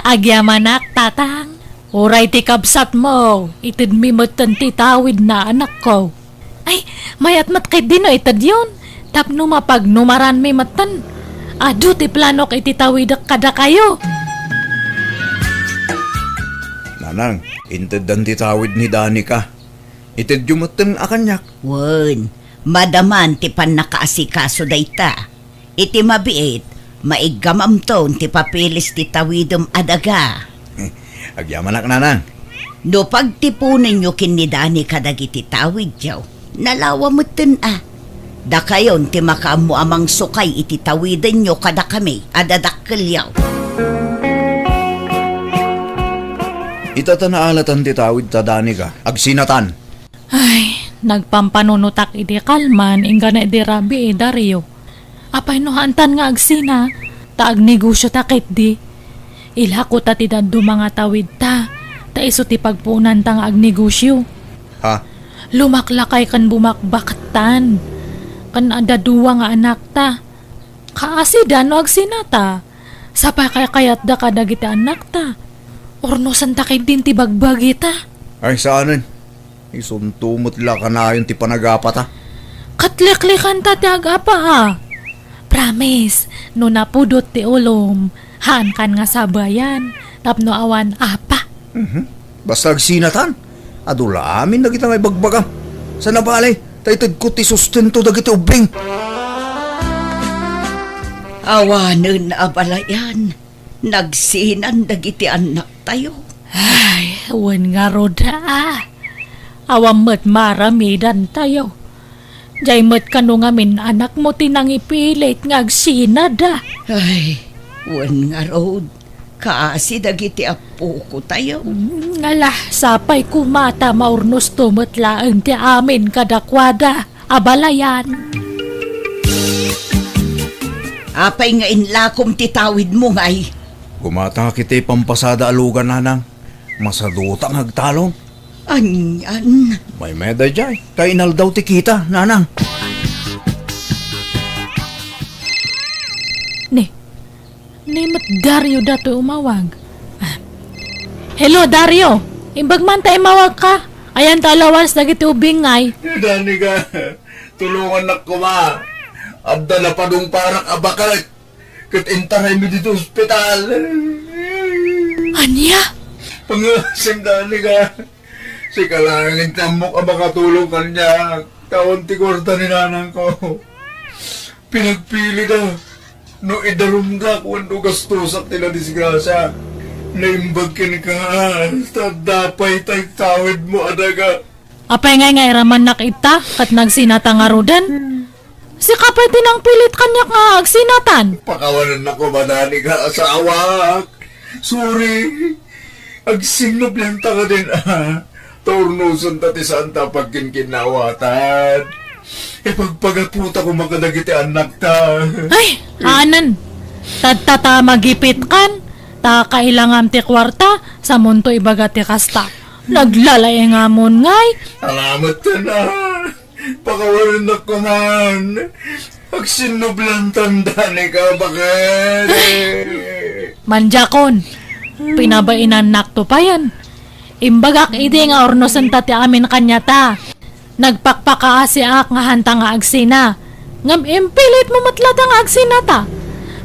Agyamanak, Tatang. Uray ti kabsatmo, itedmi metten ti tawid na anakko. Ay, mayat met ketdi no itedyon. Tapno mapagnumaranmi metten. Adu ti planok iti tawidek kadakayo. Nanang, inteddan ti tawid ni Danica. Itedyo metten a kaniak. Wen, madaman ti pannakaasikaso dayta. Iti mabiit, maiggamamton ti papilis ti tawidem a daga. Agyamanak, Nanang. No pagtiponenyo ken ni Danica dagiti tawidyo, nalawa metten a. Dakayon ti makaammo a mangsukay iti tawidenyo kadakami a dadakkelyo. Ita ta naalatan ti tawidta, Danica. Agsinatan. Ay, nagpampanunotak idi kalman inggana idi rabii, Dario. Apay no haantan nga agsina, ta agnegosiota ketdi. Ilako ta ti dadduma nga tawidta, ta isu ti pagpuonanta nga agnegosio. Ha? Lumaklakay ken bumakbaktan, ken adda dua nga anakta. Kaasida no agsinata. Sapay kaykayatda kadagiti annakta. Urnosenta ketdin ti bagbagita. Ay, saanen. Isunto met la kanayon ti panagapata. Ket liklikanta ti agapa a. Promise, no napudot ti ulom, haankan nga sabayan, tapno awan apa. Mhm. Basta agsinatan, adu la amin dagita nga ibagbagam. Saan a bale, ta itedko ti sustento dagiti ubbing. Awanen a balayan, nagsinan dagiti annaktayo. Ay, wen ngarud a. Awan met maaramidantayo. Diay met kano ngamin anakmo ti nangipilit nga agsinada. Ay, wen ngarud, kaasi dagiti appokotayo. Mm, ala, sapay koma ta maurnosto met laeng ti amin kadakuada a balayan. Apay nga inlakom ti tawidmo ngay? Gumatangak iti pampasada a lugan, Nanang. Masaduta nga agtalon. Anian? Maymayat daydiay, ta inaldaw ti kita, Nanang. Ni, ni met Dario datoy umawag. Ah. Hello, Dario. Imbag man ta imawag ka. Ayan ta alawas dagiti ubing ngay. Danica, tulongannak koma. Adda napadungparak a baket. Ket intaraymi ditoy ospital. Ania? Pangaasim, Danica. Sika laeng ti ammok a makatulong kaniak. Ta awan ti kuarta ni nanangko. Pinagpilida. No idarumdak wenno gastosak ti nadisgrasia, naimbag kenka, ta adda pay ta tawidmo a daga. Apay ngay nga iramannak ita ket nagsinata ngaruden? Sika pay ti nangpilit kaniak nga agsinatan. Pakawanennak koma, Danica, asawak. Sorry. Agsinnublanta kadin a. Ta urnosenta ti saanta a pagkinkinnawatan. Ipagpagaputa koma kadagiti annakta. Ay, anen. Tatta ta magipitkan. Ta kailangam ti kuarta, samonto ibaga ti kasta. Naglalaengamon ngay. Salamat ta na. Pakawalennak koman. Agsinnublantan, Danica, baket. Manjakon, pinabainannakto payen. Imbagak idi nga urnosenta ti amin kaniata. Nagpakpakaasiak nga hanta nga agsina. Ngem impilitmo met latta nga agsinata.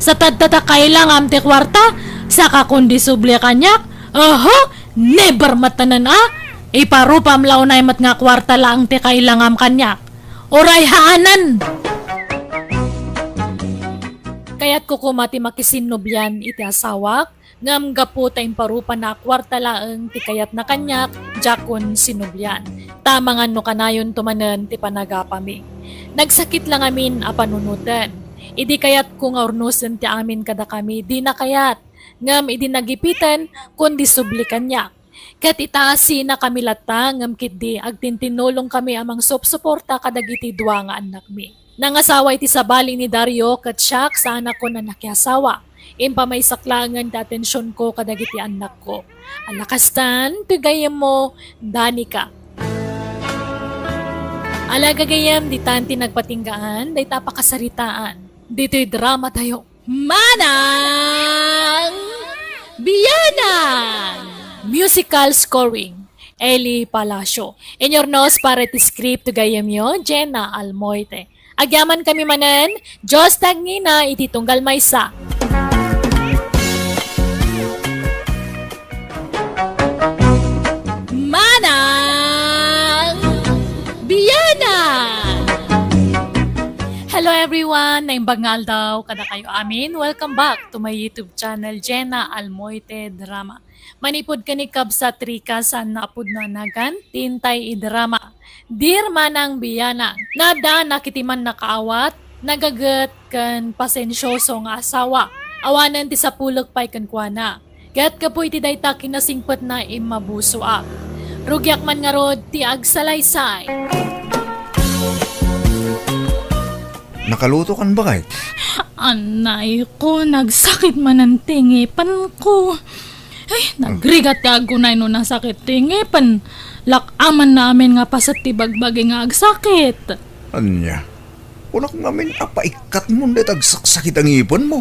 Sa tadta ta kailangam ti kuarta, saka kon disubli kaniak, aha, never met tanan a. Iparupam la unay met nga kuarta laeng ti kailangam kaniak. Uray haanan! Kayatko koma ti makisinnublian iti asawak, ngem gapu ta imparupanna a kuarta laeng ti kayatna kaniak, diakon sinnublian. Ta amangan no kanayonto manen ti panagapami. Nagsakit la ngamin a panunoten. Idi kayatko nga urnosen ti amin kadakami, dina kayat. Ngem idi nagipiten, kundi subli kaniak. Ket itaasinakami latta, ngem ketdi agtintinnulongkami a mangsupsuporta kadagiti dua nga annakmi. Nangasawa iti sabali ni Dario ket siak, saanakon a nakiasawa. Impamaysak laengen ti atensionko kadagiti annakko. Ala kastan, ti gayyemmo, Danica. Ala gagayyem, ditan ti nagpatinggaan, dayta a pakasaritaan. Ditoy dramatayo. Manang Bianang! Musical scoring, Eli Palacio. Inurnos para iti script ti gayyemyo, Jenna Almoite. Agyamankami manen, Dios tagngina iti tunggal maysa. Manang Bianang! Hello everyone! Naimbag nga aldaw kadakayo amin. Welcome back to my YouTube channel, Jenna Almoite Drama. Manipud ken ni kabsat Rica, saan nga pudno a nagan, ti intay idrama. Dear Manang Bianang, naaddanak iti mannakaawat, nagaget, ken pasensioso nga asawa. Awanen ti sapulek pay kenkuana. Ket gapu iti dayta kinasingpetna, immabusoak. Rugiak man ngarud ti agsalaysay. Nakalutokan, baket? Anayko, nagsakit manen ti ngipenko. Ay, nagrigat ti agunay no nasakit ti ngipen. Lak-amanna amin nga paset ti bagbagi nga agsakit. Ania? Kunak ngamin a paikkatmon dayta agsaksakit a ngipenmo.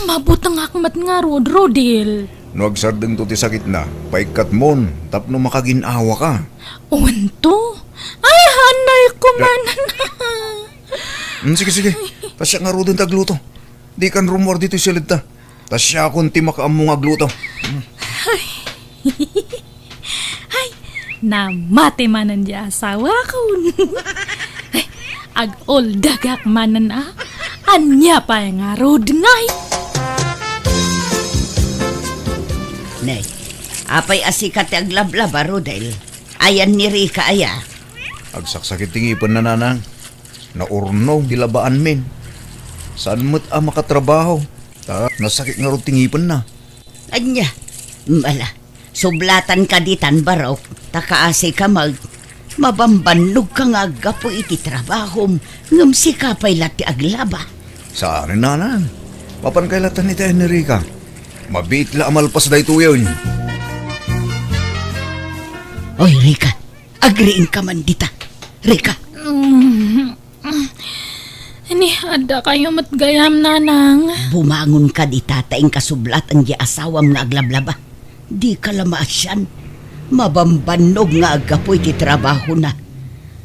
Mabutengak met ngarud, Rodel. No agsardengto ti sakitna, paikkatmon tapno makagin-awaka. Wen to? Ay, anayko man. Hmm, sige, sige. Ta siak ngaruden ti agluto. Dikan rummuar ditoy siledta. Ta siakon ti makaammo nga agluto. Ay, namati manen ti asawakon. Ay, ag-uldagak manen a. Ania pay ngarud ngay? Nay, apay a sika ti aglablaba, Rodel? Ayan ni Rica aya? Agsaksakit ti ngipenna, nanang. Naurnog ti labaanmin. Saan met a makatrabaho, ta nasakit ngarud ti ngipenna. Ania? Mala, sublatan ka ditan, barok, ta kaasi ka mag-, mabambannog ka nga aggapu iti trabahom, ngem sika pay la ti aglaba. Saan, nanang. Mapan kay latan iti Enrica. Mabiit la a malpas daytoyen. Oy, Rica, agriingka man dita. Rica. Mm. Ni, adda kayo met gayam, nanang. Bumangon ka dita ta inkasublatan di asawam nga aglablaba. Di ka la maasian. Mabambannog nga aggapu iti trabahona.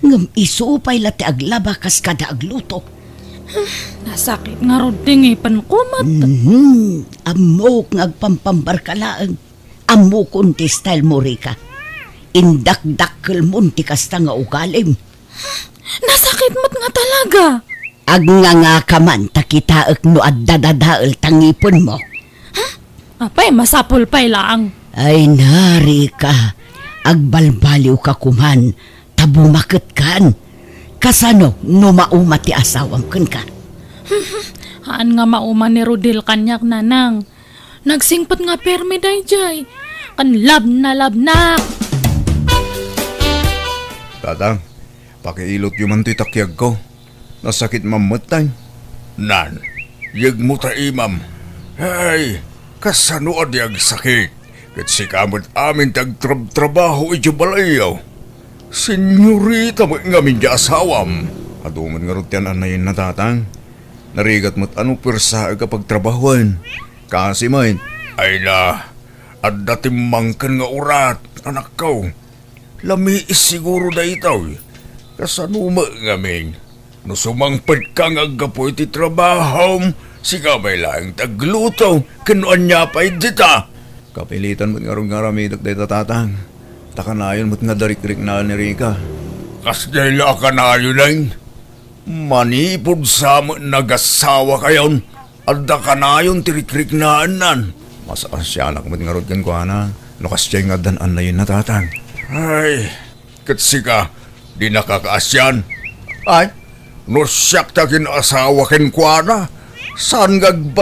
Ngem isu pay la ti aglaba kas kada agluto. Nasakit ngarud ti ngipenko met. Mhm. Ammok nga agpampambar ka laeng. Ammokon ti style mo, Rica. Indakdakkelmon ti kasta nga ugalim. Nasakit met nga talaga. Agnganga ka man ta kitaek no adda dadael ta ngipenmo. Apay, masapul pay laang. Ay na, Rica, agbalbaliw ka koman ta bumaketkan. Kasano no mauma ti asawam kenka? Haan nga mauma ni Rodel kaniak, nanang. Nagsingpet nga permi daydiay. Ken labna-labnak. Tatang, pakiilotyo man toy takiagko. Nasakit mammettay. Nan, yegmo ta imam. Ay, kasano a di agsakit? Ket sika met amin ti agtrabtrabaho idiay balayyo. Senyorita met ngamin ti asawam. Adu met ngarud ti an-annayenna, Tatang. Narigat met a no puersaek a pagtrabahoen. Kaasi met, Ay na, adda timmangken nga urat, anakko. Lamiis siguro daytoy. Kasano met ngamin? No sumangpetka nga aggapu iti trabahom, sika pay laeng ti agluto, ken no ania pay dita. Kapilitan met ngarud nga aramidek dayta, tatang. Ta kanayon met nga adda rikriknaan ni Rica. Kasdiay la a kanayonen? Manipud sa met nagasawakayon, adda kanayon ti rikriknaannan. Makaasianak met ngarud kenkuana no kasdiay nga addan annayenna, tatang. Ay, ket sika, dinaka kaasian? Ay, no siak ti agin-asawa kenkuana, saan nga